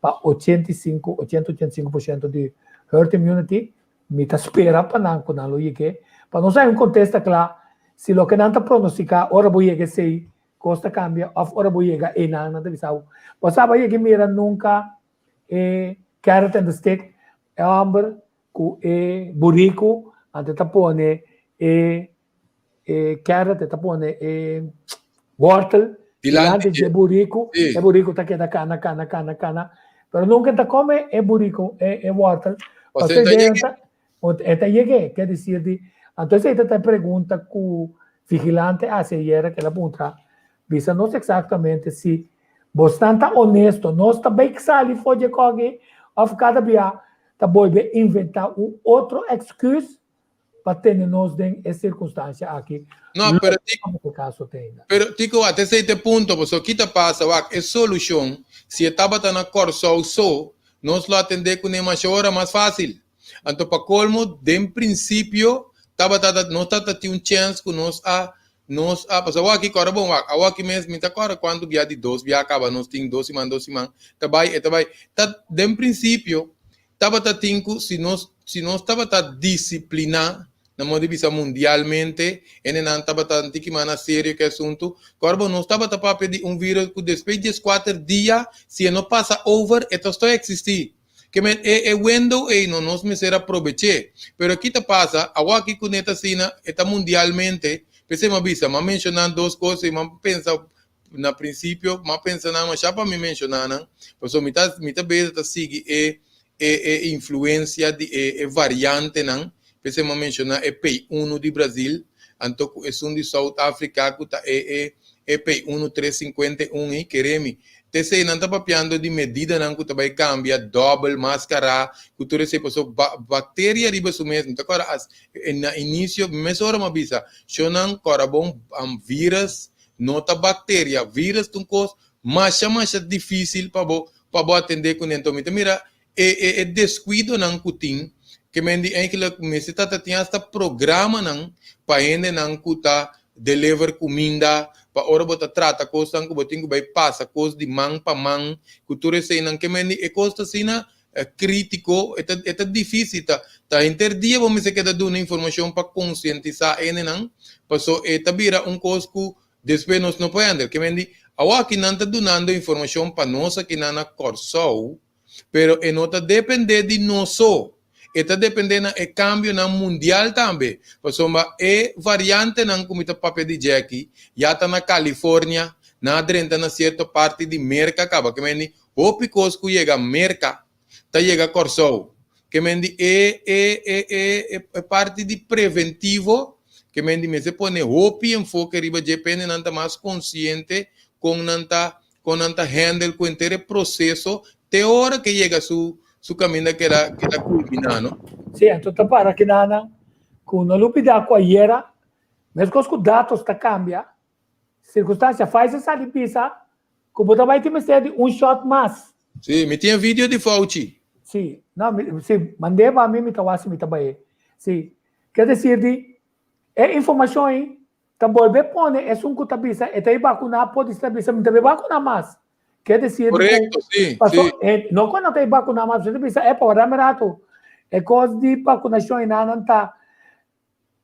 pa 85, 80, 85% di herd immunity. Mi ta spera pa nan ku nan lo yeg'é. Pa nos hay un kontesta kla si loke nan ta pronostiká ora bo yega esei Kos ta kambia òf ora bo yega einan nan ta bisa bo, bo sa bo a yega mira nunka e carrot and the stick, e hòmber ku e buriku anto e ta pone e e carrot e ta pone e wòrtel dilanti dje buriku, e buriku ta keda kana kana kana kana pero nunka e ta kome e buriku e wòrtel pasobra e ta yeg'é, ke desir di anto esei ta ta e pregunta ku Vigilante haci ayera kel a puntra, Bisa nos exactamente si bosnan ta honesto, nos ta bay sali for dje koki of cada bia ta bolbe inventa un otro excuse pa tene nos den e circunstancia aki. No, pero Lo e caso te ainda. Pero Tico, wak, esey ta e punto, pasobra ki ta pasa, wak, e solucion, si e tabata na Corsou so, nos lo atende cune masha ora mas facil. Anto pa colmo den principio tabata ta nos tabata tin un chance cu nos a nos a pasobra awor aki cora bon wak awor aki mes mi ta cora cuanto bia di dos bia caba nos tin dos siman dos siman ta bay e ta bay ta den principio tabata tin cu si nos si nos tabata disciplina na modo di bisa mundialmente hendenan tabata un tiki mas na serio cu e asunto cora bon nos tabata papia di un virus cu despues di diescuater dia si e no pasa over e ta stop existi. Ke men e e window ei no nos mester a probech'é. Pero ki ta pasa, awor aki ku ne ta asina, e ta mundialmente, p'esei m'a bisa, m'a menshoná dos kos i m'a pensa na prinsipio, m'a pensa nan masha pa mi menshoná nan, pasobra mi ta bezig ta sigui e influensia di e variantenan, p'esei m'a menshoná e P1 di Brasil, anto ku esun di South Africa ku ta e P1 351 i keremi. Tesei nan ta papiando di medidanan ku ta bai kambia, dòbel maskara, ku tur esei, pasobra bakteria riba su mes, ta kòrda as na inisio mesora m'a bisa, shonnan kòrda bon, virus no ta bakteria, virus ta un kos masha masha difísil pa bo atendé kuné. Anto mi ta mira e deskuidonan ku tin, ke men di eigenlijk mester ta tin hasta programanan pa hendenan ku ta deliver kuminda, pa ora bo ta trata kosnan ku bo tin ku bai pasa kos di man pa man, ku tur eseinan. Ke men di e kos ta asina krítiko, e ta difísil, ta henter dia bo mester keda duna informashon pa konsientisá hendenan, paso e ta bira un kos ku despues nos no por handle. Ke men di awor aki nan ta dunando informashon pa nos akinan na Kòrsou, pero e no ta dependé di nos so. E ta dependé na e kambionan mundial tambe. Pasobra e variantenan ku mi ta papia di dje ya ta na California, na drenta na sierto parti di Merka kaba. Ke men di hopi kos ku yega Merka ta yega Kòrsou. Ke men di e parti di preventivo, ke men di mester pone hopi enfoke riba dje pa hendenan ta mas konsiente kon nan ta handle ku henter e proseso te ora ku yega su kaminda keda kulminá, no? Sí, anto ta para ku nana, ku no lubidá ku ayera, meskos ku datos ta kambia, sirkunstansia, Pfizer sali bisa, ku bo ta bai tin mester di un shot mas. Sí, mi tin video di Fauci. Sí, no, sí, mand'é pa mi, mi ta wak si mi ta bai. Sí, ke desir di, e informashon ei, ta bolbe pone esun ku ta bisa, e ta vakuná, por ta bisa, mi ta bai vakuná mas. Ke desir di Korekto, sí, paso, sí. No ku no ta vakuná mas, ta bisa, epa, wardami ratu, e kos di vakunashon einan ta,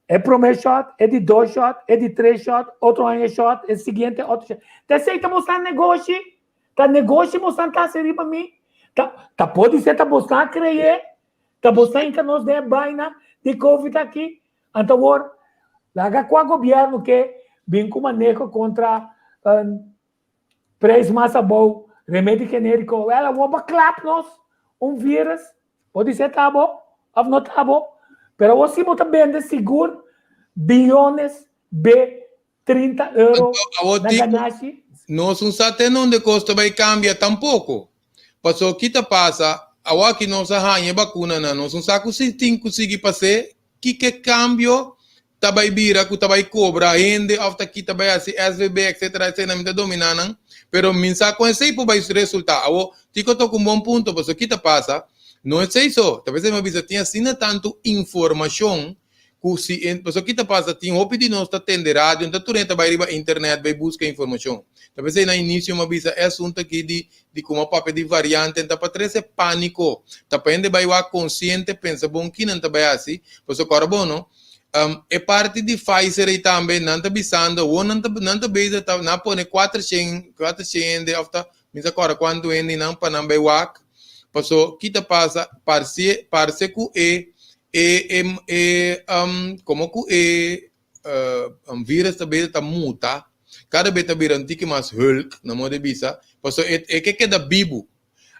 e promé shot, e di dos shot, e di tres shot, otro aña shot, e siguiente otro shot. T'esei ta mostra negoshi, ta negoshi mostra ta hasi riba mi, ta por ser ta mostra kree, ta mostra inka nos den vaina di COVID aki, anto awor, laga kua gobièrnu ke bin ku maneho kontra prijs mas abou, remedi genériko, wel awor bo klap nos un virus, por ser ta bo òf no ta bo, pero awor si bo ta bende sigur billones B 30 euro Anto, awor na Tico, ganashi. Nos no sa te nunde kos ta bai kambia tampoko. Paso ki ta pasa, awor aki nos a haña vakunanan, nos no sa ku si tin ku sigui pas'é, kiko kambio ta bai bira ku ta bai kobra hende òf ta kita bai hasi SVB, etcetera, etcetera, mi ta dominá nan, pero mi sa kon esei por bai resultá. Awor, Tico toka un bon punto, paso ki ta pasa, no esei so, ta p'esei mi a bisa tin asina tantu informashon ku si paso ki ta pasa, tin hopi di nos ta tende radio, ta tur hende ta bai riba internet bai buska informashon. Ta p'esei na inisio mi a bisa e asuntu aki di kuma papia di variante ta pa trese pániko, ta pa hende bai wak konsiente, pensa bon kinan ta bai hasi, paso kòrda bon no, e parti di Pfizer ei tambe nan ta bisando awor nan ta bezig ta nan a pone 400 hende òf ta mi sa kòrda kuantu hende nan pa nan bai wak, paso ki ta pasa, parse ku e komo ku e virus ta bezig ta muta, kada bes ta bira un tiki mas hulk, na modo di bisa, paso e ke keda bibu.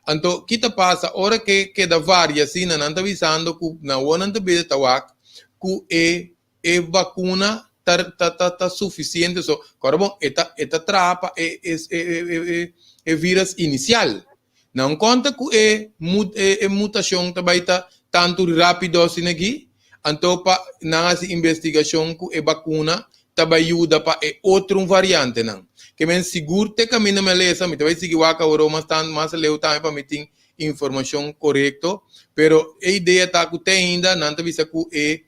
Anto, ki ta pasa, ora ke keda varia asina, nan ta bisando ku na awor nan ta bezig ta wak ku e vakuna ta sufisiente so. Kòrda bon, e ta traha pa e virus inisial. Nan konta ku e mutashon ta bai ta tantu rápido asina aki, anto pa nan hasi investigashon ku e vakuna ta bai yuda pa e otro variantenan. Ke men sigur te kaminda mi a lesa, mi ta bai sigui wak awor mas tantu mas leu tambe pa mi tin informashon korekto, pero e idea ta ku te ainda nan ta bisa ku e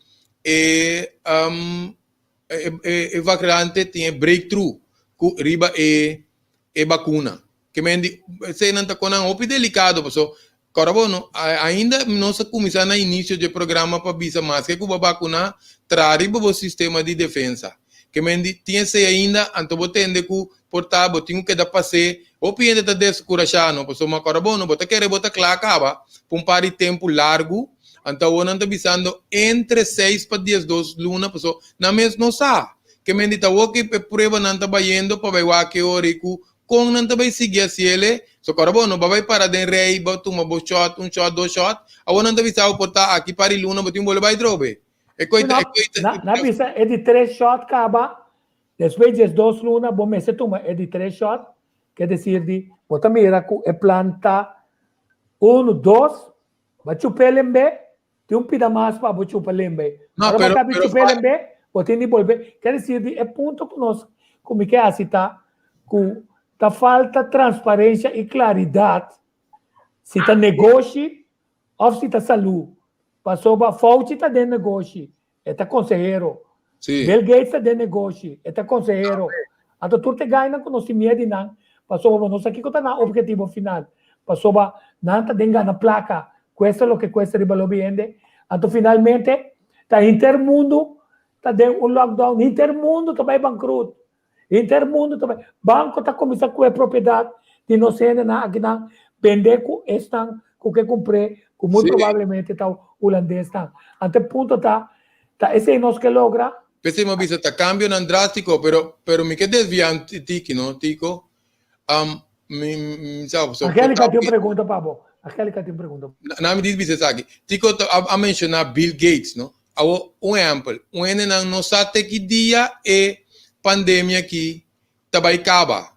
variante tin e breakthrough ku riba e vakuna. Ke men di eseinan ta konan hopi delikado paso kòrda bo no, ainda nos a kuminsá na inisio di e programa pa bisa maske ku bo a bakuná, traha riba bo sistema di defensa. Ke men di tin esei ainda, anto bo tende ku por ta bo tin ku keda pas'é. Hopi hende ta deskurashá no, pasobra kòrda bo no, bo ta kere bo ta kla kaba pa un par di tempu largu, anto awor nan ta bisando entre seis pa diesdos luna, pasobra nan mes no sa. Ke men di ta awor ku e pruebanan ta bayendo pa bai wak e ora ei ku kon nan ta bai sigui hasiel. So kòrda bo no, bo a bai para den rei, bo a tuma bo shòt, un shòt, dos shòt, awor nan ta bisa bo por ta aki par di luna bo tin bolbe bai trobe. E koi ta, e koi ta. Na, na bisa e di tres shot kaba, despues 12 luna bo mester tuma e di tres shot, ke desir di bo ta mira ku e plan ta unu, dos, ba chup'é lembe, tin un pida mas pa bo chupa lembe. No, Ora bo pero, kabi pero chup'é lembe, bo tin di bolbe. Ke desir di e punto ku nos, ku mi ke hasi ta ku ta falta transparencia i klaridat si ta negoshi Of si ta salú. Pasobra Fauci ta den negoshi, e ta konsehero. Sí. Bill Gates ta den negoshi, e ta konsehero. Anto tur te gainan ku nos tin miedu di nan, pasobra bo no sa kiko ta nan objetivo final. Pasobra nan ta den gana plaka, kuesta loke kuesta riba lobi hende. Anto finalmente ta henter mundu ta den un lockdown, henter mundu ta bai bankrut. Henter mundu ta bai. Banko ta kuminsá ku e propiedat di nos hendenan akinan bende ku esnan ku ke kumpr'é, ku muy probablemente ta hulandesnan. Anto e punto ta, ta esei nos ke logra? P'esei mi a bisa ta kambionan drástiko, pero pero mi ke desviá un tiki no, Tico. Mi mi sa so Angelica tin un pregunta pa bo. Angelica tin un pregunta. Na mi dis bisa esaki. Tico a menshoná Bill Gates no. Awor, un ehèmpel, un hendenan no sa te ki dia e pandemia aki ta bai kaba.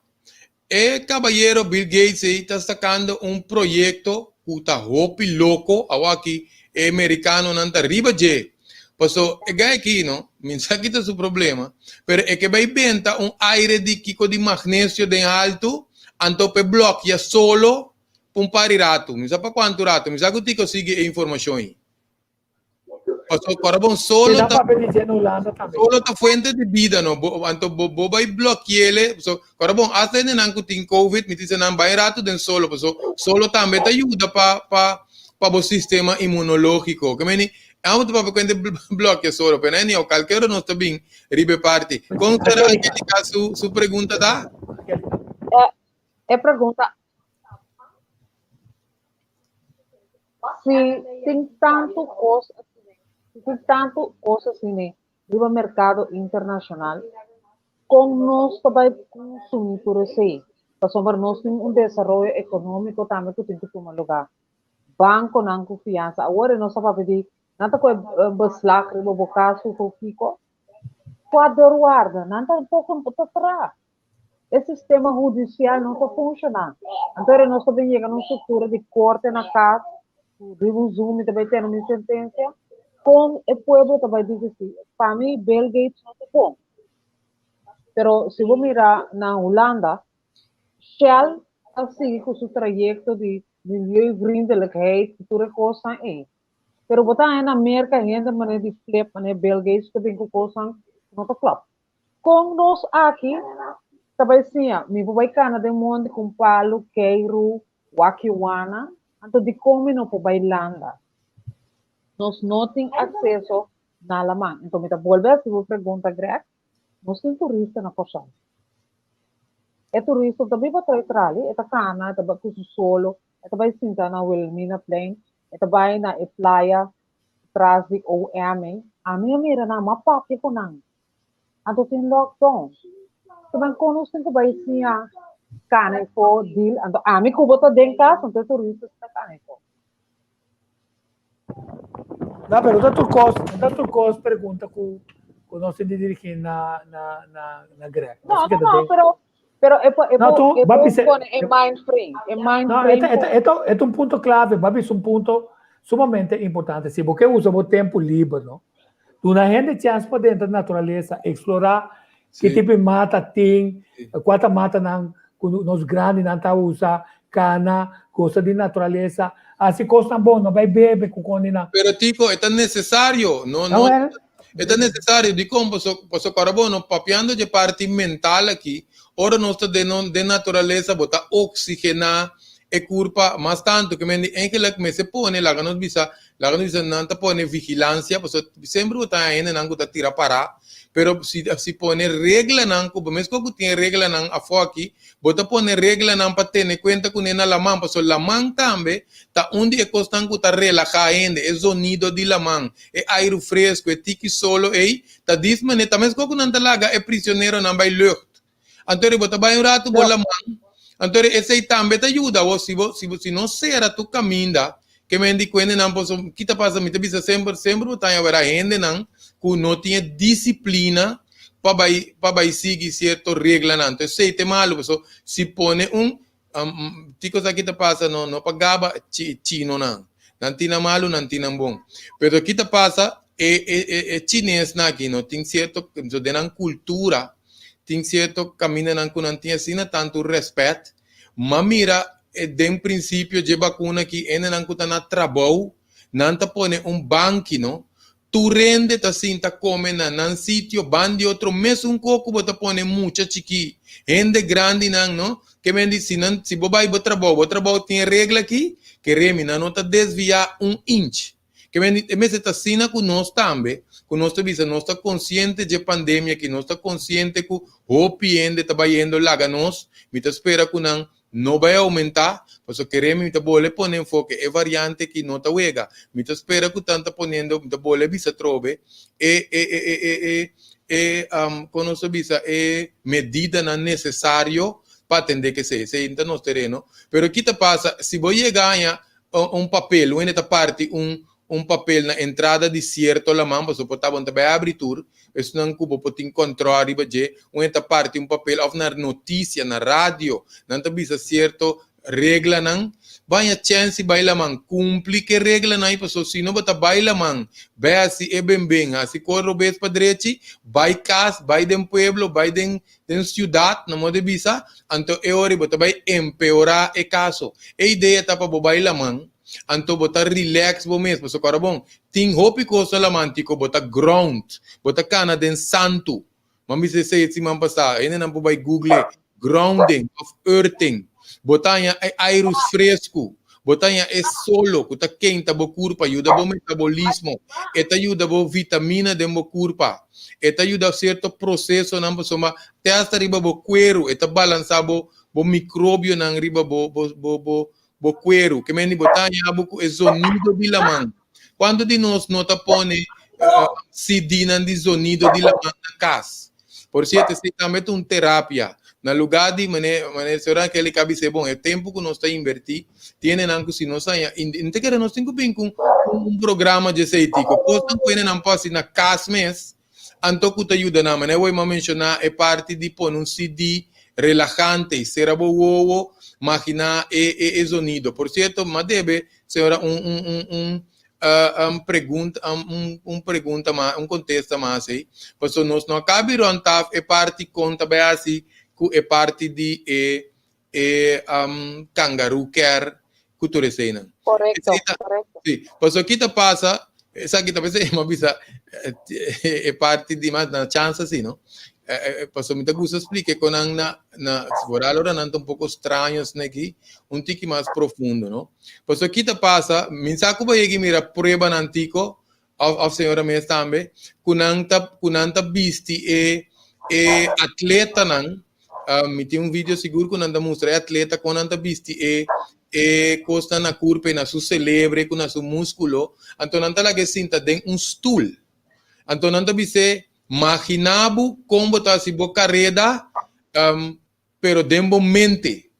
E kabayero Bill Gates ei ta sakando un proyekto ku ta hopi loko, awor aki e merikanonan ta riba dje. Paso e gai aki no, mi sa ki ta su problema, pero e ke bai benta un aire di kiko di magnesio den haltu, anto p'e blòkia solo pa un par di ratu. Mi sa pa kuantu ratu, mi sa ku Tico sigui e informashon ei. Paso ora bon solo ta ta papia di dje na Hulanda tambe. Solo ta fuente di bida no. Bo, anto bo, bo bai blokiele. So, ora bon hasta hende nan ku tin COVID, mi dice nan bai rato den solo. Paso solo tambe ta yuda pa pa pa bo sistema inmunológico. Ke meni, amo ta papia kuente blokia solo, pero anyhow, kalke ora nos ta bin riba e parti. Kon sera Angelica su su pregunta ta? E pregunta Si tin tantu kos asina, si tin tantu kos asina riba merkado internashonal, kon nos ta bai konsumí tur esei? Pasobra nos tin un desaroyo ekonómiko tambe ku tin ku tuma lugá. Bankonan ku fiansa. Awor e nos ta papia di nan ta kohe beslag riba bo kas ku kiko. Kua deurwaarde? Nan tampoko ta traha. E sistema hudisial no ta funshoná. Anto ora nos ta bin yega na un struktura di korte na kas, ku riba un Zoom mi ta bai tene mi sentensia, kon e pueblo ta bai bisa si? Pa mi Bill Gates no ta bon. Pero si bo mira na Hulanda, Shell a sigui ku su trayekto di milieuvriendelijkheid, ku tur e kosnan ei. Pero bo ta haña na Merka hende manera di Flip, manera Bill Gates ta bin ku kosnan ku no ta klòp. Kon nos aki ta bai siña? Mi por bai kana den mondi ku un palu, keiru, wakiwana, anto dikon mi no por bai landa? Nos no tin akseso na laman. Anto mi ta bolbe hasi bo pregunta, Greg, nos tin turista na Kòrsou? E turista ta biba trai trali, e ta kana, e ta bai ku su solo, e ta bai sinta na Wilhelminaplein, e ta bai na e playa tras di OM. Ami a mira nan, m'a papia ku nan. Anto tin lockdown. Te ban kon nos tin ku bai siña kana efo, deal. Anto ami ku bo ta den kas, anto e turista ta kana efo. No, pero ta tur kos, ta tur kos pregunta ku ku nos tin di dirigí na na na na Greg. No, Nos no, keda no, den. pero pero e por e No, por tu e ba por bisa pone e mind frame, e mind No, frame eta eta ku eta eta un punto clave, ba bisa un punto sumamente importante. Si bo ke usa bo tempu liber, no? Duna hende chance pa drenta naturalesa, explora ki Sí. tipo di mata tin, Sí. kua ta matanan ku nos grandinan ta usa, kana, gosa di naturalesa, hasi kosnan bon, no bai bebe ku kondinan. Pero Tico, e ta necesario, no, No, no, wel. e ta necesario, dikon? Paso, paso kòrda bo, no papiando dje parti mental aki, ora nos ta den, den naturalesa, bo ta oxigená. e kurpa mas tantu. Ke men di eigenlijk mester pone, laga nos bisa, laga nos bisa nan ta pone vigilansia, pasobra semper bo ta haña hendenan ku ta tira pará, pero si si pone reglanan ku bo mes ku tin e reglanan afó aki, bo ta pone reglanan pa tene kuenta kuné na laman, pasobra laman tambe ta un di e kosnan ku ta relahá hende, e zonido di laman, e airu fresku, e tiki solo ei, ta dis manera, ta meskos ku nan ta laga e prisioneronan bai lucht. Anto bo ta bai un ratu bo laman, anto esei tambe ta yuda bo, si bo si bo si no sera tur kaminda, ke men di ku hendenan por kita pasa mi ta bisa semper, semper bo ta haña wera hendenan ku no tin e disiplina pa bai pa bai sigui sierto reglanan, anto esei ta e malu, pasobra si pone un Tiko sa kita pasa no no pa gaba chinonan. Nan tin nan malu, nan tin nan bon. Pero kita pasa e e e e chinesnan aki no tin cierto so den nan cultura tin cierto camindanan cu nan tin asina tanto respet. Ma mira den principio dje bacuna aki hendenan cu ta na trabou nan ta pone un banki no Tur hende ta sinta kome na nan sitio ban di otro mesun ko ku bo ta pone mucha chikí, hende grandinan no ke men di si nan si bo bai bo trabou, bo trabou tin e regla aki, kere mi nan no ta desviá un inch. Ke men di e mester ta asina ku nos tambe, ku nos ta bisa nos ta konsiente dje pandemia aki, nos ta konsiente ku hopi hende ta bayendo laga nos, mi ta spera ku nan No bai aumenta, pasobra kere mi ta bole pone enfoke e variante ki no ta wega. Mi ta spera ku tan ta poniendo, mi ta bole bisa atrobe e e e e e e e um kon nos ta bisa e medidanan nesesario pa atende ku esei. Esei no ta nos tereno. Pero ki ta pasa si bo yega haña un papel, un hende ta parti un un papel na entrada di sierto laman, pasobra por ta bo no ta bai abri tur, esnan ku bo por tin kòntròl riba dje, un hende ta parti un papel òf na notisia, na radio, nan ta bisa sierto reglanan, baña chèns di bai laman, kumpli ku e reglanan ei, pasobra si no bo ta bai laman, bai hasi e benben, hasi kos robes pa drechi, bai kas, bai den pueblo, bai den den siudat, na modo di bisa, anto e ora ei bo ta bai empeorá e kaso. E idea ta pa bo bai laman, Anto bo ta relax bo mes, pasobra ora bon, tin hopi kos na laman tiko bo ta ground, bo ta kana den santu. Bo a bisa esei e siman pasá, hendenan por bai google grounding of earthing. Bo ta haña e airus fresku, bo ta haña e solo ku ta kenta bo kurpa, yuda bo metabolismo, e ta yuda bo vitamina den bo kurpa, e ta yuda sierto prosesonan pasobra te hasta riba bo kueru, e ta balansa bo bo mikrobionan riba bo bo bo bo bo kueru, ke mende bo ta haña bo ku e zonido di laman. Kuantu di nos no ta pone CD-nan di zonido di laman na kas? Por sierto, esei tambe ta un terapia. Na lugá di, mane, mane señora Angelica a bis'é, bon, e tempu ku nos ta invertí, tiene nan ku si nos haña, i no ta kere nos tin ku bin ku un programa dje esei tiko. Kosnan ku hendenan por hasi na kas mes, anto ku ta yuda nan. Manera wei mi a menshoná e parti di pone un CD relahante, sera bo wowo, maginá e e e zonido. Por sierto, mi a debe señora un un un un un pregunta un un pregunta mas, un kontesta mas ei, pasobra nos no a kabi rònt taf e parti kon ta bai hasi ku e parti di e e kangaroo care ku tur eseinan. Korekto, korekto. Sí, pasobra ki ta pasa, esaki ta p'esei mi a bisa e parti di mas na chance así, no? Pasobra mi ta gusta splika e konan na, na, foral ora nan ta un poko straño asina aki, un tiki mas profundo, no? Pasobra ki ta pasa, mi sa ku bo yega mira pruebanan tiko, of, of señora mes tambe, ku nan ta, ku nan ta bisti e, e atletanan, Mi tin un video sigur ku nan ta mustra e atleta kon nan ta bisti e e kosnan na kurpa i na su selebre ku na su muskulo. Anto nan ta laga e sinta den un stul. Anto nan ta bis'é, Magina bo kon bo ta hasi bo kareda, pero den bo mente.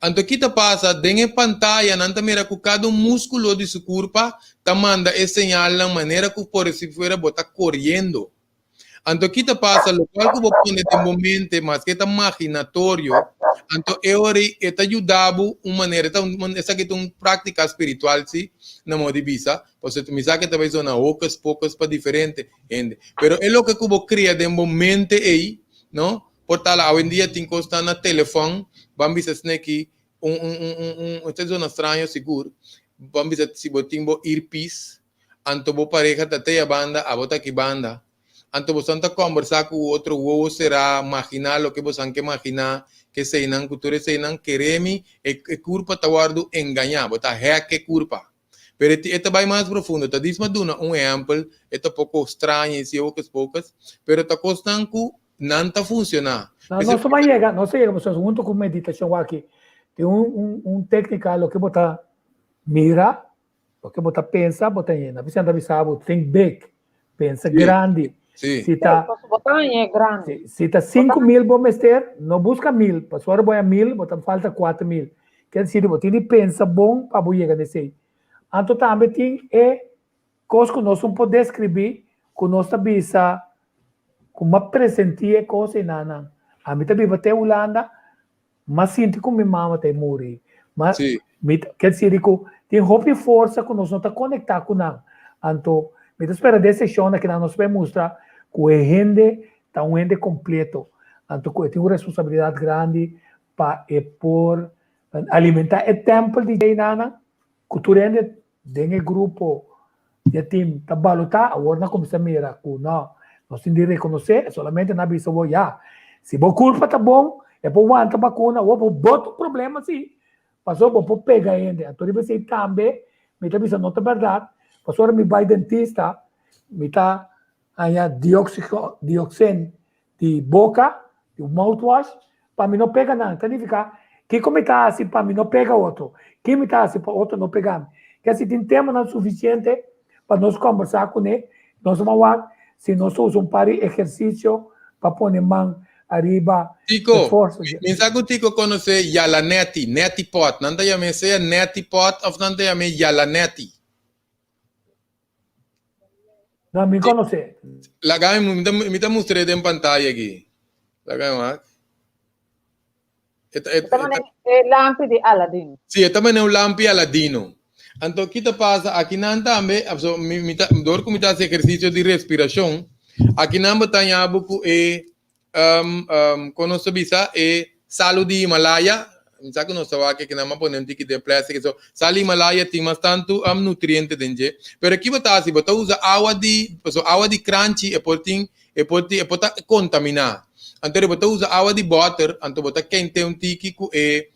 Anto ki ta pasa? Den e pantaya nan ta mira ku kada un muskulo di su kurpa ta manda e señalnan manera ku por si fuera bo ta koriendo. Anto ki ta pasa? Lokual ku bo pone den bo mente, maske ta maginatorio, anto e ora ei e ta yuda bo un manera, e ta un, esaki ta un práktika spiritual si, na modo di bisa, pasobra mi sa ke ta bai zona hocus pocus pa diferente hende. Pero e loke ku bo kria den bo mente ei, no, por tal awendia tin kosnan na telefòn, ban bisa esneki un un un un un, e ta zona straño sigur, ban bisa si bo tin bo earpiece, Anto bo pareha ta te abanda, abo ta aki banda. Anto bosan ta kòmbersá ku otro wowo será, maginá loke bosan ke maginá. Ke eseinan ku tur eseinan kere mi e e kurpa ta wòrdu engañá, bo ta hack e kurpa. Pero e e ta bai mas profundo, ta disma duna un ehèmpel, e ta poko straño i si hocus pocus, pero ta kosnan ku nan ta funshoná. No, nos ta yega, nos ta yega pasobra hunto ku meditashon aki tin un un un téknika loke bo ta mira, loke bo ta pensa, bo ta yena. Bisa nan ta bisa bo think big, pensa grandi. Si ta Bo ta haña grandi. Si ta 5000 bo mester, no buska mil, pasobra ora bo haña mil bo ta falta 4000. Ker disi bo tin di pensa bon pa bo yega na esei. Anto tambe tin e kos ku nos no por deskribí ku nos ta bisa ku m'a presentí e kos einanan. Ami ta biba te Hulanda, m'a sinti ku mi mama ta e muri. M'a mi ta ker disi di ku tin hopi forsa ku nos no ta konektá ku nan. Anto mi ta spera den seshon akinan nos por mustra ku e hende ta un hende kompleto. Anto ku e tin un responsabilidat grandi pa e por alimentá e tèmpel di einanan ku tur hende den e grupo di e team ta balotá, awor nan kuminsá mira ku no, nos tin di rekonosé, solamente nan a bisa bo ya, si bo kurpa ta bon, e por wanta bakuna, awor bo bo tin problema si, pasobra bo por pega hende. Anto riba esei tambe mi ta bisa no ta bèrdat, pasobra mi bai dentista, mi ta haña dioxin di boka, di un mouthwash, pa mi no pega nan. Ta nifiká, kiko mi ta hasi pa mi no pega otro? Ki mi ta hasi pa otro no pega mi? Ke si tin temanan sufisiente pa nos kòmbersá kuné, nos a wak si nos ta usa un par di ehersisio pa pone man ariba e Tico, forsa. mi sa ku Tico konosé Yalaneti, Neti Pot. Nan ta yam'é sea Neti Pot òf nan ta yam'é Yalaneti. No, mi conoce. Laga mi, mi ta mustr'é den pantaya aki. Laga mi wak. E ta mane e lampi di Aladin. Sí, e ta mane un lampi Aladino. Anto, ki ta pasa? Aki nan tambe, so, mi, mi ta, door ku mi ta hasi ehersisio di respirashon, aki nan bo ta haña bo ku e Kon nos ta bisa e salu di Himalaya, mi sa ku nos ta wak aki nan a pone un tiki den plastic so sal di Himalaya tin mas tantu nutriente den dje, pero ki bo ta hasi bo ta usa awa di pasobra awa di kranchi e por tin e por tin e por ta kontaminá, anto bo ta usa awa di bòter anto bo ta kente un tiki ku e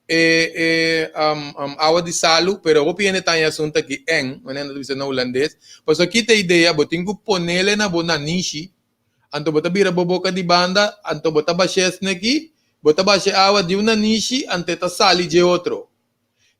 e e awa di salu, pero hopi hende ta haña asuntu aki eng, manera nan ta bisa na hulandes, pasobra ki ta e idea bo tin ku ponele na bo nanishi. Anto bo ta bira bo boka di banda, anto bo ta bash'é sneki, bo ta bash'é awa di un nanishi, anto e ta sali dje otro.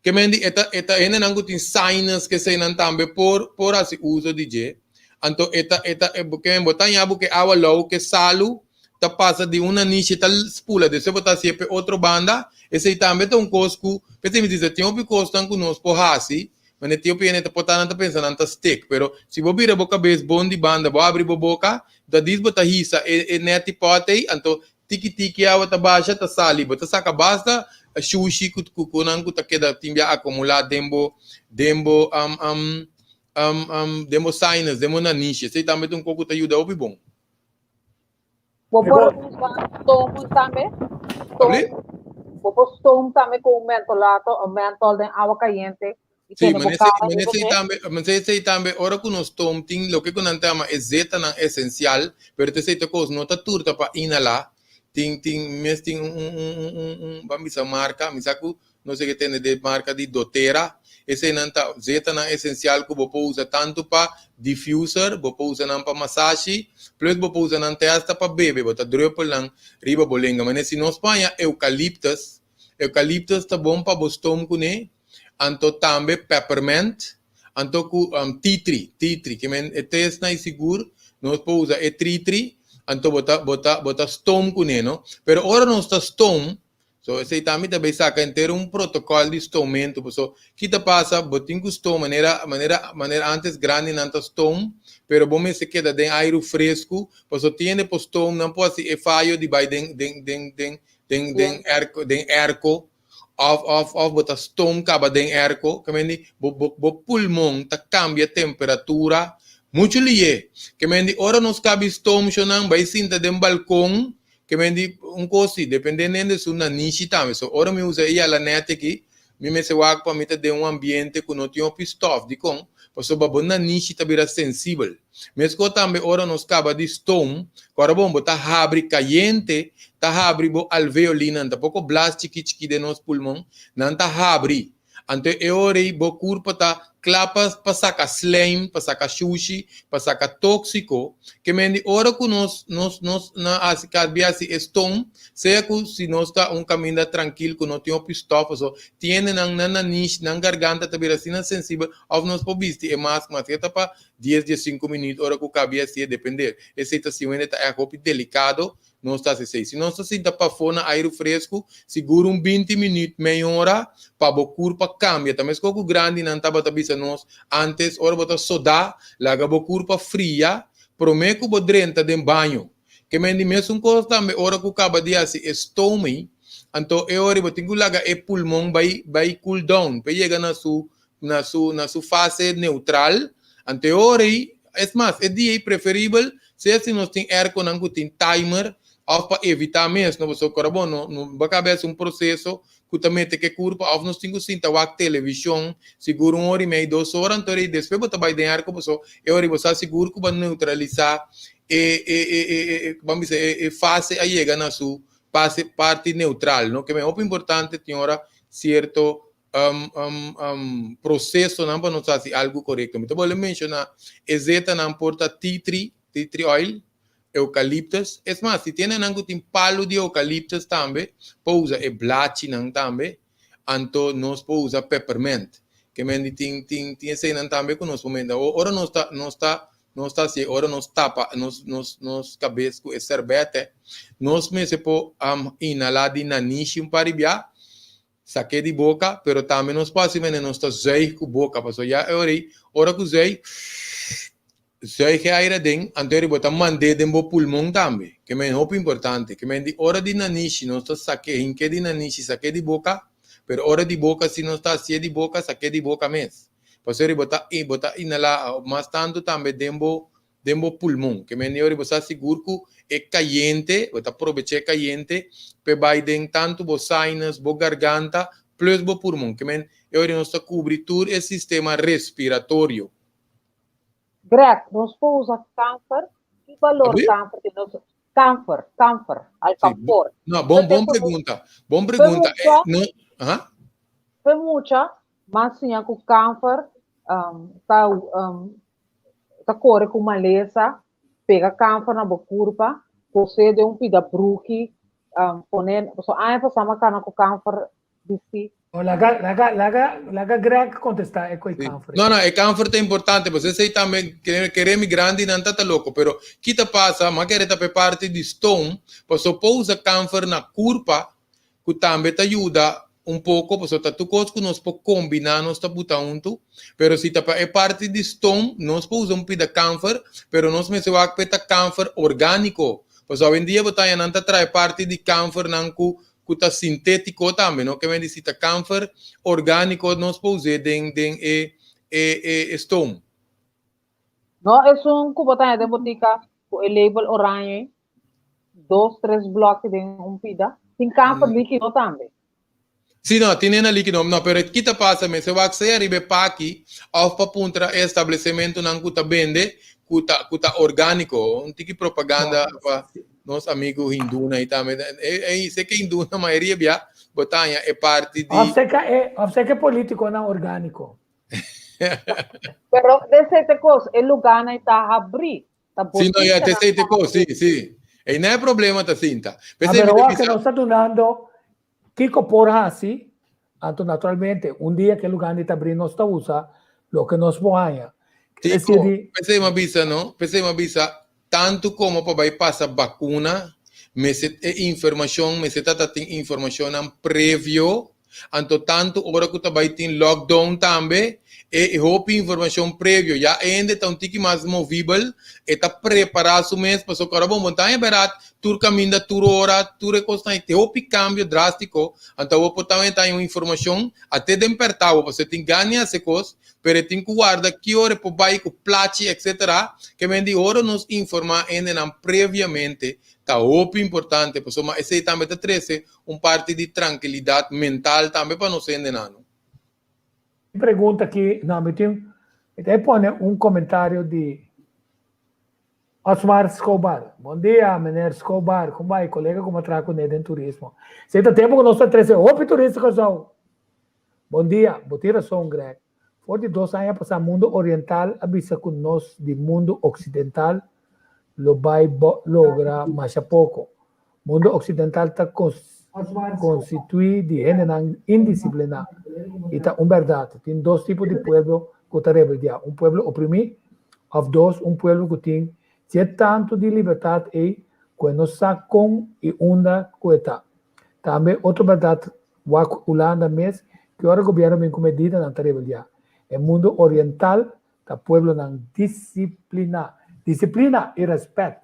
Ke men di e ta e ta hendenan ku tin sinus keseinan tambe por por hasi uso di dje. Anto e ta e ta ke men bo ta haña bo ke awa lou ke salu ta pasa di un nanishi ta spula despues bo ta hasié p'e otro banda, esei tambe ta un kos ku p'esei mi bisa tin hopi kosnan ku nos por hasi. Mane tio pene ta por ta nan ta pensa nan ta stik, pero si bo bira bo kabes bon di banda, bo abri bo boka, ta dis bo ta hisa e e neti pot ei, anto tiki tiki awa ta basha ta sali, bo ta saka basta shushi ku ku ku nan ku ta keda tin bia akumulá den bo den bo den bo sinus, den bo nanishi, esei tambe ta un kos ku ta yuda hopi bon. Bo por usa stoom tambe. Stoom. Bo por stoom tambe ku un mentolato o mentol den awa kayente. I Sí, pone bo kara mane riba sei dje. tambe, mane sei tambe, ora ku nos stoom tin loke ku nan ta yama e zetanan esensial, pero ta esei ta kos no ta tur ta pa inhalá. Tin tin mes tin un un un un un un ban bisa marka, mi sa ku No sé ke tende de marka di doTERRA. Eseinan ta zetanan esensial ku bo por usa tantu pa diffuser, bo por usa nan pa masashi, plus bo por usa nan te hasta pa bebe, bo ta druppel nan riba bo lenga. Manera si nos paña eucalyptus, eucalyptus ta bon pa bo stoom kuné, anto tambe peppermint, anto ku tea tree, tea tree, ke men e tesnan i sigur nos por usa e tree tree, anto bo ta bo ta bo ta stoom kuné no. Pero ora nos ta stoom, So esei tambe ta bay saca henter un protocol di stoomento paso ki ta pasa bo tin cu stoom manera manera manera antes grandinan ta stoom pero bo mester keda den airu fresco paso tin hende por stoom nan por haci e fayo di bay den den den den den den airco den airco of of of bo ta stoom caba den airco ke men di bo bo bo pulmon ta cambia temperatura mucho liye ke men di ora nos cabi stoom shonan bay sinta den balcon Ke men di un kos si, depende nende su nanishi tambe. So ora mi usa e yalanete aki, mi mester wak pa mi ta den un ambiente ku no tin hopi stof. Dikon? Pasobra bo nanishi ta bira sensibel. Meskos tambe ora nos kaba di stoom, ku ora bon bo ta habri kayente, ta habri bo alveolinan, ta poko blas chiki chiki den nos pulmon, nan ta habri. Anto e ora ei bo kurpa ta kla pa pa saka slijm, pa saka shushi, pa saka tóksiko. Ke men di ora ku nos nos nos na hasi kabi hasi e stoom, sea ku si nos ta un kaminda trankil ku no tin hopi stòf paso tiende nan nan nanish, nan garganta ta bira asina sensibel òf nos por bisti e mask maske ta pa dies diesinku minüt ora ku kabi hasi e depende. Esei ta si un hende ta ègt hopi delikado Nos ta hasi esei. Si nos ta sinta pafó na airu fresku, sigur un binti minüt, mei ora, pa bo kurpa kambia. Ta meskos ku grandinan tabata bisa nos ántes, ora bo ta sodá, laga bo kurpa fria promé ku bo drenta den baño. Ke men di mesun kos tambe ora ku kaba di hasi e stomi, anto e ora bo tin ku laga e pulmon bai bai cool down, pa e yega na su na su na su fase neutral, anto e ora ei, es mas, e dia ei preferibel sea si nos tin airconan ku tin timer òf pa evitá mes, no, pasobra ora bo no no bo kaba hasi un proseso ku ta mete ke kurpa òf nos tin ku sinta wak televishon sigur un ora i mei, dos ora, anto ei despues bo ta bai den airco pasobra e ora ei bo sa sigur ku bo a neutralisá e e e e e ban bisa e e fase a yega na su pase parti neutral, no, ke men hopi importante tin ora sierto procesonan pa nos hasi algu korekto. Mi ta bolbe menshoná e zetanan por ta tea tree, tea tree oil, eucalyptus. Es mas, si tin hendenan ku tin palu di eucalyptus tambe, por usa e blachinan tambe. Anto nos por usa peppermint. Ke men di tin tin tin eseinan tambe ku nos por menta. Ora nos ta nos ta nos ta hasi ora nos tapa nos nos nos kabes ku e serbete, nos mester por inhalá di nanishi un par di bia. Sak'é di boka, pero tambe nos por hasi manera nos ta zuig ku boka, pasobra ya e ora ei, ora ku zuig, zuig e aire aden, anto eri bo ta mand'é den bo pulmon tambe, ke men hopi importante, ke men di ora di nanishi nos ta sak'é, hink'é di nanishi, sak'é di boka, pero ora di boka si nos ta hasié di boka, sak'é di boka mes, pasobra eri bo ta bo ta inhalá mas tantu tambe den bo den bo pulmon. Ke men ora bo sa sigur ku e kayente, bo ta probecha e kayente p'e bai den tantu bo sinus, bo garganta, plus bo pulmon. Ke men e ora nos ta kubri tur e sistema respiratorio. Greg, nos por usa kamfer? Ki balor kamfer tin? Nos kamfer, kamfer, alkanfor. No, bon, bon pregunta. Bon pregunta. No, aha. P'e mucha, mas siña ku kamfer ta ta kore ku malesa, pega kamfer na bo kurpa, kosé den un pida bruki, pone, pasobra aña pasá mi a kana ku kamfer bistí. No, laga, laga, laga, laga Greg kontestá e ku e kamfer. No, no, e kamfer ta importante, pasobra esei tambe kere mi grandinan ta ta loko, pero ki ta pasa, mi a kere ta pa e parti di stoom, pasobra por usa kamfer na kurpa, ku tambe ta yuda un poko, pasobra ta tur kos ku nos por kombiná nos ta buta huntu, pero si ta pa e parti di stoom nos por usa un pida kamfer, pero nos mester wak pa e ta kamfer orgániko, pasobra awendia bo ta haña nan ta trae parti di kamfernan ku ku ta sintétiko tambe, no ke men di si ta kamfer orgániko nos por us'é den den e e e stoom. No esun ku bo ta haña den botika ku e label oranje dos, tres blòki den un pida. Tin kamfer líkido tambe. Sí, no, tin ena líkido. No, pero ki ta pasa mester wak sea riba e paki òf pa puntra e establesementunan ku ta bende ku ta ku ta orgániko. Un tiki propaganda pa nos amigu hinduna ei tambe. Ei, sé ke hinduna mayoria bia bo ta haña e parti di. Òf seka e, òf seka e polítikonan orgániko. Pero desei te kos, e lugánan ta habrí. Ta Sí, no, ya, te botica sei te nan ko, sí, sí. Ei no e problema ta sinta. Ah, P'esei mi pero ta wak bisa, nos ta dunando kiko por hasi, anto naturalmente un dia ke lugar di ta abri nos ta usa loke nos por haña. Quiere Tico, decir di, p'esei mi a bisa, no? P'esei mi a bisa, tantu komo pa bai pasa bakuna, mester e informashon, mester ta ta tin informashonnan previo. Anto tantu ora ku ta bai tin lockdown tambe, e hopi informashon previo. Ya e hende ta un tiki mas movibel, e ta prepará su mes pasobra ku ora bo montaña bèrdat tur kaminda, tur ora, tur e kosnan ei. Tin hopi kambio drástiko, anto awor por tambe ta haña un informashon a te den pèrtá bo pasobra e tin gana di hasi kos, pero e tin ku warda ki ora e por bai ku plachi etcetera. Ke men di ora nos informá hendenan previamente ta hopi importante pasobra esei tambe ta trese un parti di trankilidat mental tambe pa nos hendenan. Pregunta aki, no, mi tin Mi ta pone un komentario di Osmar Escobar. Bon dia, meneer Escobar. Kon bai, kolega ku mi a traha kuné den turismo? Esei ta tempu ku nos ta trese hopi turista Kòrsou. Bon dia, bo tin rason, Greg. For di dos aña pasá mundu oriental a bisa ku nos di mundu oksidental lo bai logra masha poko. Mundu oksidental ta konsituí di hendenan indisipliná i ta un bèrdat. Tin dos tipo di pueblo ku ta rebeldiá, un pueblo oprimí òf dos un pueblo ku tin dje tantu di libertat ei ku e no sa kon i unda ku e ta. Tambe otro bèrdat Wak Hulanda mes ki ora gobierno bin ku medida nan ta rebeldiá. E mundu oriental ta pueblonan disipliná. Disiplina i rèspèt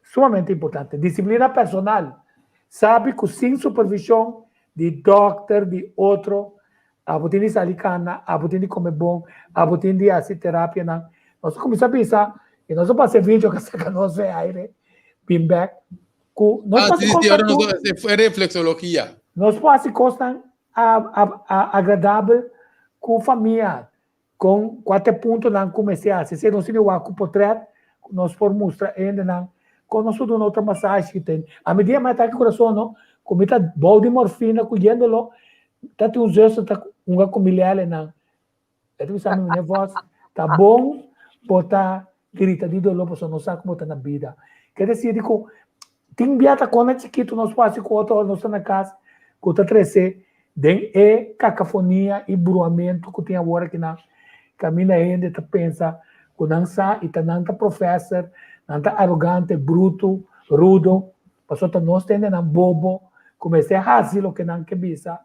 sumamente importante. Disiplina personal. Sabi ku sin supervishon di dòkter, di otro, abo tin di sali kana, abo tin di kome bon, abo tin di hasi terapianan. Nos a kuminsá bisa i nos a pasa e video ku a saka nos den aire bin bèk. Ku nos Ah, por hasi sí, sí, kosnan ahora ku nos fue reflexología. nos por hasi kosnan agradabel ku famia, kon kua ta e puntonan ku mester hasi. Si nos tin di wak ku potrèt ku nos por mustra e hendenan kon nos por duna otro masashi ku ten. Ami dia mi atake kurason no, ku mi ta bou di morfina ku yendolo ta tin un zuster ta hunga ku mi lèlenan. E ta bisa mi, Meneer Vos, ta bon bo ta grita di doló pasobra nos sa ku bo ta na bida. Ke desir di ku tin bia ta kona chikitu nos por hasi ku otro ora nos ta na kas ku ta trese den e kakafonia i bruamentu ku tin awor akinan kaminda hende ta pensa ku nan sa i ta nan ta profèser, nan ta arogante, brutu, rudo, pasobra ta nos ta hendenan bobo ku mester hasi loke nan ke bisa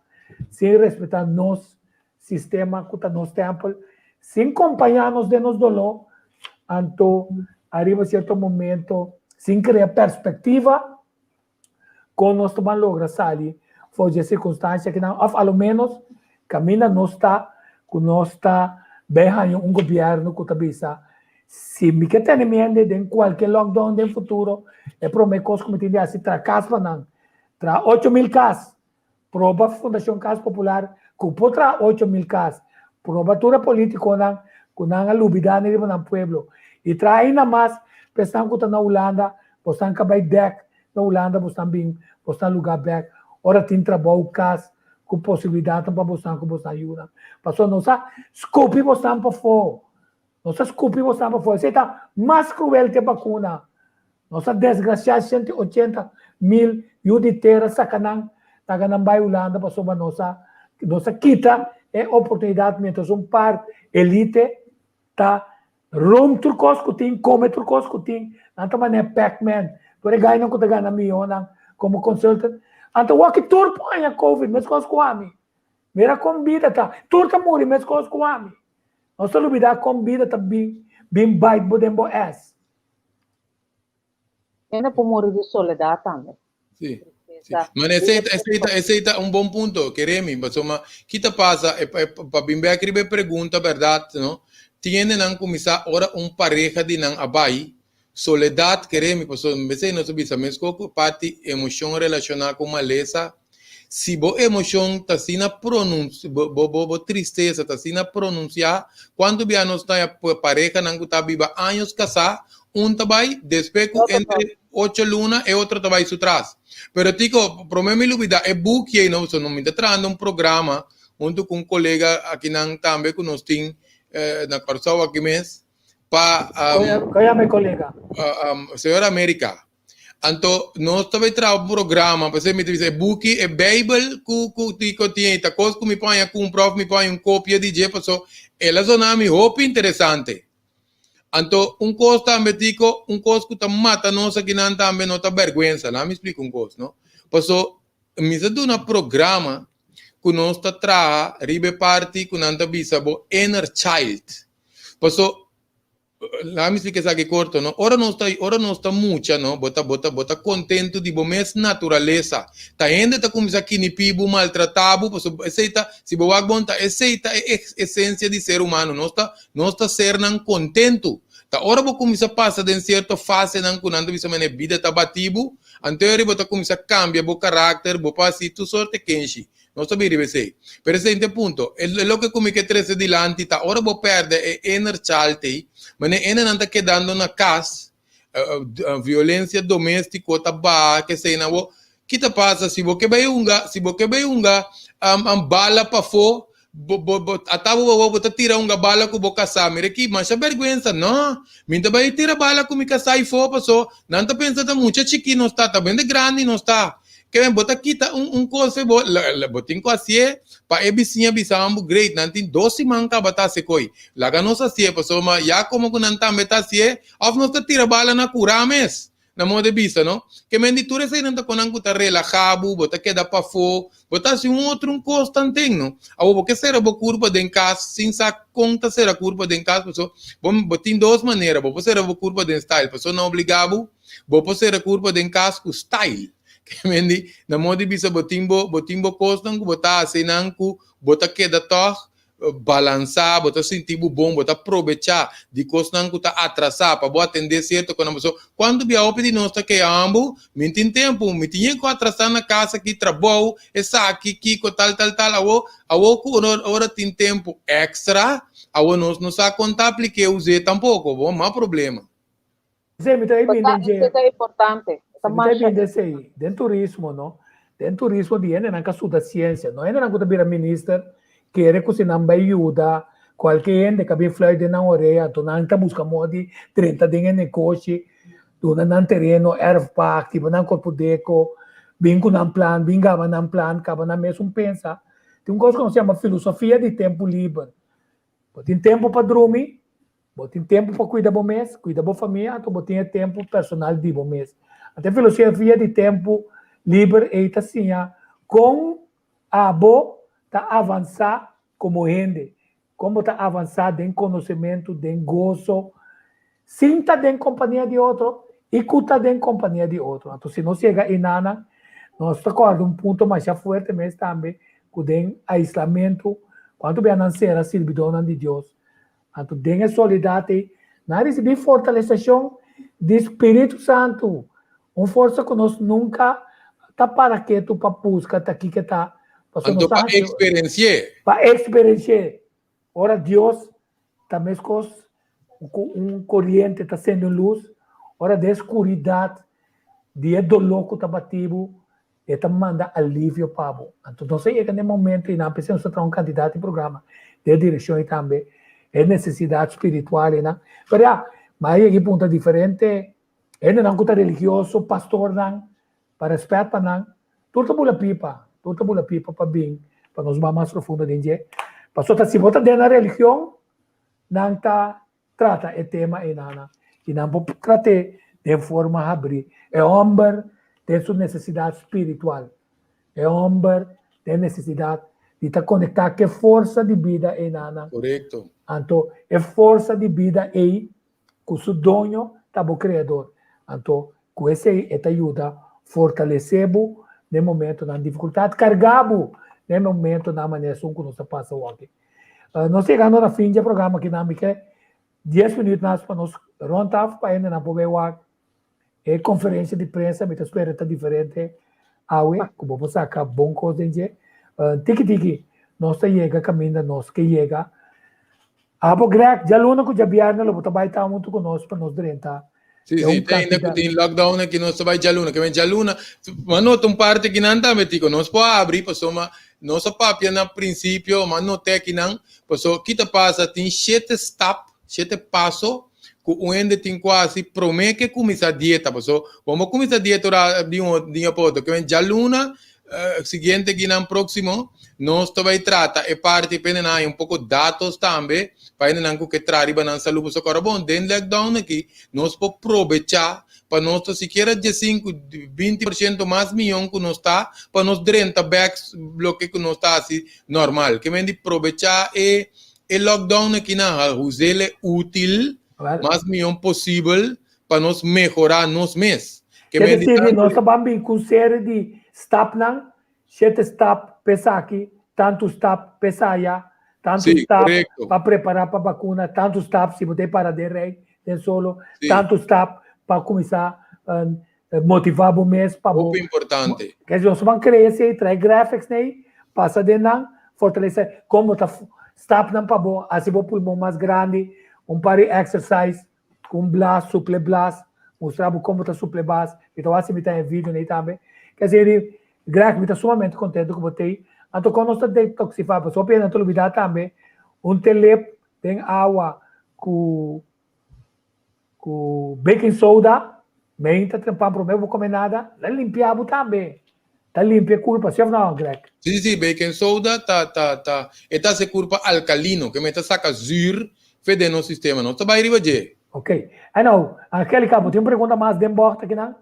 sin respetá nos sistema ku ta nos tèmpel, sin kompañá nos den nos doló, anto ariba sierto momento, sin krea perspektiva, kon nos ta ban logra sali for di e sirkunstansia akinan, òf a lo ménos kaminda nos ta ku nos ta bai haña un gobièrnu ku ta bisa, si mi ke tene mi hende den kualke lockdown den futuro, e promé kos ku mi tin di hasi traha kas pa nan, traha 8000 kas. Proba Fundashon Kas Popular ku por traha 8000 kas. Proba tur e politikonan ku nan a lubida ni riba nan pueblo. I traha ainda mas pa esnan ku ta na Hulanda, bosnan ka bai bek na Hulanda, bosnan bin bosnan luga bek ora tin trabou, kas ku posibilidatnan pa bosnan ku bosnan yunan. Pasobra nos a skupi bosnan pafó. Nos a skupi bosnan pafó. Esei ta mas kruel ke bakuna. Nos a desgraciá 180 mil yu di tera saca nan laga nan bai Hulanda pasobra nos a nos a kita e oportunidad mientras un par elite ta room tur cos cu tin come tur cos cu tin nan ta manera Pac-Man tur e gainan cu ta gana mionnan como consultant anto waki tur por haña covid mescos cu ami mira con bida ta tur ta muri mescos cu ami nos ta lubida con bida ta bin bin bite bo den bo ass. Hende por muri di soledat tambe. Sí. Sí. Maar esei ta, esei ta, esei ta un bon punto, Keremi. Pasobra ki ta pasa, e, e, pa bin bek riba e pregunta, bèrdat, no? Tin hendenan kuminsá ora un pareha di nan a bai, soledat, Keremi, pasobra esei nos a bisa meskos ku parti emoshon relashoná ku malesa, Si bo emocion ta asina pronunci, bo, bo, bo, bo tristesa ta asina pronunciá, cuanto bia nos ta parehanan cu ta biba años casá, un ta bai, despues cu entre ocho luna e otro ta bai su tras. Pero Tico, prome mi lubida, e buki ei no, so no, mi ta trahando un programa hunto cu un colega akinan tambe cu nos tin eh, na Kòrsou aki mes, pa um, Koya mi colega. Um, señor America. Anto nos ta bai traha un programa, p'esei mi ta bisa e buki, e Bijbel ku ku Tico tin ei ta kos ku mi por haña kumpra òf mi por haña un kopia di dje paso el a zona mi hopi interesante. Anto un kos tambe Tico, un kos ku ta mata nos akinan tambe no ta bèrgwensa. Laat mi splika un kos no. Paso mi sa duna programa ku nos ta traha riba e parti ku nan ta bisa bo inner child. Paso Laat mi splika esaki korto, no? Ora nos ta, ora nos ta mucha, no? Bo ta, bo ta, bo ta kontentu di bo mes naturalesa. Ta hende ta kuminsá kinipí bo, maltratá bo, pasobra esei ta, si bo wak bon ta, esei ta e esensia di ser humano. Nos ta, nos ta sernan kontentu. Ta ora bo kuminsá pasa den sierto fasenan ku nan ta bisa manera bida ta batí bo, anto ora bo ta kuminsá kambia bo karakter, bo por hasi tur sorte kenshi. Nos ta bira riba esei. Pero esei ta e punto. E loke ku mi ke trese dilanti ta ora bo pèrdè e inner child ei, manera e hendenan ta kedando na kas, violensia doméstiko ta baha, keseinan bo, ki ta pasa si bo ke bai hunga, si bo ke bai hunga bala pafó, bo bo bo ata bo bo bo ta tira hunga bala ku bo kasá, mira ki masha bèrgwensa, no, mi ta bai tira bala ku mi kasá aifó paso nan ta pensa ta mucha chikí nos ta, ta bende grandi nos ta. Ke bo ta kita un un kos fe bo bo tin ku hasié pa e bisiña bisa bo great nan tin dos siman kaba ta hasi koi laga nos hasié pasobra ya komo ku nan tambe ta hasié òf nos ta tira bala na kura mes na modo de bisa no ke men di tur eseinan ta konan ku ta relahá bo bo ta keda pafó bo ta hasi un otro un kos tanten no awor bo ke sera bo kurpa den kas sin sa kon ta sera kurpa den kas pasobra bo bo tin dos manera bo por sera bo kurpa den style pasobra nan obligá bo Bo por sera kurpa den kas ku style. Ke men di, na modo di bisa bo tin bo, bo tin bo kosnan ku bo ta hasi nan ku bo ta keda tòg balansá, bo ta sinti bo bon, bo ta probechá di kosnan ku ta atrasá pa bo atendé sierto kosnan. Pasobra kuantu bia hopi di nos ta kea ambu, mi tin tempu, mi tin yen ku atrasá na kas aki, trabou, esaki, kiko, tal, tal, tal. Awor, awor ku ora tin tempu èkstra, awor nos no sa kon ta aplik'é us'é tampoko, bo, mas problema. Esei mi ta Bo bin sa den dje. esei ta importante. Ta Mi ta masha bin den esei. Den turismo no. Den turismo di hendenan ka suda siensia. No hendenan ku ta bira minister kere ku si nan bai yuda kualke hende ka bin fluit den nan orea anto nan ta buska moda di drenta den e negoshi, duna nan tereno, erfpacht, hiba nan korpodeko, bin ku nan plan, bin gaba nan plan, kaba nan mesun pensa. Tin un kos ku nos yama filosofia di tempu liber. Bo tin tempu pa drumi, Bo tin tempu pa kuida bo mes, kuida bo famia, anto bo tin e tempu personal di bo mes. Anto e filosofia di tempu liber ei ta siña kon abo ta avansá komo hende, kon bo ta avansá den konosementu, den goso, sin ta den kompania di otro i ku ta den kompania di otro. Anto si nos yega einanan, nos ta kòrda un punto masha fuerte mes tambe ku den aislamentu, kuantu bia nan sera sirbidónan di Dios, Anto den e solidat ei, nan a risibí fortalesashon di Spiritu Santu, un forsa ku nos nunka ta para ketu pa buska ta kiko ta, pasobra Anto nos ta pa hasi eksperensi'é. Pa eksperensi'é. Ora Dios ta meskos ku un koriente ta sende un lus, ora den skuridat di e doló ku ta bati bo, E ta manda alivio pa bo. Anto nos a yega na e momento i nan p'esei nos ta traha un kantidat di programa den e direkshon ei tambe, e nesesidat spiritual einan. Pero ya, mi a yega i puntra diferente hendenan ku ta religioso, pastornan, pa rèspèt pa nan, tur ta bula pipa, tur ta bula pipa pa bin pa nos bai mas profundo den dje. Pasobra si bo ta den nan religion, nan ta trata e tema einanan i nan por trat'é den forma habrí. E hòmber den su nesesidat spiritual. E hòmber den nesesidat di ta konektá ku e forsa di bida einanan. Korekto. Anto e forsa di bida ei ku su doño ta bo Kreador. Anto ku esei e ta yuda fortalesé bo den momentonan difikultat, kargá bo den momentonan manera esun ku nos ta pasa awor. Nos yegando na fin dje programa aki nan mi ke dies minuut mas pa nos rond af pa hendenan por bay wak e conferencia di prensa mi ta spera ta diferente awe ku bo por saka bon kos den dje. Tiki tiki nos ta yega kaminda nos ke yega. Abo Greg djaluna ku djabièrnè lo bo ta bay ta huntu ku nos pa nos drenta Sí, sí, te ainda ku tin lockdown aki nos ta bai djaluna. Ke men djaluna, ma nota un parte kinan tambe tiko. Nos por abri pasobra nos a papia na prinsipio, ma not'é akinan, pasobra ki ta pasa tin shete stap, shete paso ku un hende tin ku hasi promé ke kuminsá dieta. Pasobra bo no kuminsá dieta ora di un dia pa otro. Ke men djaluna siguiente kinan próksimo nos ta bai trata e parti pa hendenan haña un poko datos tambe pa hendenan ku ke traha riba nan salú. Pasobra kòrda bon den lockdown aki nos por probechá pa nos ta sikiera diesinku, 20% mas miyon ku nos ta pa nos drenta bèk loke ku nos ta hasi normal. Ke men di probechá e e lockdown aki nan hus'el útil mas miyon posibel pa nos mehorá nos mes. Ke men di tantu. Nos ta ban bin ku un serie di stapnan, shete stap pa esaki, tantu stap pa esaya, tantu stap pa prepará pa bakuna, tantu stap si bo ta e para den rei den solo, tantu stap pa kuminsá motivá bo mes pa bo. Hopi importante. Nos ban krea esei, trae graphics nei. Pasa den nan, fortalece con bo ta stapnan pa bo haci bo pulmon mas grandi, un par di exercise cu un blaas, suple blaas, mustra bo con bo ta suple baas, mi ta wak si mi ta e video nei tambe. K'esei di, Greg, mi ta sumamente contento cu bo t'ei. Anto con nos ta detoxifa, pasobra hopi hende ta lubida tambe, un telep den awa cu Ku baking soda, meinta trempan promé bo kome nada, ta limpia bo tambe. Ta limpia e kurpa, si òf no, Greg? Sí, sí, baking soda ta, ta, ta, e ta hasi e kurpa alkalino, ke mester saka zuur fe den nos sistema. Nos ta bai riba dje. Ok. Annou, Angelica, bo tin un pregunta mas den bògt akinan?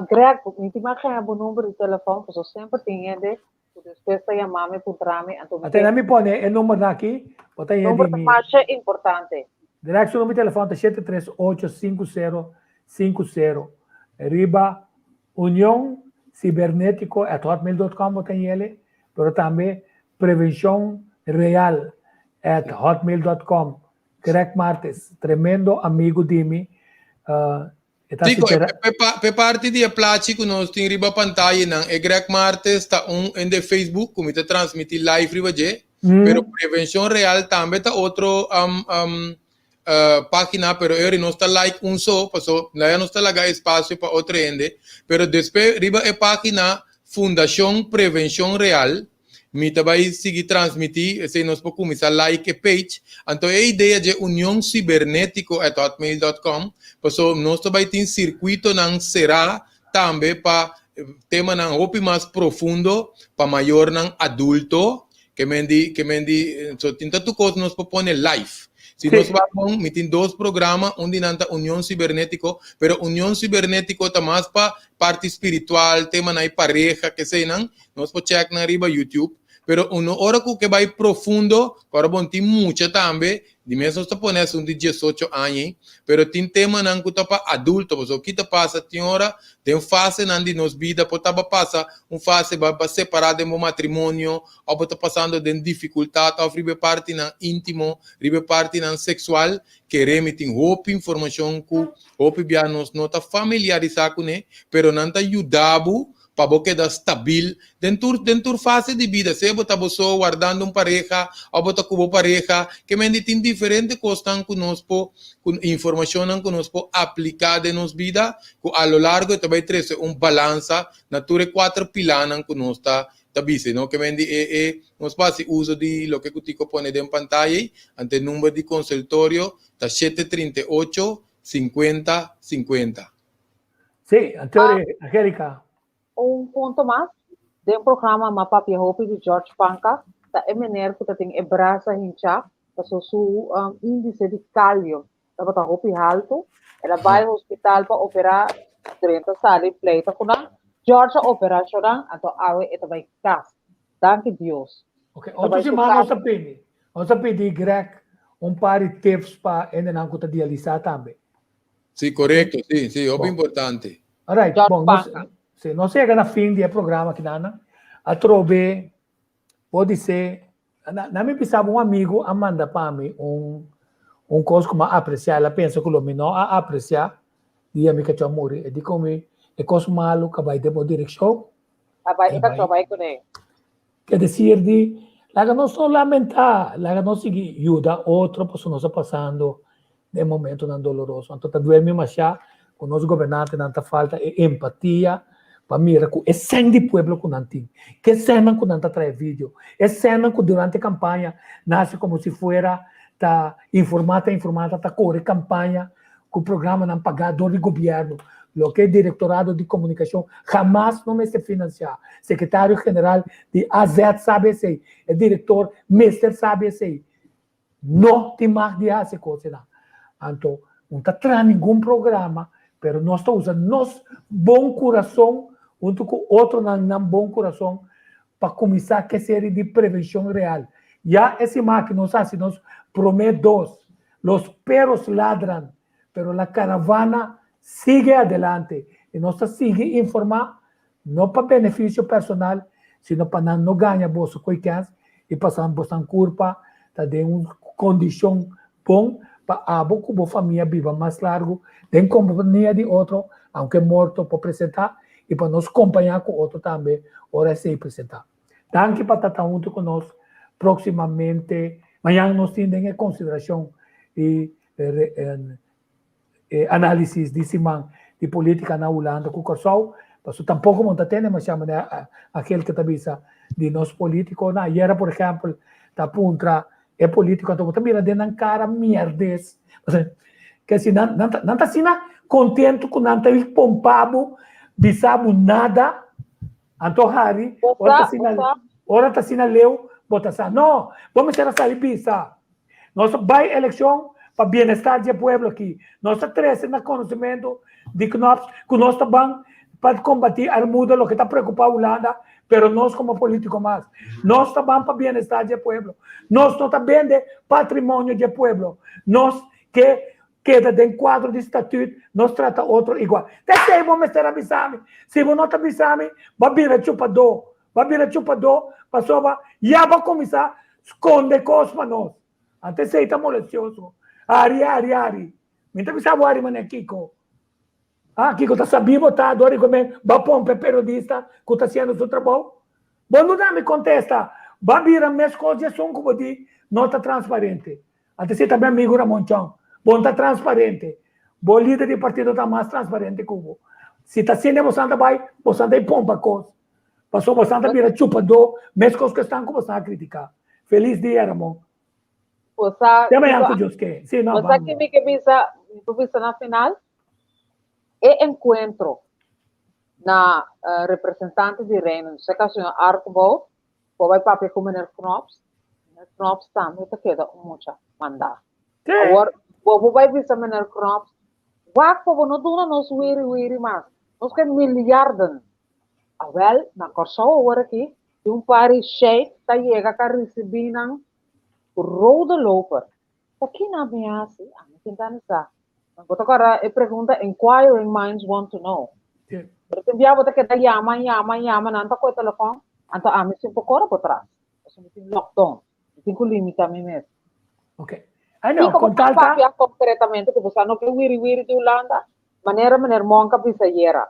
Greg, mi tin mas bo number di telefòn, pasobra semper tin hende Ku despues ta yama mi puntra mi anto mi Ate na mi pone e numbernan aki, bo ta Number di ta mi. masha importante. Direct su number di telefon ta 7385050. Riba Union Cibernetico at hotmail dot com bo ta yele, pero tambe Prevencion Real at hotmail dot com. Greg Martes, tremendo amigo di mi. E ta Tico, pe parti di e plachi ku nos tin riba pantayanan, e Greg Martes ta un en de Facebook ku mi ta transmiti live riba dje, pero Prevención Real tambe ta otro pagina, pero eri nos ta like un so, paso ya nos ta laga espacio pa otro hende, pero despues riba e pagina Fundacion Prevención Real, Mi ta bai sigui transmití, esei nos por kuminsá like e page. Anto e idea dje Union Cibernetico at hotmail dot com, paso nos ta bai tin sirkuitonan será tambe pa temanan hopi mas profundo pa mayornan adulto, ke men di, ke men di, so tin tantu kos nos por pone live. Si nos wak bon, mi tin dos programa, un di nan ta Union Cibernetico, pero Union Cibernetico ta mas pa parti spiritual, temanan di pareha, keseinan, Nos por check nan riba YouTube. Pero uno ora ku ke bai profundo, ora bon tin mucha tambe, di mes nos ta pone asuntu di 18 aña ei, pero tin temanan ku ta pa adulto, pasobra ki ta pasa tin ora den fasenan di nos bida por taba pasa un fase ba ba separá den bo matrimonio òf bo ta pasando den difikultat òf riba e partinan íntimo, riba e partinan seksual, kere mi tin hopi informashon ku hopi bia nos no ta familiarisá kuné, pero nan ta yuda bo pa bo keda stabil den tur den tur fase di bida, sea bo ta bo so wardando un pareha of bo ta ku bo pareha, ke mende tin diferente kosnan ku nos por ku informashonnan ku nos por apliká den nos bida ku a lo largo e ta bai trese un balansa na tur e kuater pilanan ku nos ta ta bisa, no? Ke mende e e nos por hasi uso di loke ku Tico pone den pantaya ei, ante e number di konsultorio ta 738 50 50. Sí, anterior, Angélica. Un punto mas, den programa m'a papia hopi di George Panka, ta e meneer ku ta tin e brasa hinchá, paso su índice di calio tabata hopi haltu, el a bai hospital pa operá, drenta sali pleita ku nan, George a operá shonan, anto awe e ta bai kas. Danki Dios. Ok, otro siman nos ta pidi, nos ta pidi Greg un par di tips pa hendenan ku ta dialisá tambe. Sí, correcto, sí, sí, hopi importante. Alright, bon, nos, sí, nos llega na fin di e programa aquí, Nana. Atrobe, pode ser, na, na mi pisaba un amigo a manda pa mi un, un cos como a apreciar, ela pensa que lo mi no a apreciar, dia mi cacho a muri, e di con mi, e cos malo que bai den bo direccion. A bai, e cacho a bai con e. Ke desir di, laga nos no lamentá, laga nos sigui yuda otro pasobra nos ta pasando den momentonan doloroso. Anto ta duel mi mashá ku nos gobernantenan ta falta e empatia pa mira ku e sèn di pueblo ku nan tin, ke sènnan ku nan ta trae video, e sènnan ku durante kampaña nan hasi komo si fuera ta informá, ta informá, ta kore kampaña ku programanan pagá dor di gobièrnu, loke e Direktorado di Komunikashon hamas no mester finansiá. Sekretario General di AZ sabi esei, e direktor mester sabi esei. No tin mag di hasi kosnan. Anto, no ta traha ningun programa, pero nos ta usa nos bon kurason huntu ku otronan nan bon kurason pa kuminsá ku e seri di prevenshon real. Ya e siman aki nos hasi nos promé dos. Los perros ladran, pero la caravana sigue adelante. I nos ta sigui informá, no pa benefisio personal, sino pa nan no gaña boso ku e kèns i pasa bosan kurpa ta den un kondishon bon pa abo ku bo famia biba mas largu den kompania di otro, aunke morto por presentá, i pa nos kompañá ku otro tambe ora esei presentá. Danki pa ta huntu ku nos próksimamente. Mañan nos tin den e konsiderashon i e análisis di siman di polítika na Hulanda ku Kòrsou. Pasobra tampoko bo no ta tende masha manera aquel ku ta bisa di nos polítikonan. Ayera por ehèmpel ta puntra e polítiko anto bo ta mira den nan kara mierdes. Ke si nan nan ta nan ta asina kontentu ku nan ta pompa bo bisa bo nada. Anto hari ora ta asina ora ta asina leu bo ta sa no bo mester a sali bisa. Nos ta bai elekshon pa bienestar di e pueblo aki. Nos ta trese na konosementu di Knops ku nos ta ban pa kombatí armuda loke ta preokupá Hulanda, pero nos komo polítiko mas. Nos ta ban pa bienestar di e pueblo. Nos no ta bende patrimonio di e pueblo. Nos ke keda den kuadro di statut, nos trata otro igual. Ta esei bo mester a bisa mi. Si bo no ta bisa mi, bo a bira chupadó. Bo a bira chupadó pasobra ya bo a kuminsá skonde kos pa nos. Anto esei ta molestioso. Ari, ari, ari. Mi ta bisa bo ari manera kiko. Ah, kiko ta sabí bo ta dor di kumen bo a pompa e periodista ku ta hasiendo su trabou? Bo no dami kontesta. Bo a bira meskos di esun ku bo di no ta transparente. Anto esei ta mi amigu Ramon Chong. Bo no ta transparente. Bo lider di partido ta mas transparente ku bo. Si ta asina bosan ta bai, bosan ta e pompa kos. Pasobra bosan ta bira chupadó meskos ku esnan ku bosan a kritiká. Felis dia, Ramon. Bosa, Te mañana ku Dios ke. Sí, no, bosa vamos. ke mi ke bisa, mi por bisa na final, e enkuentro na eh, representante di Reino, en este caso señor Archibald, por bai papia ku meneer Knops, meneer Knops tambe ta keda un mucha mandá. Sí. Awor, bo por bai bisa meneer Knops, wak pa bo no duna nos wiri wiri mas, nos ke miljarden. Awel, na Kòrsou awor aki, tin un par di sheik ta yega ka risibí nan ku rode loper. Ta kina mi hasi? Ami tin gana sa. Bo ta kòrda e pregunta inquiring minds want to know. Sí. Pero tin bia bo ta keda yama, yama, yama, nan ta kohe telefòn, anto ami sin por kore bo tras. Pasobra mi tin lockdown. Mi tin ku limita mi mes. Ok. Ai no, Kiko bo kon ta tal ta? papia konkretamente ku bo sa no ke wiri wiri di Hulanda? Manera meneer Monk a bisa ayera.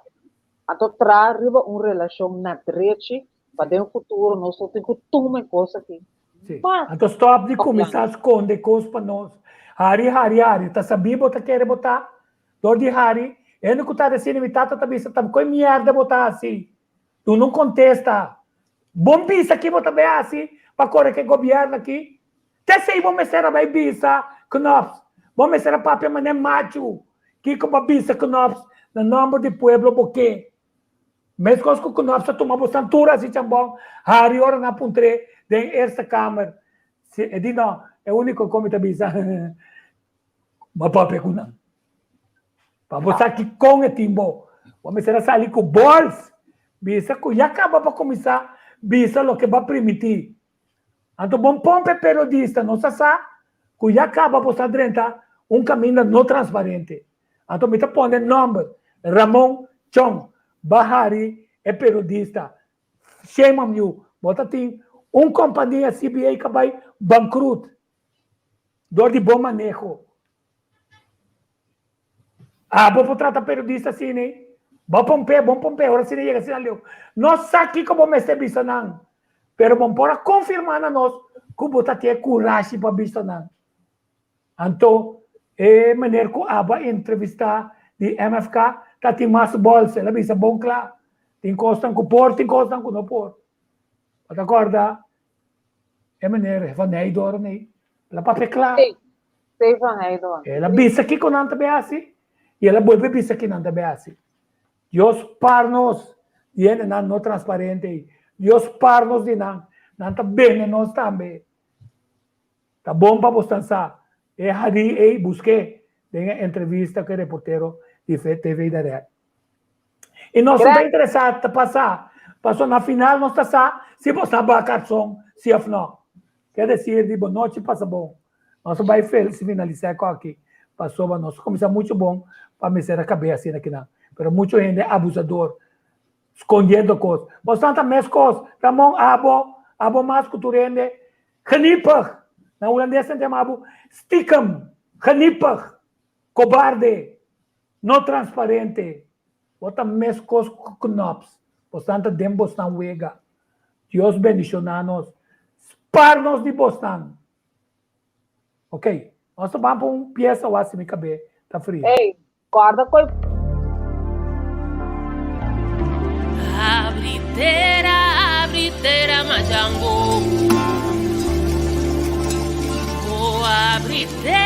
Anto traha riba un relashon na drechi pa den futuro nos no tin ku tuma e kos aki Sí. mas Anto stop di pa kuminsá plan. skonde kos pa nos. Hari, hari, hari. Ta sabí bo ta kere bo ta. Dor di hari, hende ku ta resini mi tata ta bisa ta koe mierda bo ta hasi. Tu no kontesta. Bon bisa ki bo ta bai hasi pa kore ke gobièrnu aki. Te esei bo mester a bai bisa Knops. Bo mester a papia manera machu. Kiko bo a bisa Knops na nòmber di pueblo bo ke. Meskos ku Knops a tuma bo santura hasi chambon hari ora nan a puntr'é den Eerste Kamer. Si e di no, e úniko ku mi ta bisa bo a papia ku nan. Pa bo sa kikon e tin bo. Bo mester a sali ku bòls. Bisa ku ya kaba pa kuminsá bisa loke bo a primití. Anto bon pompe periodista no sa sa ku ya kaba bo sa drenta un kaminda no transparente. Anto mi ta pone nomber Ramon Chong Bahari e periodista. Shame on you. Bo ta tin un kompania CBA ka bai bankrut dor di bo maneho. Abo por trata periodista asina ei? Bo pomp'é, bon pomp'é, ora asina yega asina leu. No sa kiko bo mester bisa nan, pero bo por a konfirmá na nos ku bo ta tin e kurashi pa bisa nan. Anto, e meneer ku abo a entrevistá di MFK ta tin mas bòls, el a bisa bon kla. Tin kosnan ku por, tin kosnan ku no por. Bo ta kòrda e meneer Van Heydoorn ei? El a papia kla. Sí, sí, Van Heydoorn. El a bisa kiko nan ta bay hasi i el a bolbe bisa ki nan ta bay hasi. Dios par nos di hendenan no transparente ei. Dios par nos di nan. Nan ta bende nos tambe. Ta bon pa bosnan sa. E hari ei busk'é den e entrevista ku e reportero di TV Direct. I nos no ta interesá ta pasá, pasobra na final nos ta sa si bo sa baha karson si òf nò. Ke desir di bo nochi pasa bon. Nos a bai finalisá e kò aki, pasobra nos a kuminsá muchu bon pa mester a kab'é asina kinan. Pero muchu hende abusador, skondiendo kos. Bosnan ta meskos, Ramon, abo, abo mas ku tur hende. Geniepig! Na hulandes nan ta yama abo stiekem, geniepig, kobarde. No transparente. Bo ta meskos ku knops. Bosnan ta den bosnan wega. Dios bendishoná nos. Spar nos di bosnan. Ok, nos ta ban pa un piesa wak si mi kabé ta fria. Ey, kòrda ku e. Abri tera, abri tera, Majango. Oh, abri tera.